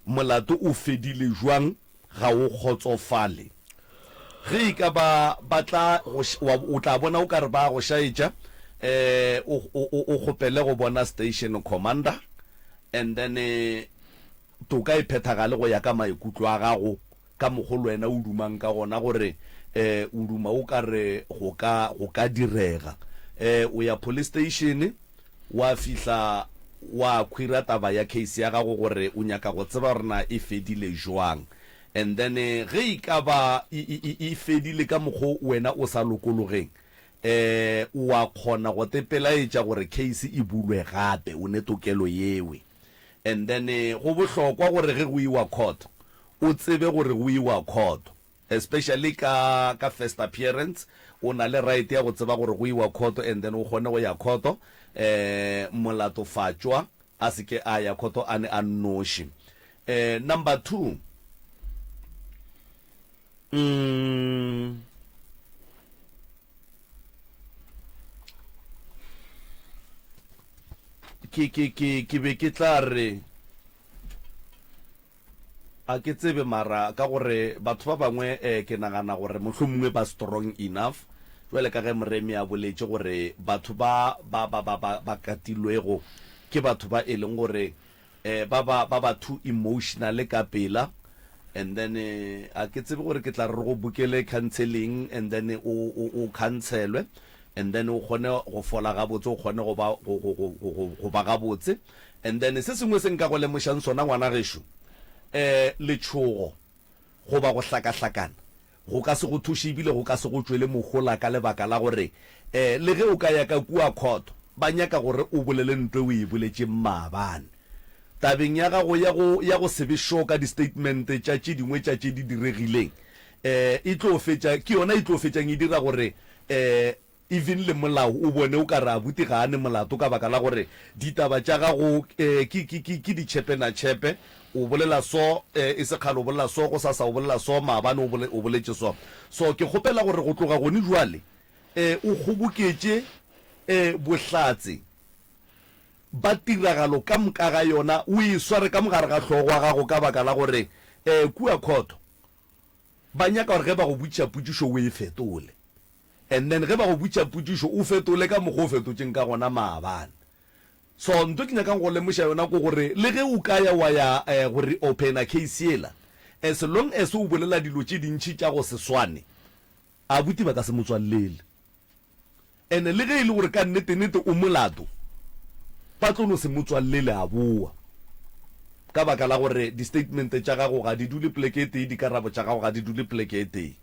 molato o fedile jwang ga o kgotsofale. Ge e ka ba ba tla go, wa, o tla bona o ka re ba go šaetša, eh, o, o, o kgopele go bona station commander and then toka e phethagale go ya ka maikutlo a gago ka mokgo le wena o dumang ka gona gore um o duma o ka re go ka go ka direga. Um o ya police station wa fihla wa khwira taba ya case ya gago gore o nyaka go tseba gore na e fedile jwang and then ge e ka ba e, e, e, e fedile ka mokgo wena o sa lokologeng um o a kgona go tepelaetša gore case e bulwe gape, o ne tokelo yewe. And then go bohlokwa gore ge go iwa court o tsebe gore go iwa court especially ka ka first appearance o na le right ya go tseba gore go iwa court and then o kgone go ya court eh molatofatšwa a se ke a ya court a ne a nnoši. Eh number 2 mm Ke, ke, ke, ke be ke tla re, a ke tsebe mara ka gore batho ba bangwe eh, ke nagana gore mohlomongwe ba strong enough jwale ka ge Moremi a boletše gore batho ba ba ba ba ba ba katilwego ke batho ba e leng gore eh ba ba ba ba too emotional ka pela and then eh, a ke tsebe gore ke tla re go bukele counseling and then o o o counselwe and then o kgone go fola gabotse o kgone go ba go go go go go ba gabotse and then se sengwe se nka go lemošang sona ngwana gešo eh letšhogo goba go hlakahlakana go ka se go thuše ebile go ka se go tšwele mohola ka lebaka la gore um le ge o ka ya ka kua court ba nyaka gore o bolele ntwe o e boletšeng maabane. Tabeng ya gago ya go ya go se be sure ka di-statement tša tše dingwe tša tše di diregileng um e tlo fetša ke yona e tlo fetšang e dira gore um Even le molao o bone o ka re abuti ga a ne molato ka baka la gore ditaba tša gago ke, ke, ke, ke ditšhepenatšhepe. O bolela so, e se kgale o bolela so, gosasa o bolela so, maabane o bole, o boletše so. So ke kgopela gore go tloga gone bjale o kgoboketše bohlatse ba tiragalo ka moka ga yona, o e sware ka mo gare ga hlogo ya gago ka baka la gore kua khoto ba nyaka gore ge ba go botšiša potšišo o e fetole. And then ge ba go botša potšišo o fetole ka mokgwa o fetotšeng ka gona maabane. So ntho ke nyakang go lemoša yona ke gore le ge o ka ya wa ya go reopener case yela, as long as o bolela dilo tše dintši tša go se swane, abuti ba ka se mo tswallele. And le ge e le gore ka nnete-nnete o molato, ba tlo no se mo tswallele a boa. Ka baka la gore di-statement tša gago ga di dule poleke e tee, dikarabo tša gago ga di dule poleke e tee.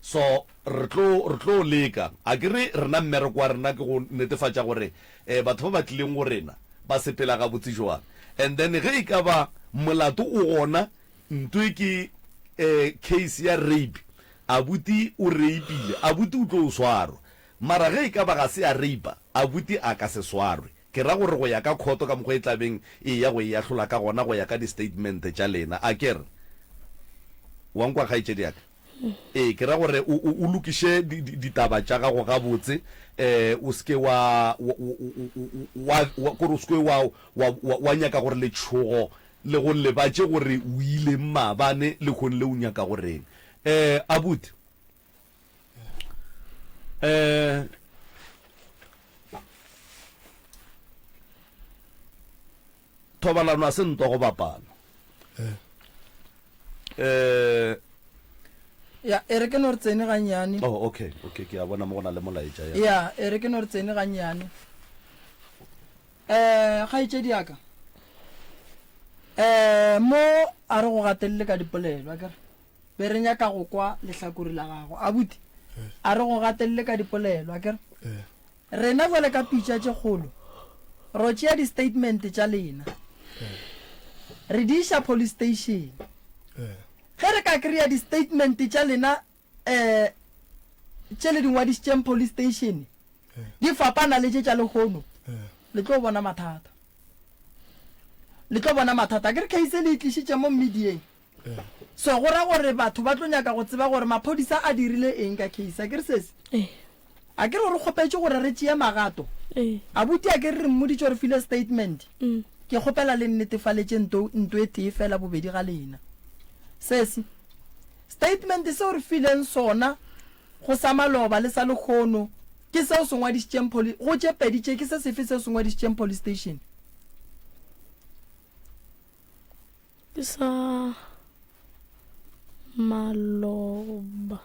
So re tlo, re tlo leka. A ke re rena mmereko wa rena ke go netefatša gore eh, batho ba ba tlileng go rena ba sepela gabotse jwang. And then ge e ka ba molato o gona, nto e ke eh, case ya rape, abuti o rape-ile, abuti o tlo swarwa. Mara ge e ka ba ga se a rape-a, abuti a ka se swarwe. Ke ra gore go ya ka khoto ka mokgwa e tla beng e eya go e ahlola ka gona go ya ka di-statement tša lena. A ke re? Wa nkwa kgaetšedi ya ka? Ee, ke ra gore o, o, o lokiše di, di, ditaba tša gago gabotse, eh, o se ke wa, wa, wa, wa, kore o se ke wa, wa, wa, wa nyaka gore letšhogo le go lebatše gore o ileng maabane, lehono le o nyaka go reng. Eh, abuti, eh, thobalano a se ntwa go bapala. Eh, Ya, e re ke no re tsene gannyane. Oh, okay, okay, ke a bona mo go na le molaetša ya. Ya, e re ke no re tsene gannyane. Eh, kgaetšedi ya ka. Eh, mo a re go gatelele ka dipolelo, a kere. Be re nyaka go kwa lehlakore la gago. Abuti, a re go gatelele ka dipolelo, a kere. Rena bjale ka pitša tše kgolo, ro tšea di-statement tša lena, re di iša police station. Ge re ka kry-a di-statement tša lena um tše le di ngwadišitšeng police station di fapana le tše tša lehono, le tlo bona mathata. Le tlo bona mathata. Akere case le e tlišitše mo medieng. So go ra gore batho ba tlo nyaka go tseba gore maphodisa a dirile eng ka case. Akere sesi? Akere o re kgopetše gore re tšee magato. Abuti akere re mmoditše o re file statement. Ke kgopela le nnetefaletše nto nto e tee fela bobedi ga lena. Sesi, statement seo re fileng sona go sa maloba le sa lekgono ke seo se ngwadišitšeng poli go tše pedi tše ke se sefe seo se ngwadišitšeng police station? Ke sa maloba.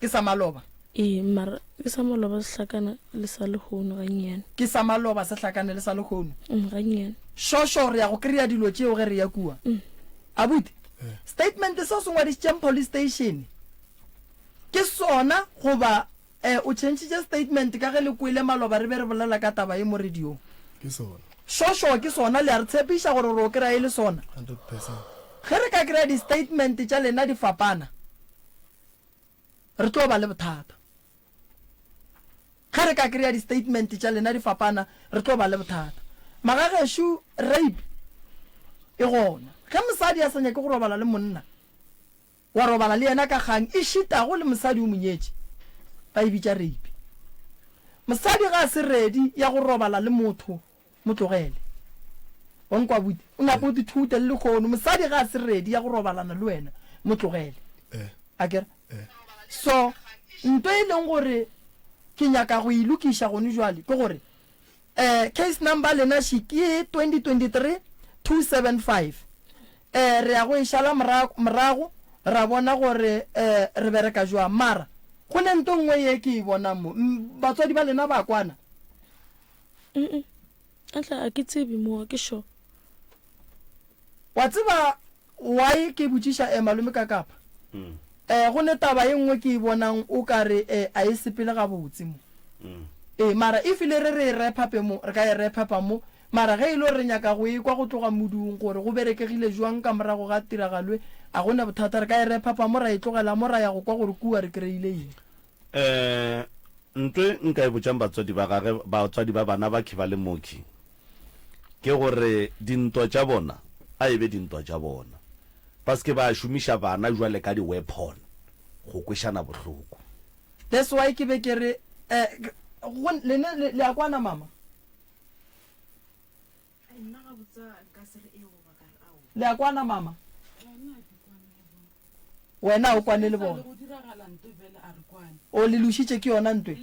Ke sa maloba? Ee, mara ke sa maloba se hlakana le sa lehono gannyane. Ke sa maloba se hlakane le sa lehono? Mm, gannyane. Šošo, re ya go kry-a dilo tšeo ge re ya kua. Mm. Abuti, statement seo se ngwadišitšeng police station ke sona goba eh, o tšhentšhitše statement ka ge le kwele maloba re be re bolela ka taba ye mo radiong? Ke sona. Šošo, ke sona, le a re tshepiša gore re o kry-a e le sona? 100%. Ge re ka kry-a di-statement tša lena di fapana, re tlo ba le bothata. Ge re ka kry-a di-statement tša lena di fapana, re tlo ba le bothata. Magagešo, rape e gona. Ge mosadi a sa nyake go robala le monna, wa robala le yena ka kgang e šitago le mosadi o mo nyetše, ba e bitša rape. Mosadi ga a se ready ya go robala le motho, mo tlogele. Wa nkwa abuti? O nape o dithute le lehono. Mosadi ga a se ready ya go robalana le wena, mo tlogele. Akere? So, nto e leng gore ke nyaka go e lokiša gone jwale ke gore eh case number lena she ke 2023 275 eh re ya go e šala morago ra bona gore eh re bereka jwang mara go ne nto nngwe ye ke e bonang mo batswadi ba lena ba kwana Mm-mm. Atla a ke tsebe mo, ke sure. Wa tseba why ke botšiša eh malome ka kapa? Eh go ne taba e nngwe ke e bonang o ka re eh a e sepele gabotse mo. Ee mara if le re re e rephape mo, re ka e rephapa mo, mara ge e le gore re nyaka go e kwa go tloga modung gore go berekegile jwang ka morago ga tiragalo e, a go na bothata, re ka e rephapa mo ra e tlogela mo ra ya go kwa gore kua re kry-ile eng. Eh, ntwe nka e botšang batswadi ba gage, batswadi ba bana ba Khiba le Moki, ke gore dintwa tša bona a e be dintwa tša bona. Ba se ke ba šomiša bana jwale ka di-weapon go kwešana bohloko. That's why ke be ke re, eh, go, lene le, le a kwana mama? Le a kwana mama? Wena o kwane le bona. O le lošitše ke yona ntwe.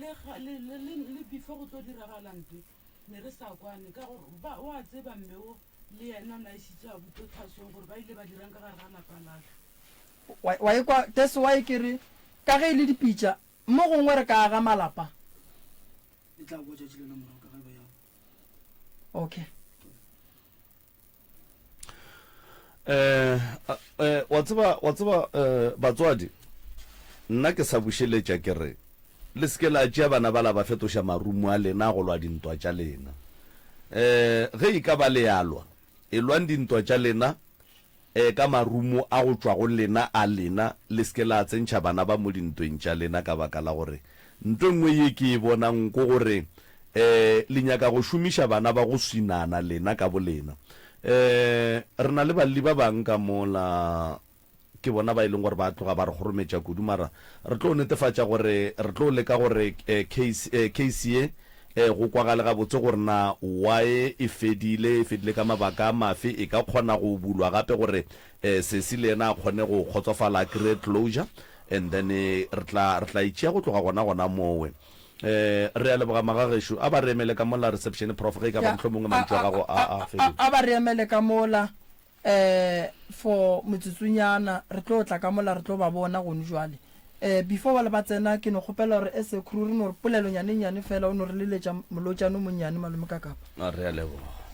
Wa e kwa, that's why ke re ka ge e le dipitša mo gongwe re ka aga malapa. Okay. Eh, eh, wa tseba, wa tseba, eh, batswadi, nna ke sa bušeletša ke re, le se ke la tšea bana ba la ba fetoša marumo a lena go lwa dintwa tša lena. Eh, ge e ka ba le a lwa, elwang dintwa tša lena, eh, ka marumo a go tšwa go lena a lena, le se ke la tsentšha bana ba mo dintweng tša lena, ka baka la gore nto e nngwe ye ke e bonang ko gore, eh, le nyaka go šomiša bana ba go swinana lena ka bolena. Eh, re na le balli ba bang ka mola, ke bona ba e leng gore ba tloga ba re kgorometša kudu, mara re tlo netefatša gore re tlo leka gore case, case ye go kwagale gabotse gore na why e fedile, e fedile ka mabaka a mafe, e ka kgona go bulwa gape gore sesi le yena a kgone go kgotsofala a kry-e closure and then re tla, re tla e tšea go tloga gona gona mowe. Re a leboga magagešo. A ba re emele ka mola reception prof ge e ka ba mohlomongwe mantšu a gago a a fedile. A ba re emele ka mola. Eh, for metsotsonyana, re tlo tla ka mola re tlo ba bona gone jwale. Eh, before bale ba tsena, ke no kgopela gore as a crew re no re polelonyane e nnyane fela, o no re leletša molotšane o monnyane Malome Kakapa. A re a leboga.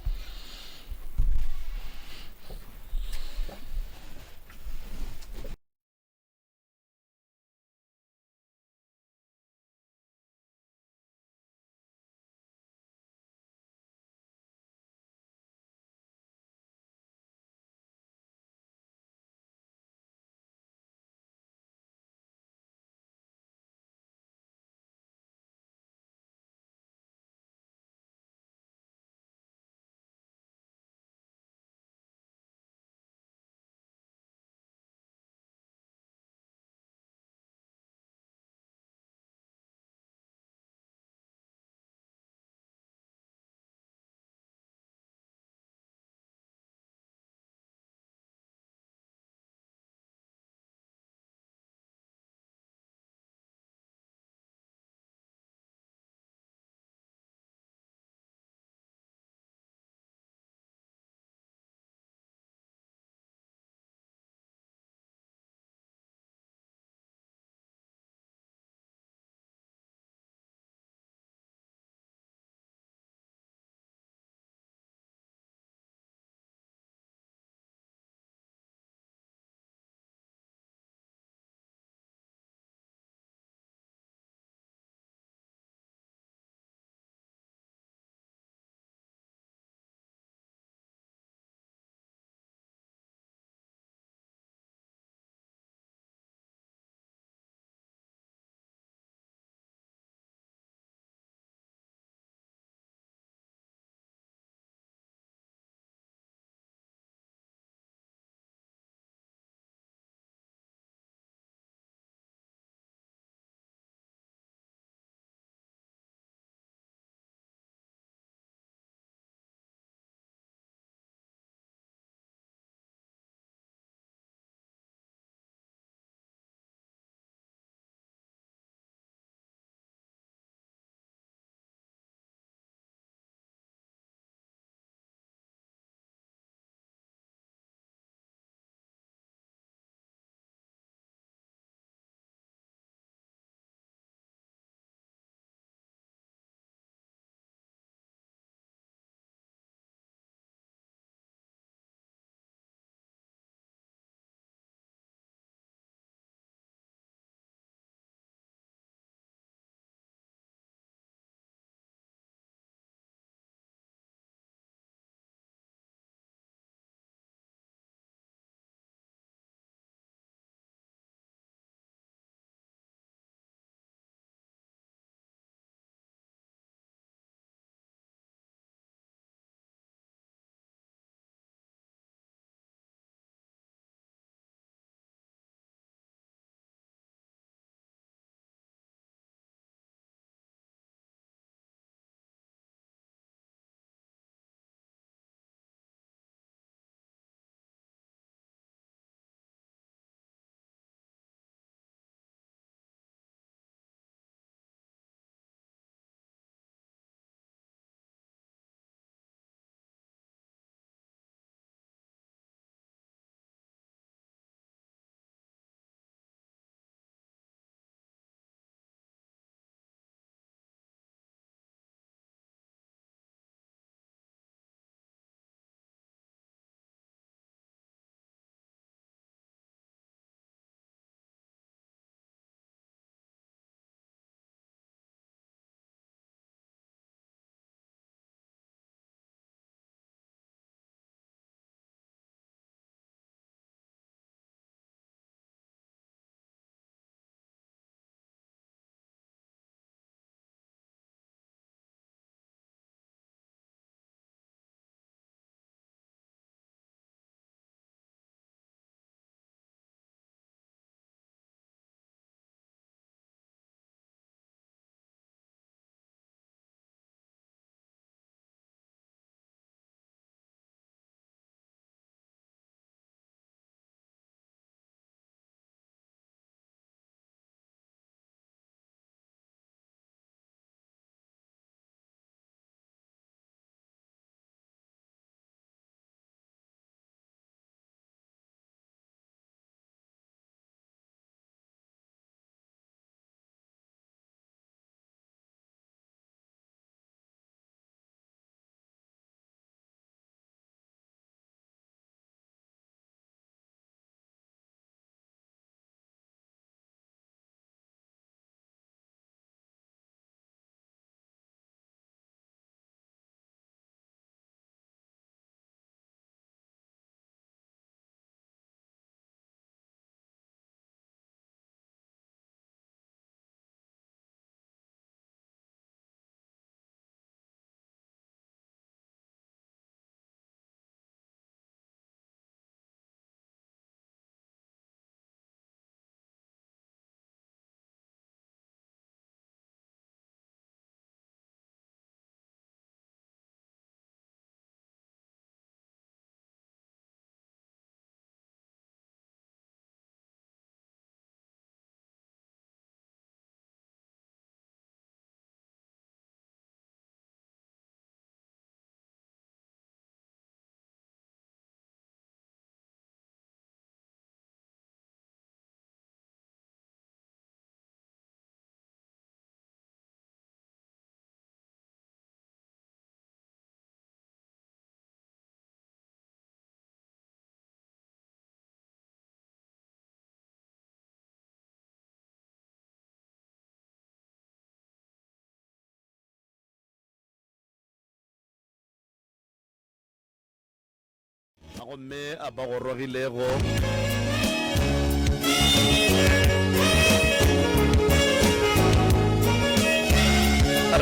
Gomme a ba gorogilego.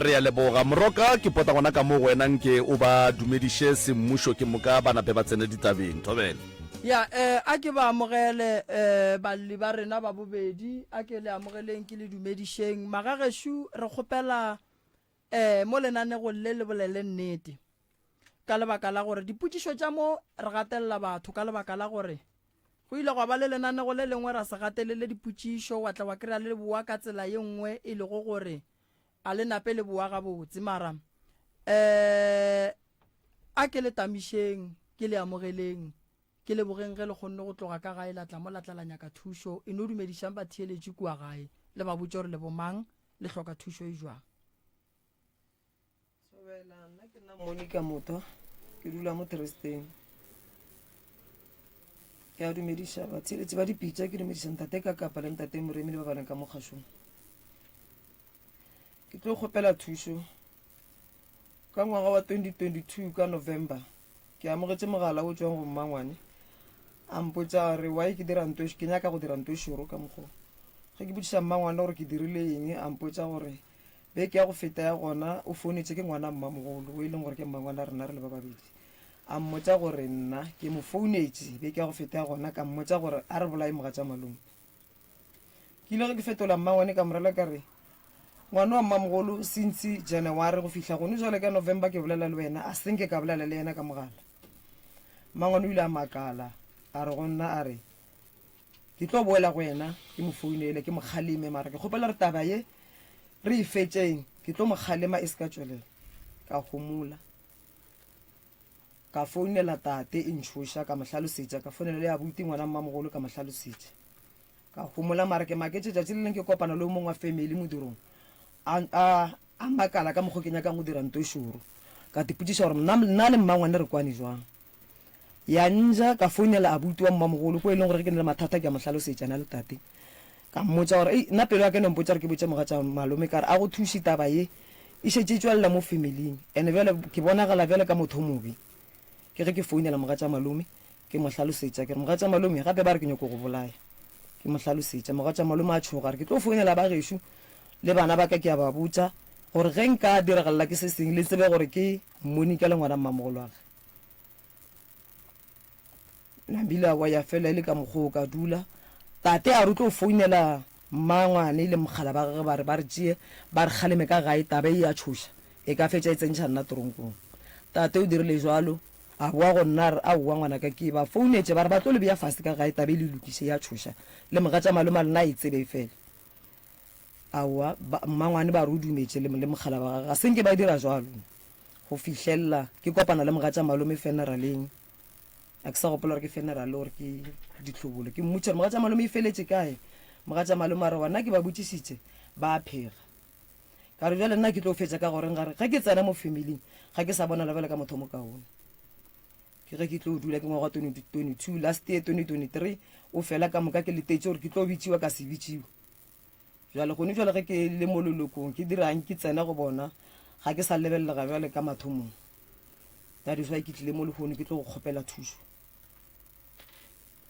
Re a leboga. Moroka, ke pota gona ka mo go wena nke o ba dumediše semmušo ke moka ba nape ba tsene ditabeng. Thobela. Ya, eh, a ke ba amogele, eh, balli ba rena ba bobedi, a ke le amogeleng ke le dumedišeng. Magagešo, re kgopela eh, mo lenanegong le le bolele nnete. Ka lebaka la gore dipotšišo tša mo re gatelela batho ka lebaka la gore go ile gwa ba le lenanego le lengwe ra se gatelele dipotšišo wa tla wa kry-a le boa ka tsela ye nngwe e lego gore a le nape le boa gabotse mara eh a ke le tamišeng ke le amogeleng ke lebogeng ge le kgonne go tloga ka gae la tla mo la tla la nyaka thušo e no dumedišang batheeletši kua gae le ba botše gore le bomang le hloka thušo e jwang. Thobela, nna ke nna Monica Motho, ke dula mo Tresteng. Ke a dumediša batheeletši ba dipitša, ke dumediša ntate ka kapa le ntate Moremi le ba ba leng ka mo kgašong. Ke tlo kgopela thušo. Ka ngwaga wa 2022 ka November, ke amogetše mogala o tšwang go mmangwane a mpotša gore why ke dira nto ke nyaka go dira nto e šoro ka mokgwa. Ge ke botšiša mmangwane gore ke dirile eng, a mpotša gore Beke ya go feta ya gona o founetše ke ngwana mmamogolo o e leng gore ke mmangwana rena re le ba babedi. A mmotša gore nna ke mo founetše beke ya go feta ya gona ka mmotša gore a re bolaye mogatša malome. Ke ile ge ke fetola mmangwane ka morela ka re ngwana wa mmamogolo since January go fihla gone jwale ka November ke bolela le wena a se nke ka bolela le yena ka mogala. Mmangwane o ile a makala a re go nna a re Ke tlo boela go yena ke mo founele ke mo kgaleme mara ke kgopela gore taba ye re e fetšeng ke tlo mo kgalema e se ka tšwelela. Ka homola. Ka founela tate e ntšhoša ka mo hlalosetša ka founela le abuti ngwana mmamogolo ka mo hlalosetša. Ka homola mara ke maketše tšatši le leng ke kopana le o mongwe wa family modirong a, a, a makala ka mokgo ke nyakang go dira nto e šoro. Ka tipotšiša gore nna, nna le mmangwane re kwane jwang. Ya nja, ka founela abuti wa mmamogolo, ko e leng gore ge ke na le mathata ke a mo hlalosetša na le tate. Ka mmotša gore, Ei, nna pelo ya ka e no mpotša gore ke botše mogatša malome ka re a go thuše taba ye e šetše e tšwelela mo familing ene bjale ke bonagala bjale ka motho o mobe. Ke ge ke founela mogatša malome ke mo hlalosetša ke re, Mogatša malome, gape ba re ke nyoko go bolaya. Ke mo hlalosetša, mogatša malome a tšhoga a re ke tlo founela ba gešo le bana ba ka ke a ba botša gore ge nka diragalela ke se seng le tsebe gore ke Monica le ngwana mmamogolwage. Nambile a boya fela e le ka mokgwa o ka dula. Tate a re o tlo founela mmangwane le mogala ba gagwe ba re ba re tšee ba re kgaleme ka gae taba e ya tšhoša e ka fetša e tsentšha nna toronkong. Tate o dirile jwalo a boa go nna a re aowa ngwanaka ke ba founetše ba re ba tlo le bea fase ka gae taba e le lokiše ya tšhoša le mogatša malome a lena a e tsebe e fele. Aowa mmangwane ba re o dumetše le mogala ba gagwe ga se nke ba dira jwalo. Go fihlelela ke kopana le mogatša malome feneraleng. A ke sa gopola gore ke feneral or ke ditlhobolo. Ke mmotša gore mogatša malome e feletše kae. Mogatša malome a re gona ke ba botšišitše ba a phega. Ka re bjale nna ke tlo fetša ka goreng gare ge ke tsena mo familing ga ke sa bonala bjale ka motho o mokaone. Ke ge ke tlo dula ke ngwaga 2022 last year 2023 o fela ka moka ke letetše gore ke tlo bitšiwa ka se bitšiwe. Bjale gone bjale ge ke le mo lelokong ke dirang ke tsena go bona ga ke sa lebelelega bjale ka mathomong. That is why ke tlile mo lehono ke tlo go kgopela thušo.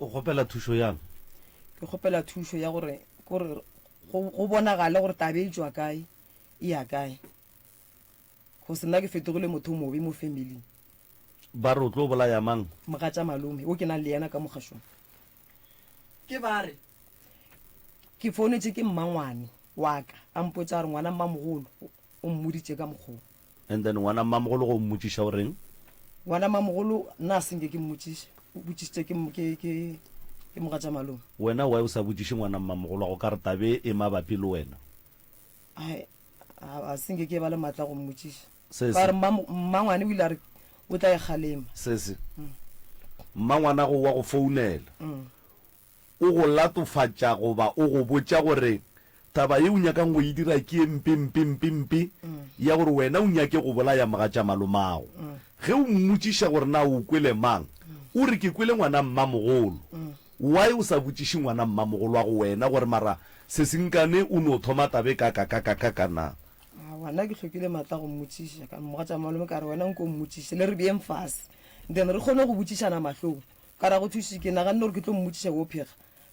O kgopela thušo yang? Ke kgopela thušo ya gore gore go bonagale gore taba e tšwa kae e ya kae. Cause nna ke fetogile motho o mobe mo familing. Ba re o tlo bolaya mang? Mogatša malome o ke nang le yena ka mo kgašong. Ke ba re. Ke founetše ke mmangwane wa ka a mpotša gore ngwana mmamogolo o mmoditše ka mokgwa wo. And then ngwana mmamogolo ge o mmotšiša o reng? Ngwana mmamogolo nna a se nke ke mmotšiše, o botšišitše ke, ke, ke, ke mogatša malome. Wena why o sa botšiše ngwana mmamogolo wa go ka re tabe e mabapi le wena? Ai, a, a se nke ke ba le maatla a go mmotšiša. Sesi. Ka gore mmangwane o ile a re o tla e kgalema. Sesi, mmangwanago wa go founela. O go latofatša goba o go botša gore taba ye o nyakang go e dira ke ye mpe, mpe, mpe, mpe, ya gore wena o nyake go bolaya mogatšamalomago. Ge o mmotšiša gore na o kwele mang, o re ke kwele ngwana mmamogolo. Why o sa botšiše ngwana mmamogolwago wena gore mara sesinkane o no thoma taba e ka ka ka ka ka ka na? Aowa, nna ke hlokile maatla a go mmotšiša. Ka mogatšamalome ka re wena nko mmotšiše, le re beeng fase. Then re kgone go botšišana mahlong. Ka ra go thuši ke naganne gore ke tlo mmotšiša wo phega.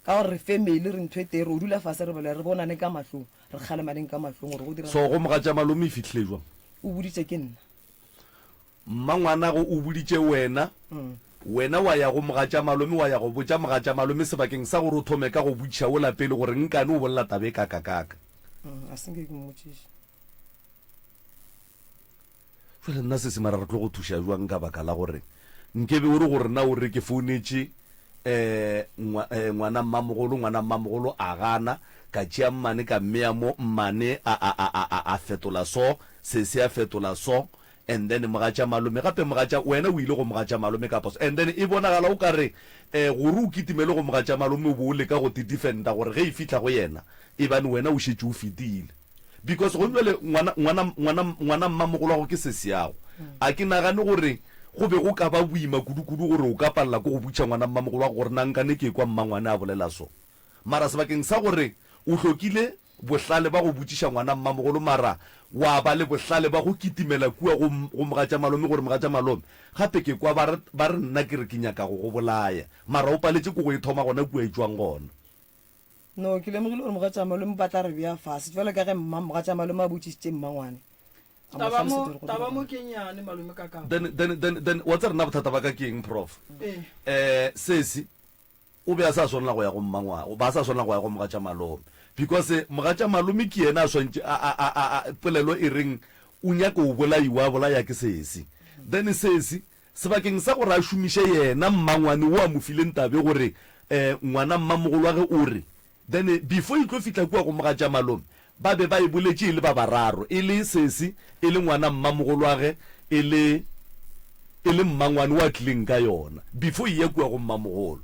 Ka gore re family re ntho e tee re o dula fase re bolela re bonane ka mahlong re kgalemaneng ka mahlong gore go diragala. So go mogatša malome e fihlile jwang? O boditše ke nna. Mmangwanago o boditše wena, wena wa ya go mogatša-malome wa ya go botša mogatša-malome sebakeng sa gore o thome ka go botšiša wola pele gore nkane o bolela taba e kakakaka. A se nke ke mmotšiše. Jwale nna sesi mara re tlo go thuša jwang ka baka la gore nkebe o re gore na o re ke founetše um ngwana mmamogolo, ngwana mmamogolo a gana, ka tšea mmane ka mmea mo, mmane a, a, a, a, a, a fetola so, sesi a fetola so, And then mogatša malome gape mogatša wena o ile go mogatša malome ka phoso and then e bonagala o ka re eh gore o kitimele go mogatša malome o bo o leka go te defenda gore ge e fihla go yena e bane wena o šetše o fetile because gong jwale ngwana ngwana ngwana ngwana mmamogolwago ke sesiago a ke nagane gore go be go ka ba boima kudu kudu gore o ka palela ke go butša ngwana mmamogolwago gore na nkane ke kwa mmangwane a bolela so mara sebakeng sa gore o hlokile Bohlale ba go botšiša ngwana mmamogolo mara wa ba le bohlale ba go kitimela kua go, go mogatšamalome gore mogatšamalome gape ke kwa ba re, ba re nna ke re ke nyaka go go bolaya mara o paletše ke go e thoma gona kua e tšwang gona. No, ke lemogile gore mogatšamalome ba tla re bea fase bjalo ka ge mma mogatšamalome a botšišitše mmangwane a mo Taba mo, hlalosetša gore go taba mo diragala. ke nyane malome ka kapa. Then, then, then, then wa tseba rena bothata ba ka ke eng prof? Ee. Eh, sesi O be a sa swanela go ya go mmangwa, ba sa swanela go ya go mogatšamalome because mogatšamalome ke yena a swantše a, a, a, a, a, polelo e reng o nyaka o bolaiwa, a bolaya ke sesi. Then sesi, sebakeng sa gore a šomiše yena mmangwane wo a mo fileng tabe gore eh, ngwana mmamogolwage o re, Then before e tlo fihla kua go mogatšamalome, ba be ba e boletše e le ba bararo, e le sesi, e le ngwana mmamogolwage, e le, e le mmangwane wa tlileng ka yona, before e ya kua go mmamogolo.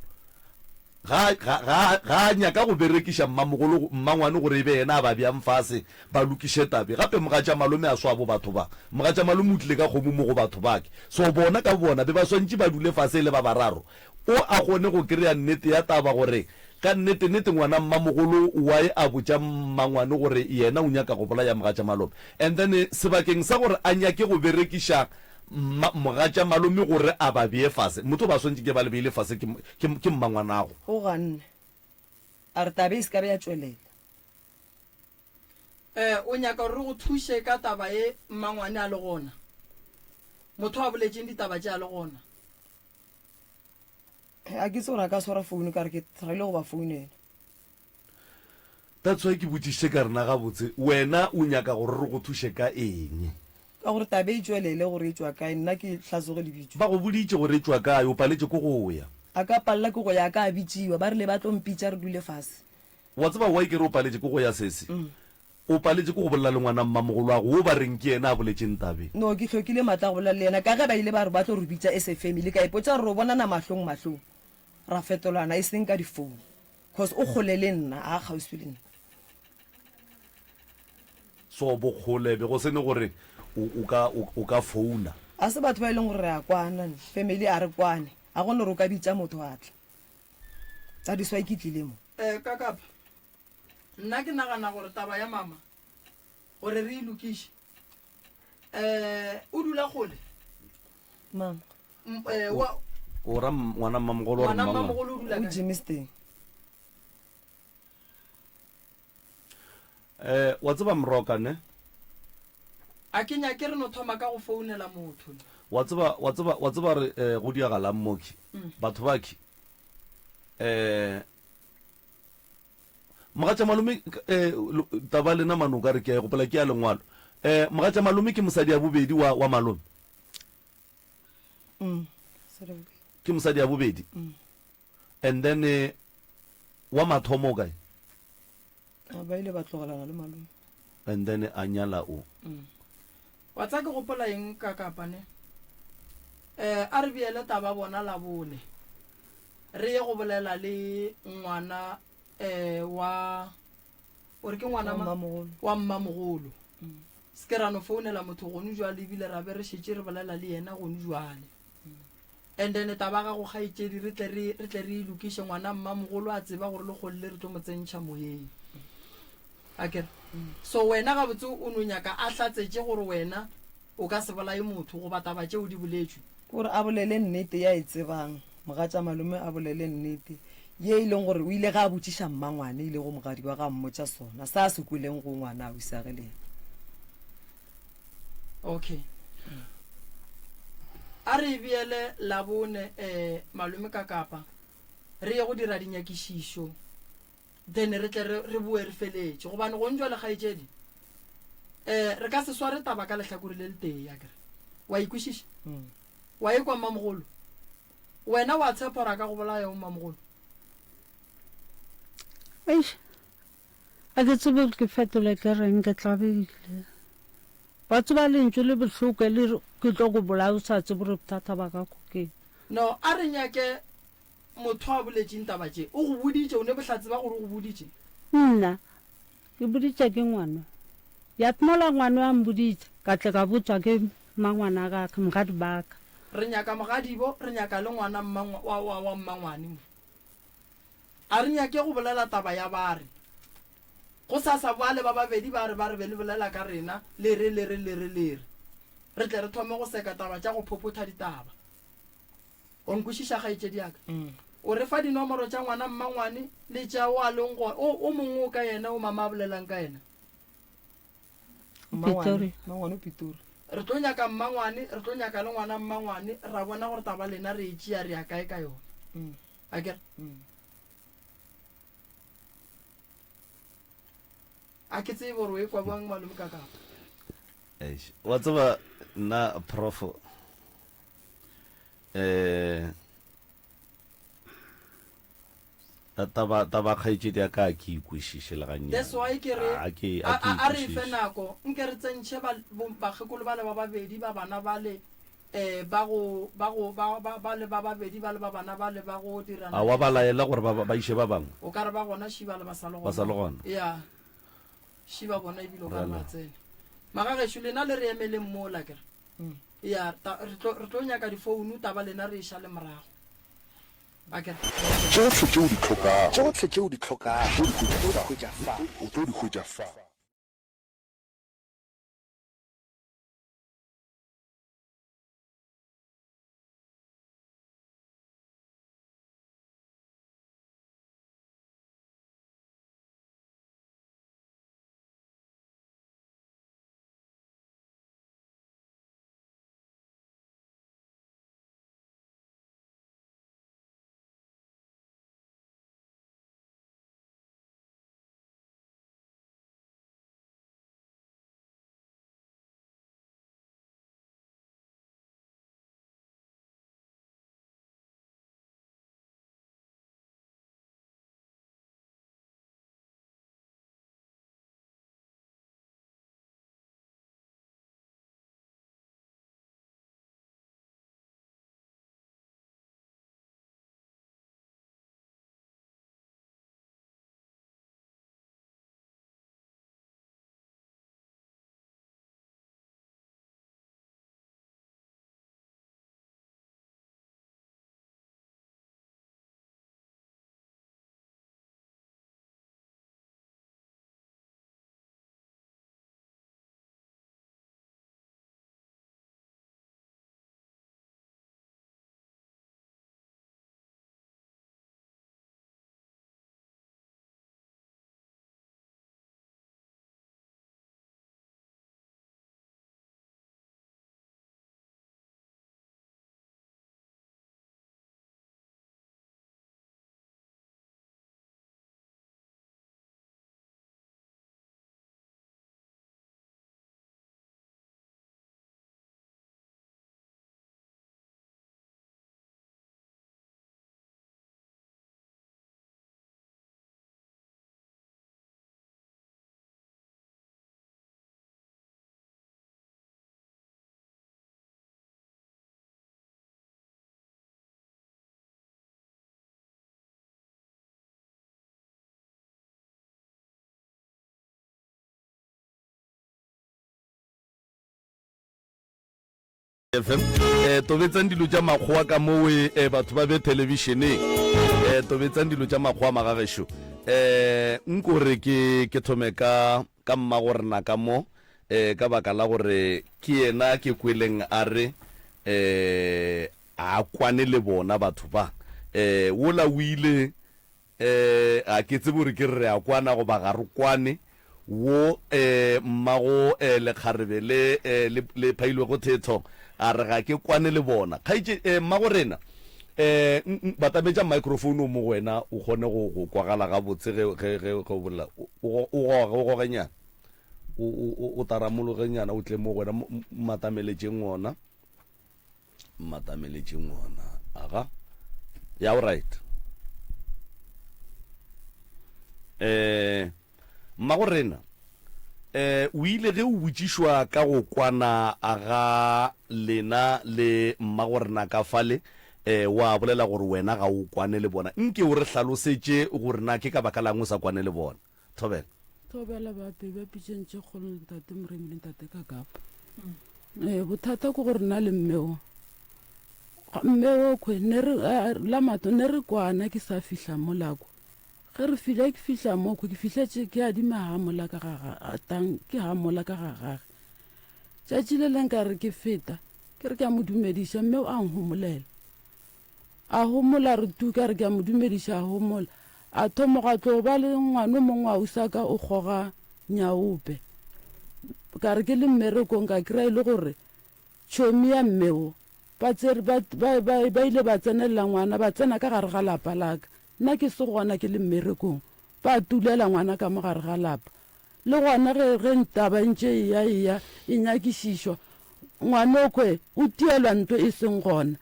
Ga, ga, ga, ga a nyaka go berekiša mmamogolo, mmangwane gore e be yena a ba beang fase, ba lokiše tabe. Gape mogatšamalome a swabo batho ba. Mogatšamalome o tlile ka kgomo mo go batho bake. So bona ka bobona be ba swantše ba dule fase e le ba bararo, O a kgone go kreya nnete ya taba gore ka nnete-nnete ngwana mmamogolo why a botša mmangwane gore yena o nyaka go bolaya mogatša malome and then sebakeng sa gore a nyake go berekiša mma mogatša malome gore a ba bee fase motho o ba swantše ke ba le beile fase ke ke ke mmangwanago. O ganne a re taba e se ka be ya tšwelela. Eh, o nyaka gore re go thuše ka taba ye mmangwane a le gona? Motho a boletšeng ditaba tše a le gona? A ke itse gore a ka swara founu ka re ke tryile go ba founela. That's why ke botšišitše ka re na gabotse wena o nyaka gore re go thuše ka eng? Ka gore taba e tšwelele gore e tšwa kae nna ke hlatsoge lebitso. Ba go boditše gore e tšwa kae o paletše ke go ya. A ka palela ke go ya a ka bitšiwa ba rile ba tlo mpitša re dule fase. Wa tseba why ke re o paletše ke go ya sesi? O paletše ke go bolela le ngwana mmamogoloago wo ba reng ke yena a boletšeng tabeng. No, ke hlokile matla a go bolela le yena ka ge ba ile ba re ba tlo re bitša as a family. Ka ipotša gore ro bonana mahlong mahlong, ra fetolana e seng ka difounu cause o kgole le nna, a kgauswi le nna. So bokgole be go se ne gore o, o ka, o, o ka founa. A se batho ba e leng gore re a kwana, family a re kwane, a go ne gore o ka bitša motho a tla. That is why ke tlile mo. Eh, Kakapa, Nna ke nagana gore taba ya mama gore re e lokiše um o dula kgole Mama. M- eh, wa- O ra m- ngwana mmamogolo or ngwana mmangwane? mmamogolo o dula O kae Germiston. Eh, wa tseba Mroka ne? A ke nyake re no thoma ka go founela motho. Wa tseba, wa tseba, wa tseba re eh, go diagalang moki. Mm. Batho ba ki. Eh, Mogatša malome eh, taba lena mano ka re ke a e gopola ke ya lengwalo. Eh, mogatša malome ke mosadi ya bobedi wa, wa malome. Mm. Ke mosadi ya bobedi. Mm. And then eh, wa mathomo o kae? A ba ile ba tlogelana le malome. And then a nyala o. Mm. Wa tsa ke gopola eng ka kapa ne? Eh, a re beele taba bona Labone. Re ye go bolela le ngwana eh wa o re ke ngwana Wa ma? mmamogolo. Wa mmamogolo. Se ke ra no founela motho gonu jwale ebile ra be re šetše re bolela le yena gonu jwale. And then taba ya gago kgaetšedi re tle re re tle re e lokiše ngwana mmamogolo a tseba gore le kgolle re tlo mo tsentšha moyeng. Akere? So wena gabotse o no nyaka a hlatsetše gore wena o ka se bolaye motho goba taba tšeo di boletšwe. Kore a bolele nnete ya e tsebang, mogatša malome a bolele nnete ye e leng gore o ile ge a botšiša mmangwane e lego mogadi wa ga mmotša sona se a se kweleng go ngwana ausi-age le yena. Okay. A re e beele Labone eh malome ka kapa re ye go dira dinyakišišo then re tle re re boe re feletše gobane gong jwale kgaetšedi eh re ka se sware taba ka lehlakore le letee akere wa e kwešiša wa e kwa mmamogolo wena wa tshepa gore a ka go bolaya o mmamogolo Eish, a ke tsebe gore ke fetole ke reng ke tlabile. Wa tseba lentšu le bohloko le re ke tlo go bolaya o sa tsebe gore bothata ba gago ke. No, a re nyake Motho a boletšeng taba tše? O go boditše, o ne bohlatse ba gore o go boditše? Nna, ke boditše ke ngwano. Ya mola ngwano a mboditše, ka tle ka botšwa ke mmangwana gage, mogadi ba ka. Re nyaka mogadibo, re nyaka le ngwana mma, wa, wa, wa mmangwane mo. A re nyake go bolela taba ya ba re. Gosasa bale ba babedi ba re ba re be le bolela ka rena, le re, le re, le re, le re. Re tle re thome go seka taba tša go phophotha ditaba. O nkwešiša, kgaetšedi ya ka? O re fa dinomoro tša ngwana mmangwane le tša o a leng go, o, o mongwe o ka yena o mama a bolelang ka yena. Mmangwane, mmangwane o Pitori. Re tlo nyaka mmangwane, re tlo nyaka le ngwana mmangwane, ra bona gore taba lena re e tšea re ya kae ka yona. Akere? A ke tsebe gore o e kwa bjang malome ka kapa. Eish, wa tseba nna prof eh taba taba kgaetšedi ya ka ke ikwešiše le gannyane. That's why ke re a ke a a re fe nako nke re tsentšhe ba bakgekolo bale ba babedi ba bana bale eh ba go ba go ba ba ba le ba babedi ba le ba bana bale ba go dirana. A wa ba laela gore ba ba iše ba bangwe. O ka re ba gona šiba le ba sa le gona. Ba sa le gona. Yeah. Šiba bona ebile o ka re ba tsena. Magagešo lena le re emeleng mola ke re. Ya, ta, re tlo, re tlo nyaka difounu, taba lena re e šale morago. Akere? Tšohle tše o di hlokago. Tšohle tše o di hlokago. O tlo di hwetša fa. O tlo di hwetša fa. FM eh tobetsang dilo tša makgowa ka mowe eh, batho ba be thelebišeneng eh tobetsang dilo tša makgowa magagešo eh nko re ke ke thome ka ka mma go rena ka mo eh ka baka la gore ke yena ke kweleng a re. Eh a kwane le bona batho ba. Eh wola o ile eh ga ke tsebe gore ke re re a kwana goba ga re kwane. Wo eh mmago eh lekgarebe le eh le le phailwego thetho a re ga ke kwane le bona. Kgaetše eh mmago rena eh batametša microphone o mo go wena o kgone go go kwagala gabotse ge ge ge ge o bolela. O o goge o gogenyana. O o o taramologenyana o tle mo go wena mmatameletšeng ona. Mmatameletšeng ona. Aga. Ya o right. Eh mmago rena eh o ile ge o botšišwa ka go kwana ga lena le mmago rena ka fale eh wa bolela gore wena ga o kwane le bona. Nke o re hlalosetše gore na ke ka baka lang o sa kwane le bona. Thobela. Thobela bape ba pitšeng tše kgolo ntate Moremi le ntate Kakapa. Ee, bothata ke gore nna le mme o mme o khwe ne re la matho ne re kwana ke sa fihla mo lako ge re fihla ke fihla mo khwe ke fihletše ke adima ha mola ka ga tang ke ha mola ka ga gage tšatši le leng ka re ke feta ke re ke a mo dumediša mme o a nhomolela A homola, a re tu, ka re ke a mo dumediša, a homola. A thoma gwa tlo ba le ngwana o mongwe wa usaka o kgoga nyaope. Ka re ke le mmerekong ka kry-a e le gore tšhomi ya mme wo ba tsere ba, ba, ba, ba ile ba tsenelela ngwana ba tsena ka gare ga lapa la ka. Nna ke se gona ke le mmerekong. Ba tulela ngwana ka mo gare ga lapa. Le gona ge, ge taba e ntše e ya, e ya e nyakišišwa, ngwanokhwe o tielwa nto e seng gona.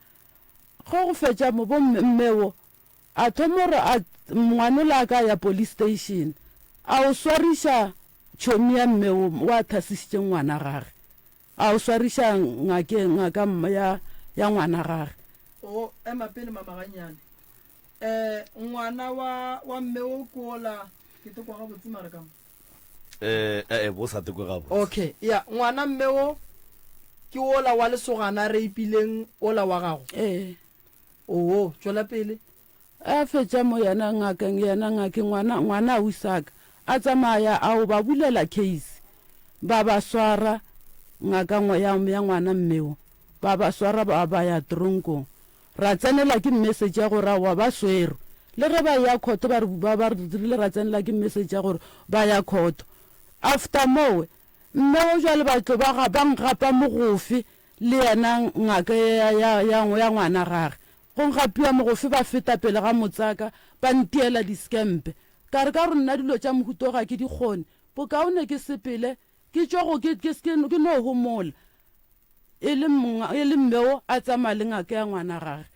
Ge go fetša mo, bo mme, mme wo a thoma gore a, ngwanola a ka ya police station, a o swariša tšhomi ya mme wo, wa thasisitšeng ngwana gage, a o swariša ngake, ngaka ya, ya ngwana gage. O, ema pele mama gannyane. Eh, ngwana wa, wa mme wo ke wola, ke tekwa gabotse mara ka mo. Eh, eh, bo sa tekwe gabotse. Okay, ya, ngwana mme wo ke wola wa lesogana a reipileng wola wa gago? Ee. Oo, tšwela pele. A fetša mo yena ngakeng, yena ngakeng, ngwana, ngwana ausaka, a tsamaya a o ba bulela case, ba ba swara, ngaka ya, ya ngwana mme wo, ba ba swara ba, ba ya tronkong. Ra tsenela ke message ya gore aowa ba swerwe. Le ge ba eya court ba re ba ba re rile ra tsenela ke message ya gore ba ya court. After mowe mme wo jwale ba tlo ba ga ba ngapa mogofe le yena ngaka ya ya ya ya ngwana gage. Go ngapiwa mogofe ba feta pele ga motsaka ba ntiela diskempe. Ka re ka gore nna dilo tša mohuta o ga ke di kgone. Bokaone ke sepele ke tšwe go ke ke ke no homola. E le e le mme o a tsamaya le ngaka ya ngwana gage.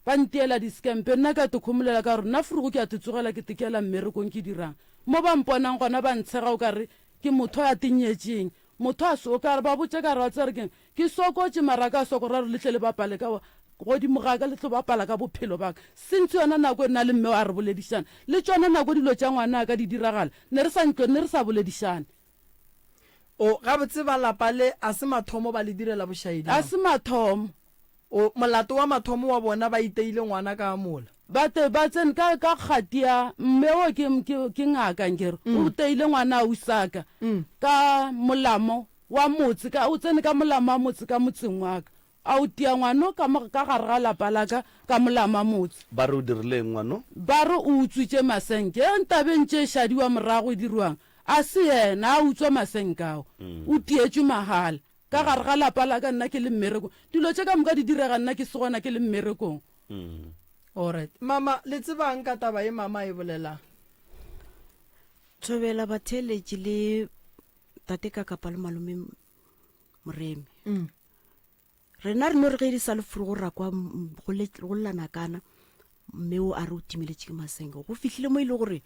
Ba ntiela diskempe, nna ka tikhomolela ka gore nna frugo ke a titsogela ke tekela mmerekong ke dirang. Mo ba mponang gona ba ntshega o ka re ke motho a tinyetšeng. Motho a so ka re ba botše ka re wa tseba re keng, ke sokotše mara ka soko ra re le tle le bapale ka godimo ga ka le tlo bapala ka bophelo ba ka. Since yona nako e nna le mme o a re boledišana. Le tšona nako dilo tša ngwana ka di diragala ne re sa ntlo ne re sa boledišane. O, gabotse ba lapa le a se mathomo ba le direla bošaedi A se mathomo. O, molato wa mathomo wa bona ba iteile ngwana ka mola. Ba te, ba tsene ka, ka kgati ya, mme wo ke, ke, ke ngaka nkere, o teile ngwana ausaka ka molamo wa motse, ka, o tsene ka molamo wa motse ka motseng wa ka. A o tia ngwano ka mo, ka gare ga lapa la ka, ka molama motse. Ba re o dirile eng ngwano? Ba re o utswitše masenke. Ge ntabeng tše šadiwa morago e dirwang, a se yena a utswa masenke ao. O tietšwe mahala. Ka gare ga lapa la ka nna ke le mmerekong. Dilo tše ka moka di direga nna ke se gona ke le mmerekong. Alright. Mama, le tsebang ka taba ye mama a e bolelang? Thobela batheeletši le tate Kakapa le malome Moremi. Rena re no re ge di sa le furugo ra kwa go le go lla nakana mme o a re o timeletše ke masenke. Go fihlile mo e le gore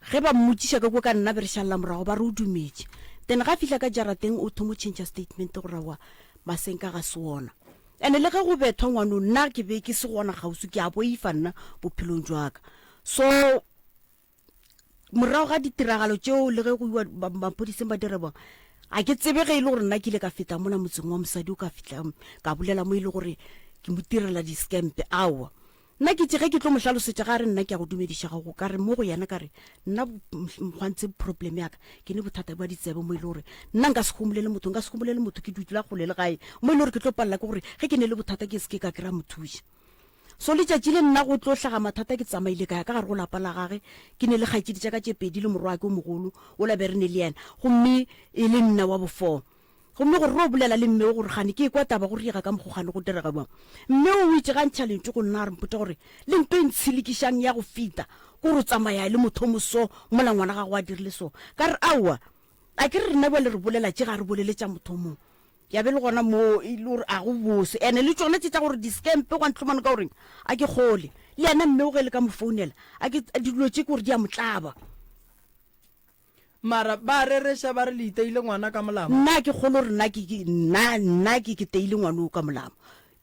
ge ba mmotšiša ka kwa ka nna be re šalela morago ba re o dumetše. Then ga fihla ka jarateng o thomo change statement gore aowa masenka ga se ona. Ene le ge go bethwa ngwano nna ke be ke se gona kgauswi ke a boifa nna bophelong jwa ka. So morago ga ditiragalo tšeo le ge go iwa maphodiseng ba dira bang a ke tsebe ge e le gore nna ke ile ka feta mola motseng wa mosadi o ka fihla ka bolela mo e le gore ke mo direla di-scampe aowa. Nna ke itše ge ke tlo mo hlalosetša ga a re nna ke a go dumediša ga go ka re mo go yena ka re nna mokgwantse problem ya ka ke ne bothata bja ditsebe mo e le gore nna nka se homolele motho nka se homolele motho ke dula kgole le gae mo e le gore ke tlo palela ke gore ge ke ne le bothata ke se ke ka kry-a mothuši. So letšatši le nna go tlo hlaga mathata ke tsamaile ka ya ka gare go lapa la gage ke ne le kgaetšedi tša ka tše pedi le morwake o mogolo ola be re ne le yena gomme e le nna wa bofoo. Gomme gore ro bolela le mme o gore gane ke ekwa taba go riega ka mokgo gane go direga bjang. Mme o o itše ga ntšha lentšu go nna a re mpotša gore le nto e ntshilikišang ya go fita ke gore o tsamaya le motho o moso mola ngwana gago a dirile so. Ka re aowa a ke re rena bjale re bolela tše ga re bolele tša motho o mongwe. Ya be le gona moo e le gore a go bose. Ene le tšona tše tša gore di-scampe gwa ntlhomane ka goreng a ke kgole. Le yena mme o ge le ka mo founela a ke dilo tše ke gore di a mo tlaba. Mara ba rereša ba re le iteile ngwana ka molamo. Nna ke kgolo gore nna ke ke nna nna ke ke teile ngwana o ka molamo.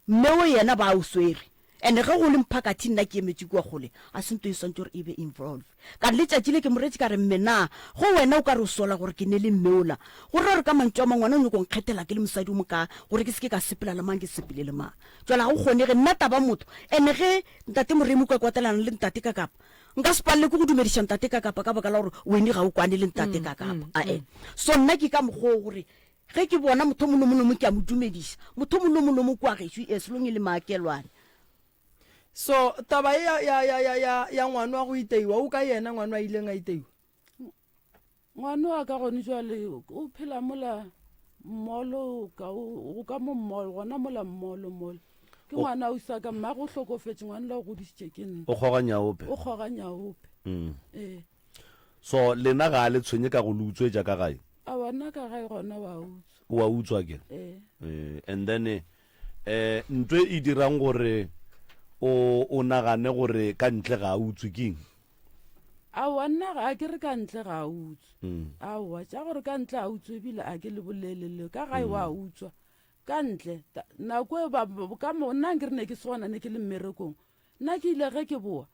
Mme o yena ba o swere. And ge go le mphakathi nna ke emetše kua kgole a se nto e swantše gore e be involve. Ka re letšatši le ke mo retše ka re mme na go wena o ka re o sola gore ke ne le mme ola. Go ra gore ka mantšu a mang wena o nyoko nkgethela ke le mosadi o mokaa gore ke se ke ka sepela le mang ke sepele le mang. Jwale ga go kgonege nna taba motho. And ge ntate Moremi o ka kwatelana le ntate ka kapa Nka se palelwe ke go dumediša ntate ka kapa ka baka la gore wene ga o kwane le ntate ka kapa. Ae. So nna ke ka mokgwa o gore ge ke bona motho mongwe le mongwe ke a mo dumediša. Motho mongwe le mongwe kwa gešo as long e le maakelwane. So taba e ya, ya, ya, ya, ya, ya ngwano wa go iteiwa, o ka yena ngwano a ileng a iteiwa? Ngwano wa ka gone jwale o phela mola mmolo ka o ka mo mmolo gona mola mmolo mola ke ngwana o sa ka mma go hlokofetše ngwana la o godišitše ke nna o kgoga nyaope o kgoga nyaope mm. ee so lena ga a le tshwenye ka go le utswetša ka gae a wena ka gae gona wa utswa wa utswa ke ee eh, and then eh ntwe e dirang gore o o nagane gore ka ntle ga a utswe keng Aowa nna ga ke re ka ntle ga a utswe. Aowa tša gore ka ntle a utswe ebile a ke le bolele le ka gae wa utswa. Ka ntle nako e ba ka mo nna nke re ne ke se gona ne ke le mmerekong. Nna ke ile ge ke boa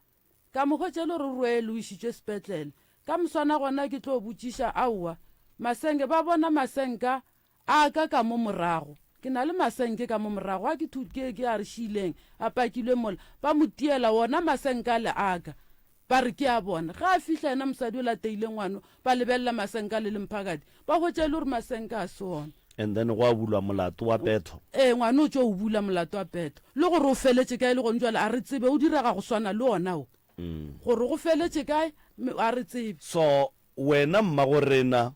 ka mo hwetša e le gore o rwele o išitšwe sepetlele. Ka moswana gona ke tlo botšiša aowa masenge ba bona masenka a ka ka mo morago. Ke na le masenke ka mo morago a ke ke ke a re šiileng a pakilwe mola. Ba mo tiela wona masenke ale a ka. Ba re ke a bona. Ge a fihla yena mosadi o lateile ngwano, ba lebelela masenke ale le mphakati. Ba hwetša e le gore masenke a se ona. And then gwa bulwa molato wa petho. Ee, ngwana o tšo o bula molato wa petho. Le gore o feletše kae le gone jwale a re tsebe, o direga go swana le ona wo. Gore go feletše kae a re tsebe. So Wena mmagorena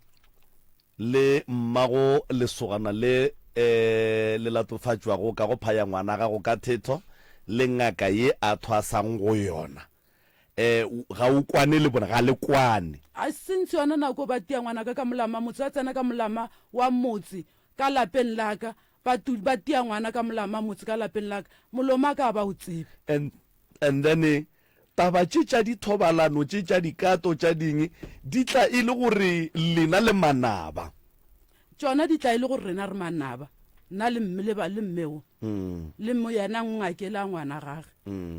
le mmago lesogana le le latofatšwago ka go phaya ngwana gago ka thetho le ngaka ye a thwasang go yona, ga o kwane le bona, ga le kwane. A Since yona nako ba tia ngwanaka ka molama motse, ba tsena ka molama wa motse ka lapeng la ka, ba tu, ba tia ngwana ka molama motse ka lapeng la ka, molomo wa ka ga ba o tsebe. And, and then Taba tše tša dithobalano, tše tša dikato, tša ding, di tla e le gore lena le manaba. Tšona di tla e le gore rena re manaba, nna le mme, le ba, le mme wo, le mo yena ngakela a ngwana gage.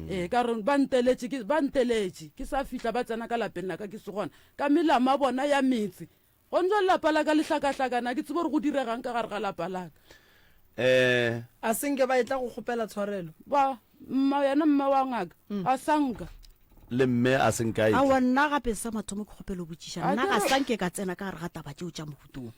Ee, ka gore ba nteletše, ke, ba nteletše, ke sa fihla ba tsena ka lapeng la ka ke se gona, ka melamo ya bona ya metse, Gone jwale lapa la ka le hlakahlakana, ga ke tsebe gore go diregang ka gare ga lapa la ka. Eh. A se nke ba etla go kgopela tshwarelo? Ba, mma, yena mma wa ngaka, a sa nka. Le mme a se nke a etla. Aowa, nna gape sa mathomo ke kgopela go botšiša, A nna ke ga re. sa nke ka tsena ka gare ga taba tšeo tša mohuto wo.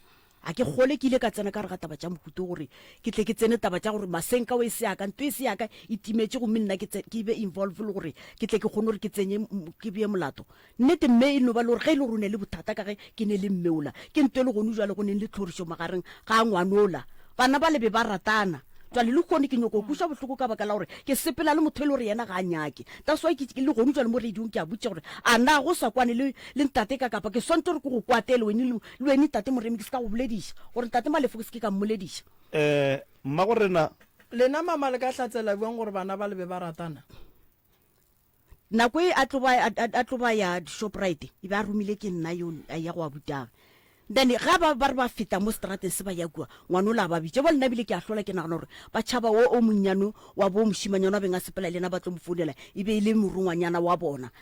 A ke kgole ke ile ka tsena ka gare ga taba tša mohuto wo gore ke tle ke tsene taba tša gore masenka o e se ya ka, nto e se ya ka e timetše gomme nna ke tse, ke be involve le gore ke tle ke kgone gore ke tsenye, ke bee molato. Nnete mme e no ba le gore ge e le gore o ne le bothata ka ge ke ne le mme ola, ke nto e le gone jwale go neng le tlhorišo magareng ga ngwanola. Bana ba le be ba ratana. Jwale le kgone ke nyoko kweša bohloko ka baka la gore ke sepela le motho e le gore yena ga a nyake. That's why ke le gone jwale mo radiong ke a botša gore a na go sa kwane le le ntate ka kapa ke swantse gore ke go kwatele wene le le wene ntate Moremi ke se ka go bolediša gore ntate Malefo ke se ke ka mmolediša. Eh mmagorena. Lena mama le ka hlatsela bjang gore bana ba le be ba ratana? Nako e a tlo ba, a, a tlo ba ya Shoprite, e be a romile ke nna yo a ya go a butang. Then ga ba ba re ba feta mo strateng se ba ya kua, ngwana ola a ba bitša. Bjale nna ebile ke a hlola ke nagana gore ba tšhaba wo o monnyane wa bo mošimanyana wa beng a sepela le yena ba tlo mo founela, e be e le morongwanyana wa bona.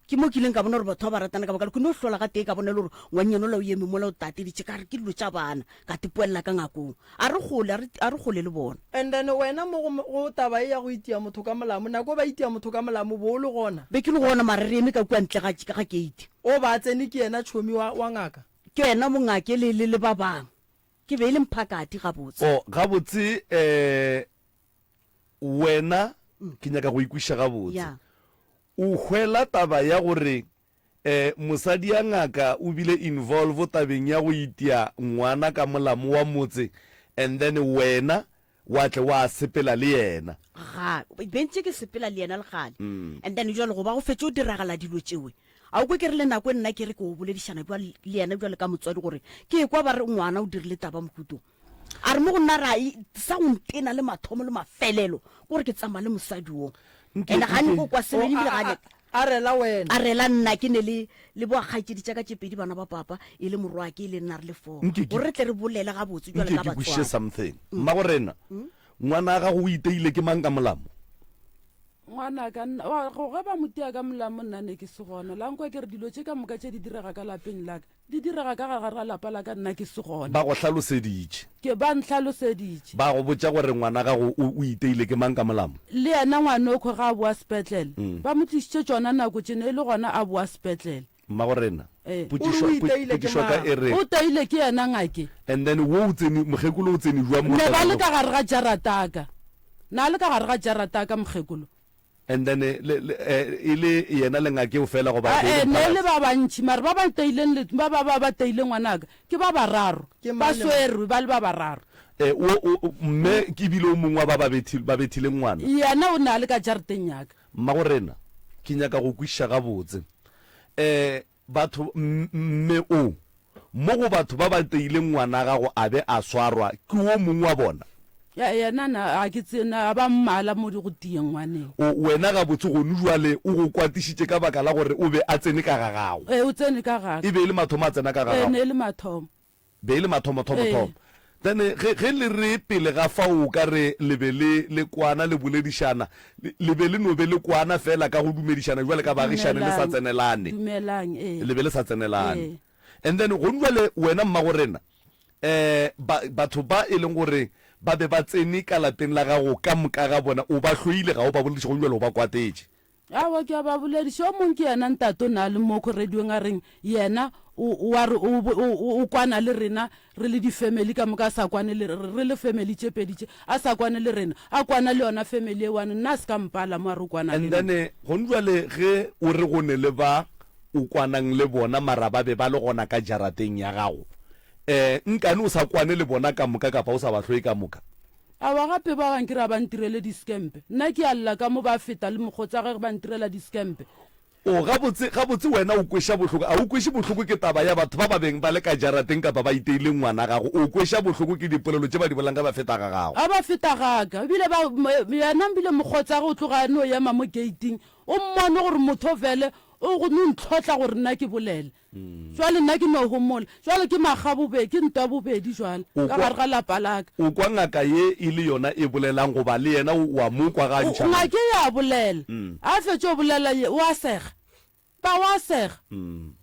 Ke mo ke ileng ka bona gore batho ba ba ratana ka baka la ke no hlola ga tee ka bona e le gore ngwannyana ola o eme mola o tateditše ka re ke dilo tša bana ka tepoelela ka ngakong. A re kgole, a re, a re kgole le bona. And then wena mo go, go taba ye ya go itia motho ka molamo, nako ba itia motho ka molamo bo o le gona? Be ke le gona mara re eme ka kua ntle ga, ga keiti. O ba tsene ke yena tšhomi wa, wa ngaka? Ke yena mongake le, le, le ba bang. Ke be e le mphakati gabotse. O, gabotse, eh, wena, ke nyaka go ikwešiša gabotse. Ya. O hwela taba ya gore eh mosadi ya ngaka o bile involve tabeng ya go itia ngwana ka molamo wa motse and then wena wa tle wa sepela le yena. Ga, be ntše ke sepela le yena le kgale. And then jwale go ba go fetše go diragala dilo tšewe, a o kwe ke re le nako e nna ke re ke o boledišana bjale le yena bjale ka motswadi gore ke ekwa ba re ngwana o dirile taba mohuto. A re mo go nna ra sa go ntena le mathomo le mafelelo ke gore ke tsamaya le mosadi wo. Ene ga ne go kwa selo ebile ga ne a rela wena. A rela nna ke ne le le bo kgaetšedi tša ka tše pedi bana ba papa e le morwake e le nna re le four. Gore re tle re bolele gabotse jwale ka batswadi. Nke ke kwešiše something. Mm. Mmago rena, ngwana wa gago o iteile ke mang ka molamo? Ngwanaka, nna, wa, go ge ba mo tia ka molamo nna ne ke se gona. La nkwa ke re dilo tše ka moka tše di direga ka lapeng la ka. Di direga ka gare ga lapa la ka nna ke se gona. Ba go hlaloseditše. Ke ba nhlaloseditše. Ba go botša gore ngwana gago o, o iteile ke mang ka molamo? Le yena ngwanokho ge a boa sepetlele, ba mo tlišitše tšona nako tše ne e le gona a boa sepetlele. Mmagorena, Ee. potšišo, O re o iteile ke potšišo ya ka mang? e re. O teile ke yena ngake. And then wo o tsene, mokgekolo o tsene bjang mo Ne ba le tabeng? ka gare ga jarata ka. Na le ka gare ga jarata ka mokgekolo. And then le, le, eh, e le yena le ngakeo fela goba e be e le Ae, ne e le mphakathi? ba bantši, mare ba ba teileng le, ba, ba, ba, ba teileng ngwanaka, ke ba bararo. Ke Ba mang le mang? swerwe ba le ba bararo. Eh, o, o, o, mme ke bile o mongwe wa ba ba bethi, ba bethileng ngwana. Yena o ne a le ka jarateng ya ka. Mmagorena, ke nyaka go kwešiša gabotse. Eh, Batho, m, mme o, mo go batho ba ba teileng ngwana gago a be a swarwa, ke wo mongwe wa bona? Ya, yena na, ga ke tsebe, na a ba mmala mo di go tiyeng ngwaneng. O, wena gabotse gonu jwale o go kwatišitše ka baka la gore o be a tsene ka ga gago. Ee, o tsene ka ga ka. E be e le mathomo a tsena ka ga Ee, gago? ne e le mathomo. Be e le mathomo, thomo, thomo. Then ge, ge le re pele ga fao o ka re le be le, le kwana, le boledišana, le, le be le no be le kwana feela ka go dumedišana bjale ka baagišane le sa Dumelang, tsenelane. dumelang, ee. Le be le sa tsenelane. Ee. And then gone bjale wena mmagorena, eh, ba, batho ba e leng gore ba be ba tsene ka lapeng la gago ka moka ga bona, o ba hloile, ga o ba bolediše, gone bjale o ba kwatetše. Aowa, ke a ba bolediša. Yo mongwe ke yena ntate o na le mo radiong a reng yena o, o a re o, o, o kwana le rena re le di-family ka moka a sa kwane le re le family tše pedi tše a sa kwane le rena a kwana le yona family e one nna a se ka mpala mo a re o kwana le And nna. then gone jwale ge o re go ne le ba o kwanang le bona mara ba be ba le gona ka jarateng ya gago, um nkane o sa kwane le bona ka moka kapa o sa ba hloye ka moka? Aowa gape ba bang ke re a ba ntirele diskempe. Nna ke a lla ka mo ba feta le mokgotsa ge ba ntirela diskempe. O, gabotse, gabotse wena o kweša bohloko. A o kweše bohloko ke taba ya batho ba ba beng ba le ka jarateng kapa ba iteile ngwana gago? O kweša bohloko ke dipolelo tše ba di bolelang ge ba feta ga gago? A ba feta ga ka. Ebile ba, yena ebile mokgotsage o tloga a no ema mo gate-ing. O mmone gore motho vele o go no ntlhotla gore nna ke bolele. Jwale nna ke no homola. Jwale ke makga bobedi, ke ntwa bobedi jwale O ka kwa, gare ga lapa la ka. o kwa ngaka ye e le yona e bolelang goba le yena o a mo kwa ga a ntšha Ngaka e a bolela. A fetše go bolela ye, o a sega. Ba o a sega.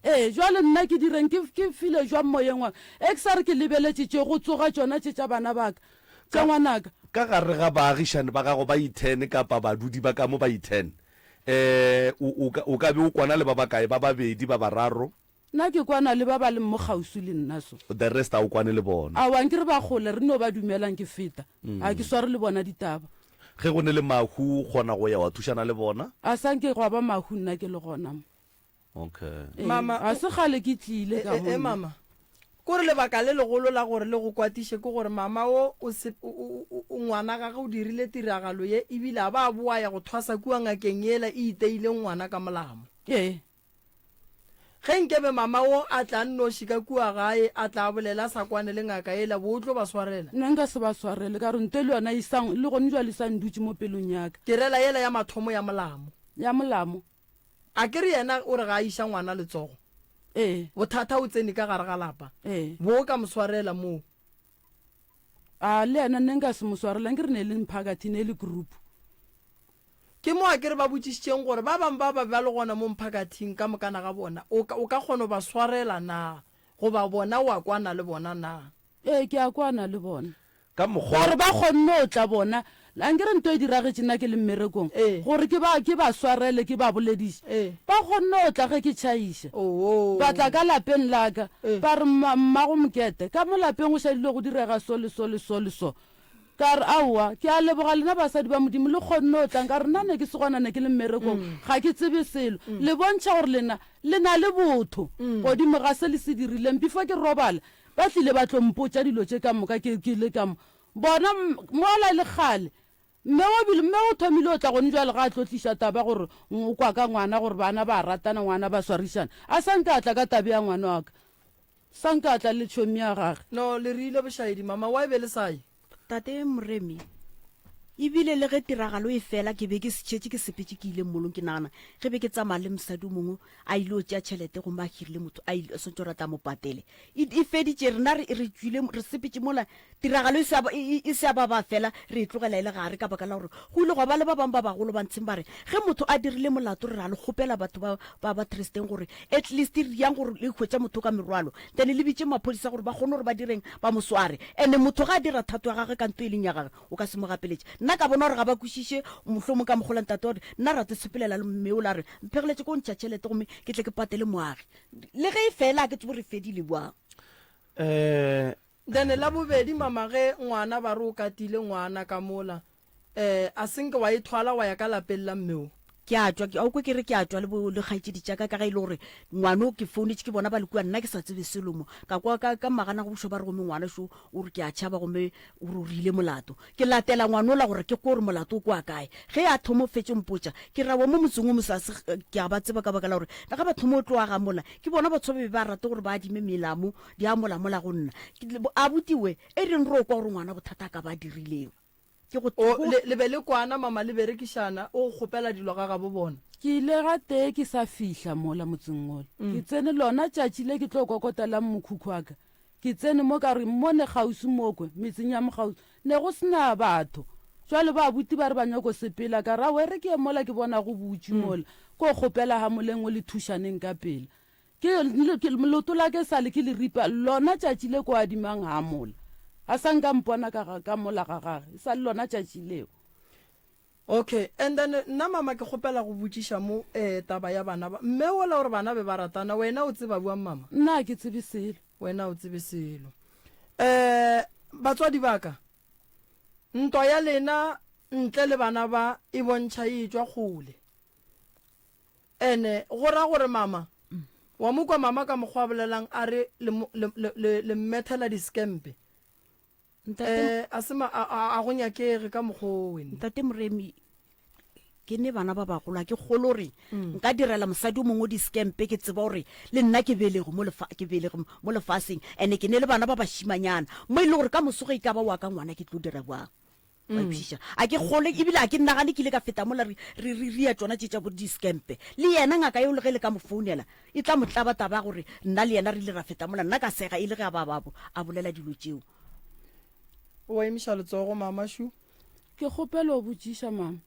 Ee, jwale nna ke direng? Ke, ke file jwang moyeng wa ka? E ke sa re ke lebeletše tše, go tsoga tšona tše tša bana ba ka, tša ngwanaka. Ka gare ga baagišane ba gago ba ithene kapa badudi ba ka mo ba ithene, Eh, o, o ka, o ka be o kwana le ba bakae? Ba babedi, ba bararo? Nna ke kwana le ba ba leng mo kgauswi le nna so. The rest a o kwane le bona? Aowa, nke re ba kgole, re no ba dumelang ke feta. A ke sware le bona ditaba. Ge go ne le mahu o kgona go ya wa thušana le bona? A sa nke gwa ba mahu nna ke le gona mo. Okay. Ee, Mama, ga se kgale ke tlile ka E, e, mo nna. mama, kore lebaka le legolo la gore le go kwatiše ke gore mama wo o se, o, o, o, o, ngwana gage o dirile tiragalo ye ebile a ba a boa ya go thwasa kua ngakeng yela e iteileng ngwana ka molamo. Ee. Ge nkebe mama wo a tla nnoši ka kua gae a tla a bolela a sa kwane le ngaka yela, bo o tlo ba swarela? Nna nka se ba swarele ka gore nto le yona e sa, le gone jwale e sa ndutše mo pelong ya ka. Ke rela yela ya mathomo ya molamo. Ya molamo. A ke re yena o re ga a iša ngwana letsogo? Ee. Bothata o tsene ka gare ga lapa. Ee. Bo o ka mo swarela moo? A le yena nne nka se mo swarela, nke re ne e le mphakathi, ne e le group. Ke mo akere ba botšišitšeng gore ba bang ba ba be ba le gona mo mphakathing ka mokana ga bona, o ka, o ka kgona go ba swarela na, goba bona o a kwana le bona na? Ee, ke a kwana le bona. Ka mokgwa. Gore ba kgonne go tla bona. Ankere nto e diragetše nna ke le mmerekong, gore ke ba, ke ba swarele, ke ba bolediše. Ba kgonne go tla ge ke tšhaiša. Ba tla ka lapeng la ka, ba re, Mma, mmago Mokete, ka mo lapeng go šadile go direga so le so le so le so. Ka re, Aowa, ke a leboga lena basadi ba Modimo, le kgonne go tla. Nka re, Nna ne ke se gona, ne ke le mmerekong, ga ke tsebe selo. Le bontšha gore lena le na le botho godimo ga se le se dirileng. Before ke robala, ba tlile ba tlo mpotša dilo tše ka moka ke, ke le ka mo. Bona, mola e le kgale, mme o bile, mme o thomile go tla gone bjale ga a tlo tliša taba gore o kwa ka ngwana, gore bana ba ratana, ngwana ba swarišana. A sa nke a tla ka tabe ya ngwana wa ka. Sa nka a tla le tšhomi ya gage. No, le rile bošaedi, mama, why be le sa ye? Tate Moremi, Ebile le ge tiragalo e fela ke be ke šetše ke sepetše ke ile mmolong ke nagana ge be ke tsamaya le mosadi o mongwe a ile go tšea tšhelete gomme a hirile motho a ile swantše gore a tla mo patele. E, e feditše rena re, re tšwile re sepetše mola tiragalo e se ya ba, e, e, e se ya ba ba fela re e tlogela e le gare ka baka la gore go ile gwa ba le ba bangwe ba bagolo ba ntsheng ba re ge motho a dirile molato re ra le kgopela batho ba ba ba Tristeng gore at least re yang gore le hwetša motho ka merwalo then le bitše maphodisa gore ba kgone gore ba direng ba mo sware and motho ga a dira thato ya gagwe ka nto e leng ya gagwe o ka se mo gapeletše nna ka bona gore ga ba kwešiše mohlomong ka mogola ntate wa gore nna rate sepelela le mme o la re mphegeletše ko ntšha tšhelete gomme ke tle ke patele moagi le ge e fela a ke tsebo re fedile bjang. Um Then la bobedi mama ge ngwana ba re o katile ngwana ka mola eh a senke wa e thwala wa ya ka lapeng la mme o. Ke a tšwa, a o kwe ke re ke a tšwa le bo le kgaetšedi tša ka ka ge e le gore ngwano ke founetše ke bona ba le kua nna ke sa tsebe selo mo. Ka kwa ka ka magana go bušwa ba re gomme ngwana šo o re ke a tšhaba gomme o re o rile molato. Ke latela ngwanola gore ke kwe gore molato o kwa kae. Ge a thomo fetše mpotša ke ra wa mo motseng o mosase ke a ba tseba ka baka la gore ga ba thomo o tlo aga mola ke bona batho ba be ba rate gore ba adime melamo di a mola mola go nna. Abuti we, e reng re o kwa gore ngwana bothata a ka ba dirileng. Ke go. O, le, le be le kwana, mama, le berekišana, o go kgopela dilo ga gabo bona. Ke ile gatee ke sa fihla mola motseng wola. Ke tsene lona tšatši le ke tlo kokotelang mokhukhu wa ka. Ke tsene mo ka re mone kgauswi mokwe, metseng ya mokgauswi, ne go se na batho. Jwale ba abuti ba re ba nyako sepela, ka re aowa e re ke ye mola ke bona go butšwe mola, ko kgopela ha moleng o le thušaneng ka pela. Ke, ke, leoto la ka e sa le ke le ripa, lona tšatši le ko adimang hamola. A sa nka mpona ka ga, ka mola ga gage, e sa le lona tšatši leo. Okay, and then nna mama ke kgopela go botšiša mo eh taba ya bana ba. Mme wola o re bana be ba ratana, wena o tseba bjang mama? Nna ga ke tsebe selo. Wena o tsebe selo. Eh, batswadi ba ka, ntwa ya lena ntle le bana ba e bontšha e etšwa kgole. Ene go ra gore mama, wa mo kwa mama ka mokgwa a bolelang a re le, le, le, le, le mmethela diskempe. Ntate, Eh, a se ma, a, a, a go nyakege ka mokgwa o wene. Ntate Moremi, ke ne bana ba bagolo, a ke kgolo gore nka direla mosadi o mongwe diskempe ke tseba gore le nna ke belego mo lefa, ke belege mo lefaseng, ene ke ne le bana ba bašimanyana mo e le gore ka moso ge e ka ba wa ka ngwana ke tlo dira bjang? Wa iphiša. A ke kgole ebile a ke nagane ke ile ka feta mola re re re ria tšona tše tša bo diskempe. Le yena ngaka eo le ge le ka mo founela e tla mo tlaba taba ya gore nna le yena re ile ra feta mola nna ka sega e le ge a ba ba a bolela dilo tšeo. O emiša letsogo mama šu. Ke kgopela o botšiša mama.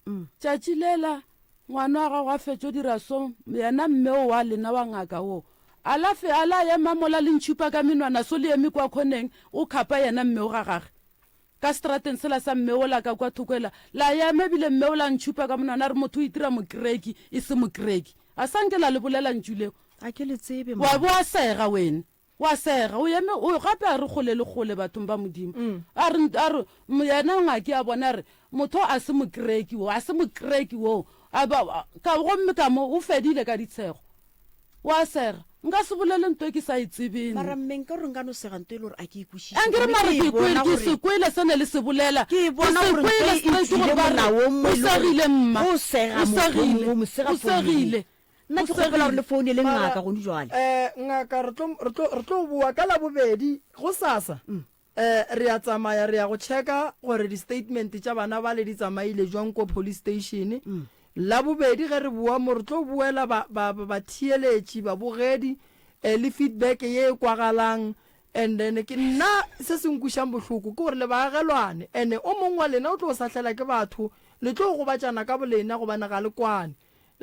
Tšatši lela ngwana wa gago a fetšo dira so yena mme o wa lena wa ngaka wo a la fe a la ema mola le ntšhupa ka menwana so le eme kwa khoneng o khapa yena mme o ga gage. Ka seterateng sela sa mme wola ka kwa thoko ela, la ema ebile mme wola a ntšhupa ka monwana a re motho o itira mokreki e se mokreki. A sa nke la le bolela ntšu leo. A ke le tsebe, Wa bo wa sega wene. Wa sega. O eme, o, gape a re kgole le kgole bathong ba Modimo. A re, a re, yena ngaki a bona a re, motho a se mokreki wo, a se mokreki wo. A ba, ka, gomme ka mo, o fedile ka ditshego. Wa sega. Nka se bolele nto e ke sa e tsebeng. Mara mme nka gore nka no sega nto e le gore a ke e kwešiše. Ankere Gomme mara ke ke e kwele, bona ke gore se kwele se ne le se bolela. Ke e Ke bona se gore nto kwele e e straight tšwile gore ba re, molaong mo O e le gore segile mma. go sega O motho o segile. mongwe o mo sega O founung. segile. Nna O ke kgopela gore segile. le founele Mara, ngaka gone jwale. eh, ngaka re tlo, re tlo, re tlo boa ka Labobedi, gosasa. Eh, re a tsamaya re ya go checka gore di-statement tša bana bale di tsamaile jwang ko police station. Labobedi ge re boa mo re tlo boela ba, ba, ba, batheeletši, babogedi eh, le feedback ye e kwagalang. And then ke nna se se nkwišang bohloko ke gore le baagelwane and o mongwe wa lena o tlo sahlela ke batho. Le tlo gobatšana ka bolena gobane ga le kwane.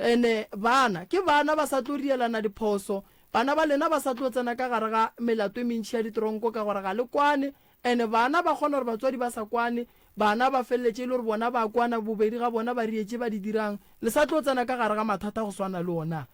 Ene bana ke bana ba sa tlo rielana diphoso, bana ba lena ba sa tlo tsena ka gare ga melato e mentši ya ditronko ka gore ga le kwane. Ene bana ba kgona gore batswadi ba sa kwane, bana ba feleletše e le gore bona ba kwana, bobedi ga bona ba rietše ba di dirang. Le sa tlo tsena ka gare ga mathata go swana le ona.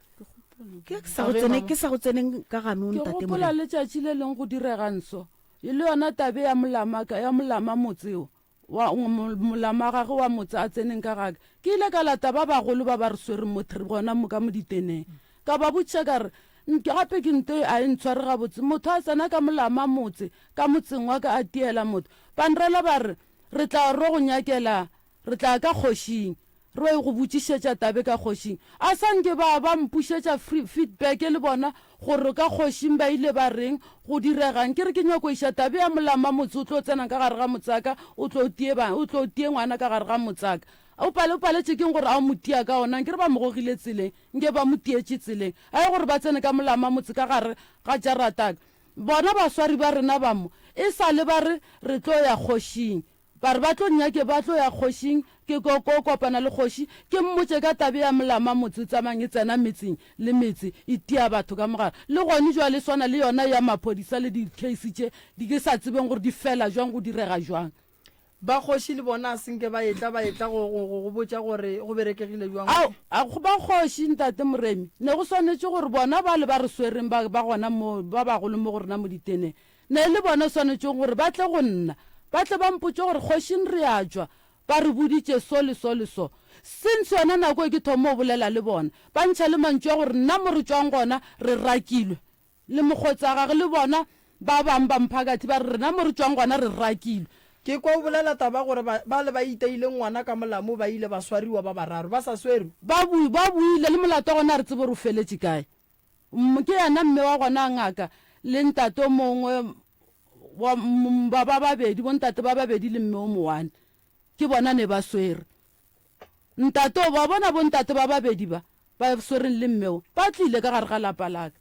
Ke sa go tsene, ke sa go tseneng ka ganong, Ke Ntate gopola Morena. letšatši le leng go direga nso, e le yona tabe ya molama, ya molama motse wo. Wa, molama gagwe wa motse a tseneng ka gaka. Ke ile ka lata ba bagolo ba ba re swereng mo gona mo ka mo diteneng. Ka ba botšiša ka re, Gape ke nto e a e ntshware gabotse, motho a tsena ka molama motse, ka motseng wa ka a tiela motho. Ba nrela ba re, Re tla ro go nyakela, re tla ka kgošing. Re go botšišetša tabe ka kgošing. A sa nke ba ba mpušetša feedback le bona gore ka kgošing ba ile ba reng, go diregang. Ke re ke nyako iša tabe ya molama motse o tlo tsena ka gare ga motsaka, o tlo tie ba, o tlo tie ngwana ka gare ga motsaka. O pale, o paletše keng gore a o mo tia ka ona? Nke re ba mo gogile tseleng, nke ba mo tietše tseleng. A ye gore ba tsene ka molama motse ka gare ga jarataka. Bona baswari ba rena ba mo, e sa le ba re re tlo ya kgošing. Ba re ba tlo nnyake ba tlo ya kgošing, ke ko ko kopana le kgoši, ke mmotše ka tabe ya molama motse o tsamayang e tsena metseng le metse e tia batho ka mogare. Le gone jwale e swana le yona ya maphodisa le di case tše di ke sa tsebeng gore di fela jwang go direga jwang. Ba kgoši le bona a se nke ba etla ba etla go go go go botša gore go berekegile jwang. Ao, a ba kgoši Ntate Moremi, ne go swanetše gore bona bale ba re swereng ba ba gona mo ba bagolo mo go rena mo diteneng Ne e le bona swanetšego gore ba tle go nna, ba tle ba mpotše gore, Kgošing re a tšwa, ba re boditše so le so le so. Since yona nako e ke thoma go bolela le bona, ba ntšha le mantšu a gore nna mo re tšwang gona re rakilwe. Le mokgotsa gage le bona ba bang ba mphakathi ba re rena mo re tšwang gona re rakilwe. Ke kwa o bolela taba gore ba, bale ba iteileng ngwana ka molamu ba ile ba swariwa ba bararo. Ba sa swerwe? Ba bu, ba buile, le molato wa gona ga re tsebe gore o feletše kae. Ke yena mme wa gona ngaka le ntate o mongwe wa ba ba babedi, bontate ba babedi le mme o mowane. Ke bona ne ba swere. Ntate o ba bona bontate ba babedi ba ba swereng le mme o ba tlile ka gare ga lapa la ka.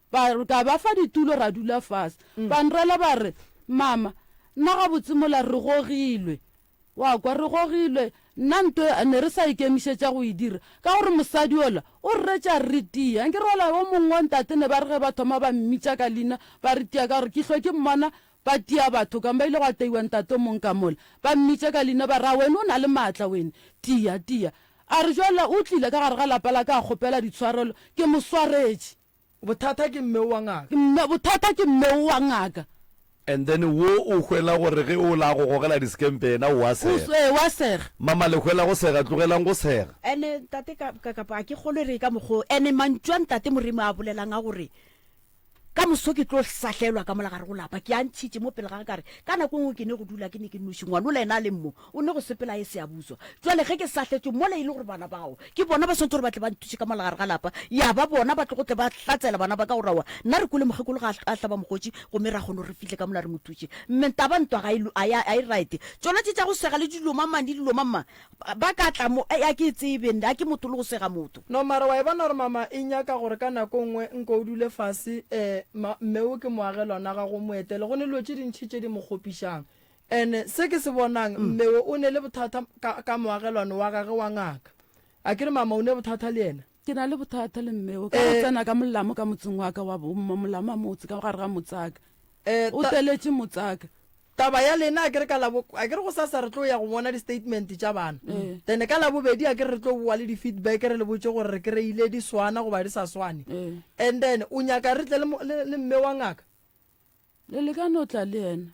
Ba ka ba fa ditulo ra dula fase. Ba nrela ba re, Mama, nna gabotse mola re gogilwe. Wa kwa, re gogilwe. Nna nto e ne re sa ikemišetša go e dira, ka gore mosadi yola o re retša re tia. Nke re ola o mongwe wa ntate ne ba re ge ba thoma ba mmitša ka leina ba re tia ka gore ke hlwe ke mmona ba tia batho ka mo. Ba ile gwa teiwa ntate o mongwe ka mola, ba mmitša ka leina ba re, A wene o na le maatla wene, tia, tia. A re jwale o tlile ka gare ga lapa la ka a kgopela ditshwarelo, ke mo swaretše. Bothata ke mme wa ngaka. Mme, bothata ke mme wa ngaka. And then wo o hwela gore ge o la go gogela diskempe yena o a sega. Ee, o a sega. Mama le hwela go sega, tlogelang go sega. Ene ntate ka, ka, kapa a ke kgolwe re ka mokgo, ene mantšu a ntate Moremi a bolelang a gore ka moso ke tlo sahlelwa ka mola gare go lapa, ke a ntšhitše mo pele ga ka re ka nako e nngwe ke ne go dula ke ne ke noši, ngwanola yena a leng mo, O ne go sepela a ye Siyabuswa. Jwale ge ke sahletšwe mola e le gore bana bao ke bona ba swanetše gore ba tle ba nthuše ka mola gare ga lapa, ya ba bona ba tlogo tle ba hlatsela bana ba ka gore aowa, nna re kwele mokgekolo ga a hlaba mokgotši gomme ra kgona gore re fihle ka mola re mo thuše. Mme taba ntwa ga e, a ya, a e right. Tšona tše tša go sega le dilo mamang le dilo mamang, ba ka tla mo, a ke e tsebe nna, a ke motho le go sega motho. No mara wa e bona gore mama e nyaka gore ka nako nngwe nko o dule fase, eh, ma, mme o ke moagelwana wa gago o mo etele, go ne dilo tše dintši tše di mo kgopišang. And se ke se bonang, mme wo o ne le bothata ka, ka moagelwane wa gage wa ngaka. A ke re mama o ne bothata le yena? Ke na le bothata le mme wo, ka go tsena ka molamo ka motseng wa ka wa bo, molamo wa motse, ka gare ga motsaka. O teletše motsaka. Taba ya lena a ke re ka labo, a ke re gosasa re tlo ya go bona di-statement tša bana. Then ka Labobedi a ke re re tlo bowa le di-feedback re le botše gore re kry-ile di swana goba di sa swane. And then o nyaka re tle le, le, le mme wa ngaka? Le le ka no tla le yena.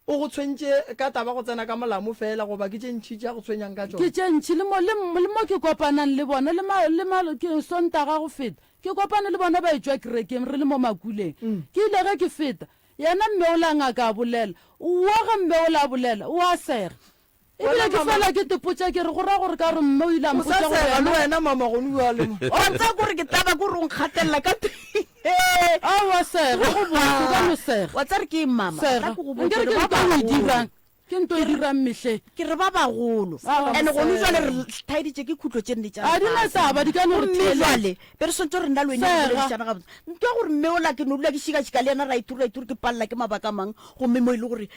O go tshwentše ka taba go tsena ka molamo feela goba ke tše ntši tše a go tshwenyang ka tšona? Ke tše ntši. Le mo, le, le mo ke kopanang le bona, le ma, le ma, ke Sontaga go feta, ke kopane le bona ba etšwa kerekeng, re le mo makuleng. Ke ile ge ke feta, yena mme ola ngaka a bolela. Wo ge mme ola a bolela, o a sega. Ebile ke fela ke tepotša ke re go ra gore ka gore mme o ile a mpotša gore yena. Le wena mama gone bjale. Wa tseba gore ke taba ke gore o nkgatelela ka Aowa sega go botse o ka no sega. Wa tseba re ke eng mama? Sega. Nkere ke ntho o e dirang. Ke nto e dirang mehleng. Ke re ba bagolo. And gone jwale re thaeditše ke khutlo tše nne tša A di na taba, di ka no re Gomme theeletša. jwale be re swantse gore nna le wena re Sega. boledišana gabotse. Nto ya gore mme ola ke no dula ke šikašika le yena ra ithuri ra ithuri ke palela ke mabaka a mang gomme mo e le gore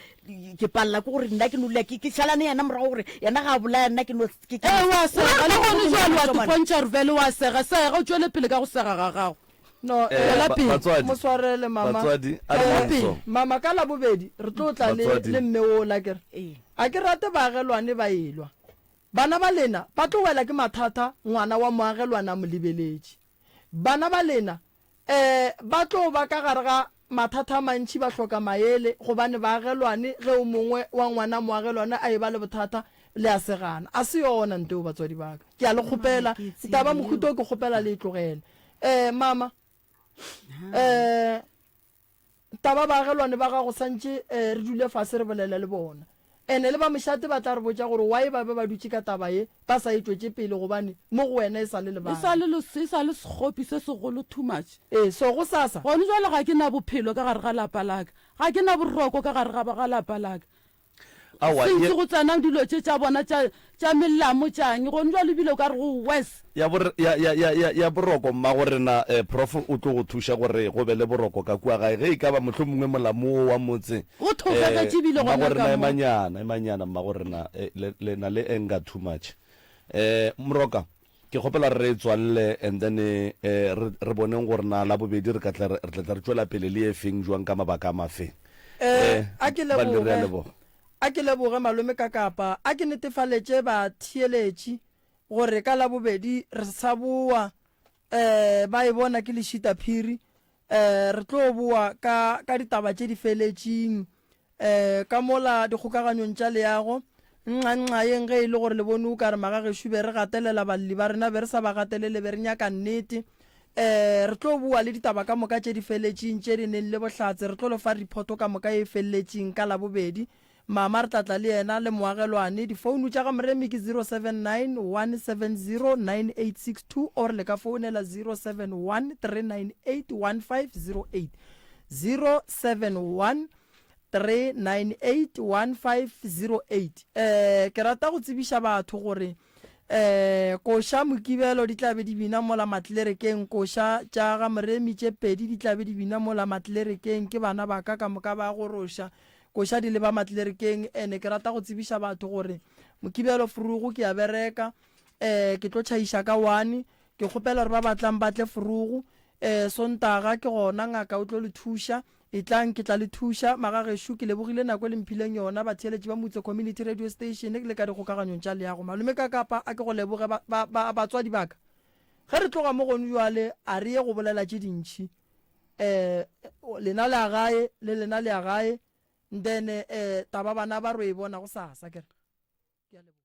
ke palela ke gore nna ke no dula ke ke šalane yena morago gore yena ga a bolaya nna ke no ke ke Ee, wa sega. Le gone jwale wa Mane. tipontšha gore bjale wa sega. Sega, o tšwele pele ka go sega ga gago. No, Eh, Tšwela ba- pele. batswadi. Mo swarele, mama. Batswadi, a re Eh, beng so. Mama, ka Labobedi re tlo tla le, Batswadi. le mme wola, ke re. Ee. A ke rate baagelwane ba elwa. Bana ba lena ba tlo wela ke mathata ngwana wa moagelwane a mo lebeletše. Bana ba lena eh ba tlo ba ka gare ga mathata a mantši ba hloka maele gobane baagelwane ge o mongwe wa ngwana moagelwane a eba le bothata le a segana. A se yona nto eo batswadi ba ka. Ke a le kgopela, taba mohuta o ke kgopela le e tlogele. Eh, mama. Eh, taba baagelwane ba gago santše eh, re dule fase re bolele le bona. Ene le ba mošate ba tla re botša gore why ba be ba dutše ka taba ye ba sa e tšwetše pele gobane mo go wena e sa le E lebala. sa le, e sa le sekgopi se segolo too much. Ee, so gosasa. Gone jwale ga ke na bophelo ka gare ga lapa la ka. Ga ke na boroko ka gare ga, ga lapa la ka. Aowa, Since ye, go tsena dilo tše tša bona tša, tša melamo tšang, gone jwale ebile o ka re go worse. Ya bor, ya, ya, ya, ya, ya boroko, mmagorena, eh, Prof o tlo go thuša gore go be le boroko ka kua gae. Ge e ka ba mohlomongwe molamo wo wa motse, O eh, thogegetše ebile gona mmagorena, ka mo. emanyana, emanyana, mmagorena, eh, le, le na le anger too much. Eh, Moroka, Ke kgopela re e tswalele and then eh, re, re boneng gore na Labobedi re ka tla re tla tla re tšwela pele le e feng jwang ka mabaka a mafeng. Eh, Eh, a ke Balli re a leboge, leboga. a ke leboge malome ka kapa a ke netefaletše batheeletši gore ka Labobedi re sa boa eh ba e bona ke lešita phiri eh re tlo boa ka ka ditaba tše di feletšing Eh, ka mola dikgokaganyong tša leago, nxa-nxayeng ge e le gore le bone o ka re magagešo be re gatelela balli ba rena, be re sa ba gatelele, be re nyaka nnete. Eh, re tlo boa le ditaba ka moka tše di feletšeng, tše di neng le bohlatse, re tlo le fa report ka moka ye e felletšeng ka Labobedi. Mama re tla tla le yena le moagelwane. Difounu tša ga Moremi ke 079 170 9862 or le ka founela 071 398 1508. 071 398 1508 Eh, ke rata go tsebiša batho gore eh koša Mokibelo di tla be di bina mola Matlerekeng, koša tša ga Moremi tše pedi di tla be di bina mola Matlerekeng, ke bana ba ka ka moka ba goroša koša di leba Matlerekeng. Ene ke rata go tsebiša batho gore Mokibelo frugu ke a bereka, eh ke tlo tšhaiša ka one, ke kgopela gore ba batlang ba tle frugu, eh Sontaga ke gona ngaka o tlo le thuša. Etlang, ke tla le thuša. Magagešo, ke lebogile nako e le mphileng yona, batheeletši ba Mutse Community Radio Station, le ka dikgokaganyong tša leago. Malome ka kapa, a ke go leboge, ba, ba, ba, batswadi ba ka. Ge re tloga mo gonu bjale, a re ye go bolela tše dintši. Eh, lena le ya gae, le lena le ya gae, then, eh, taba bana ba ro e bona gosasa, ke re. Ke a leboga.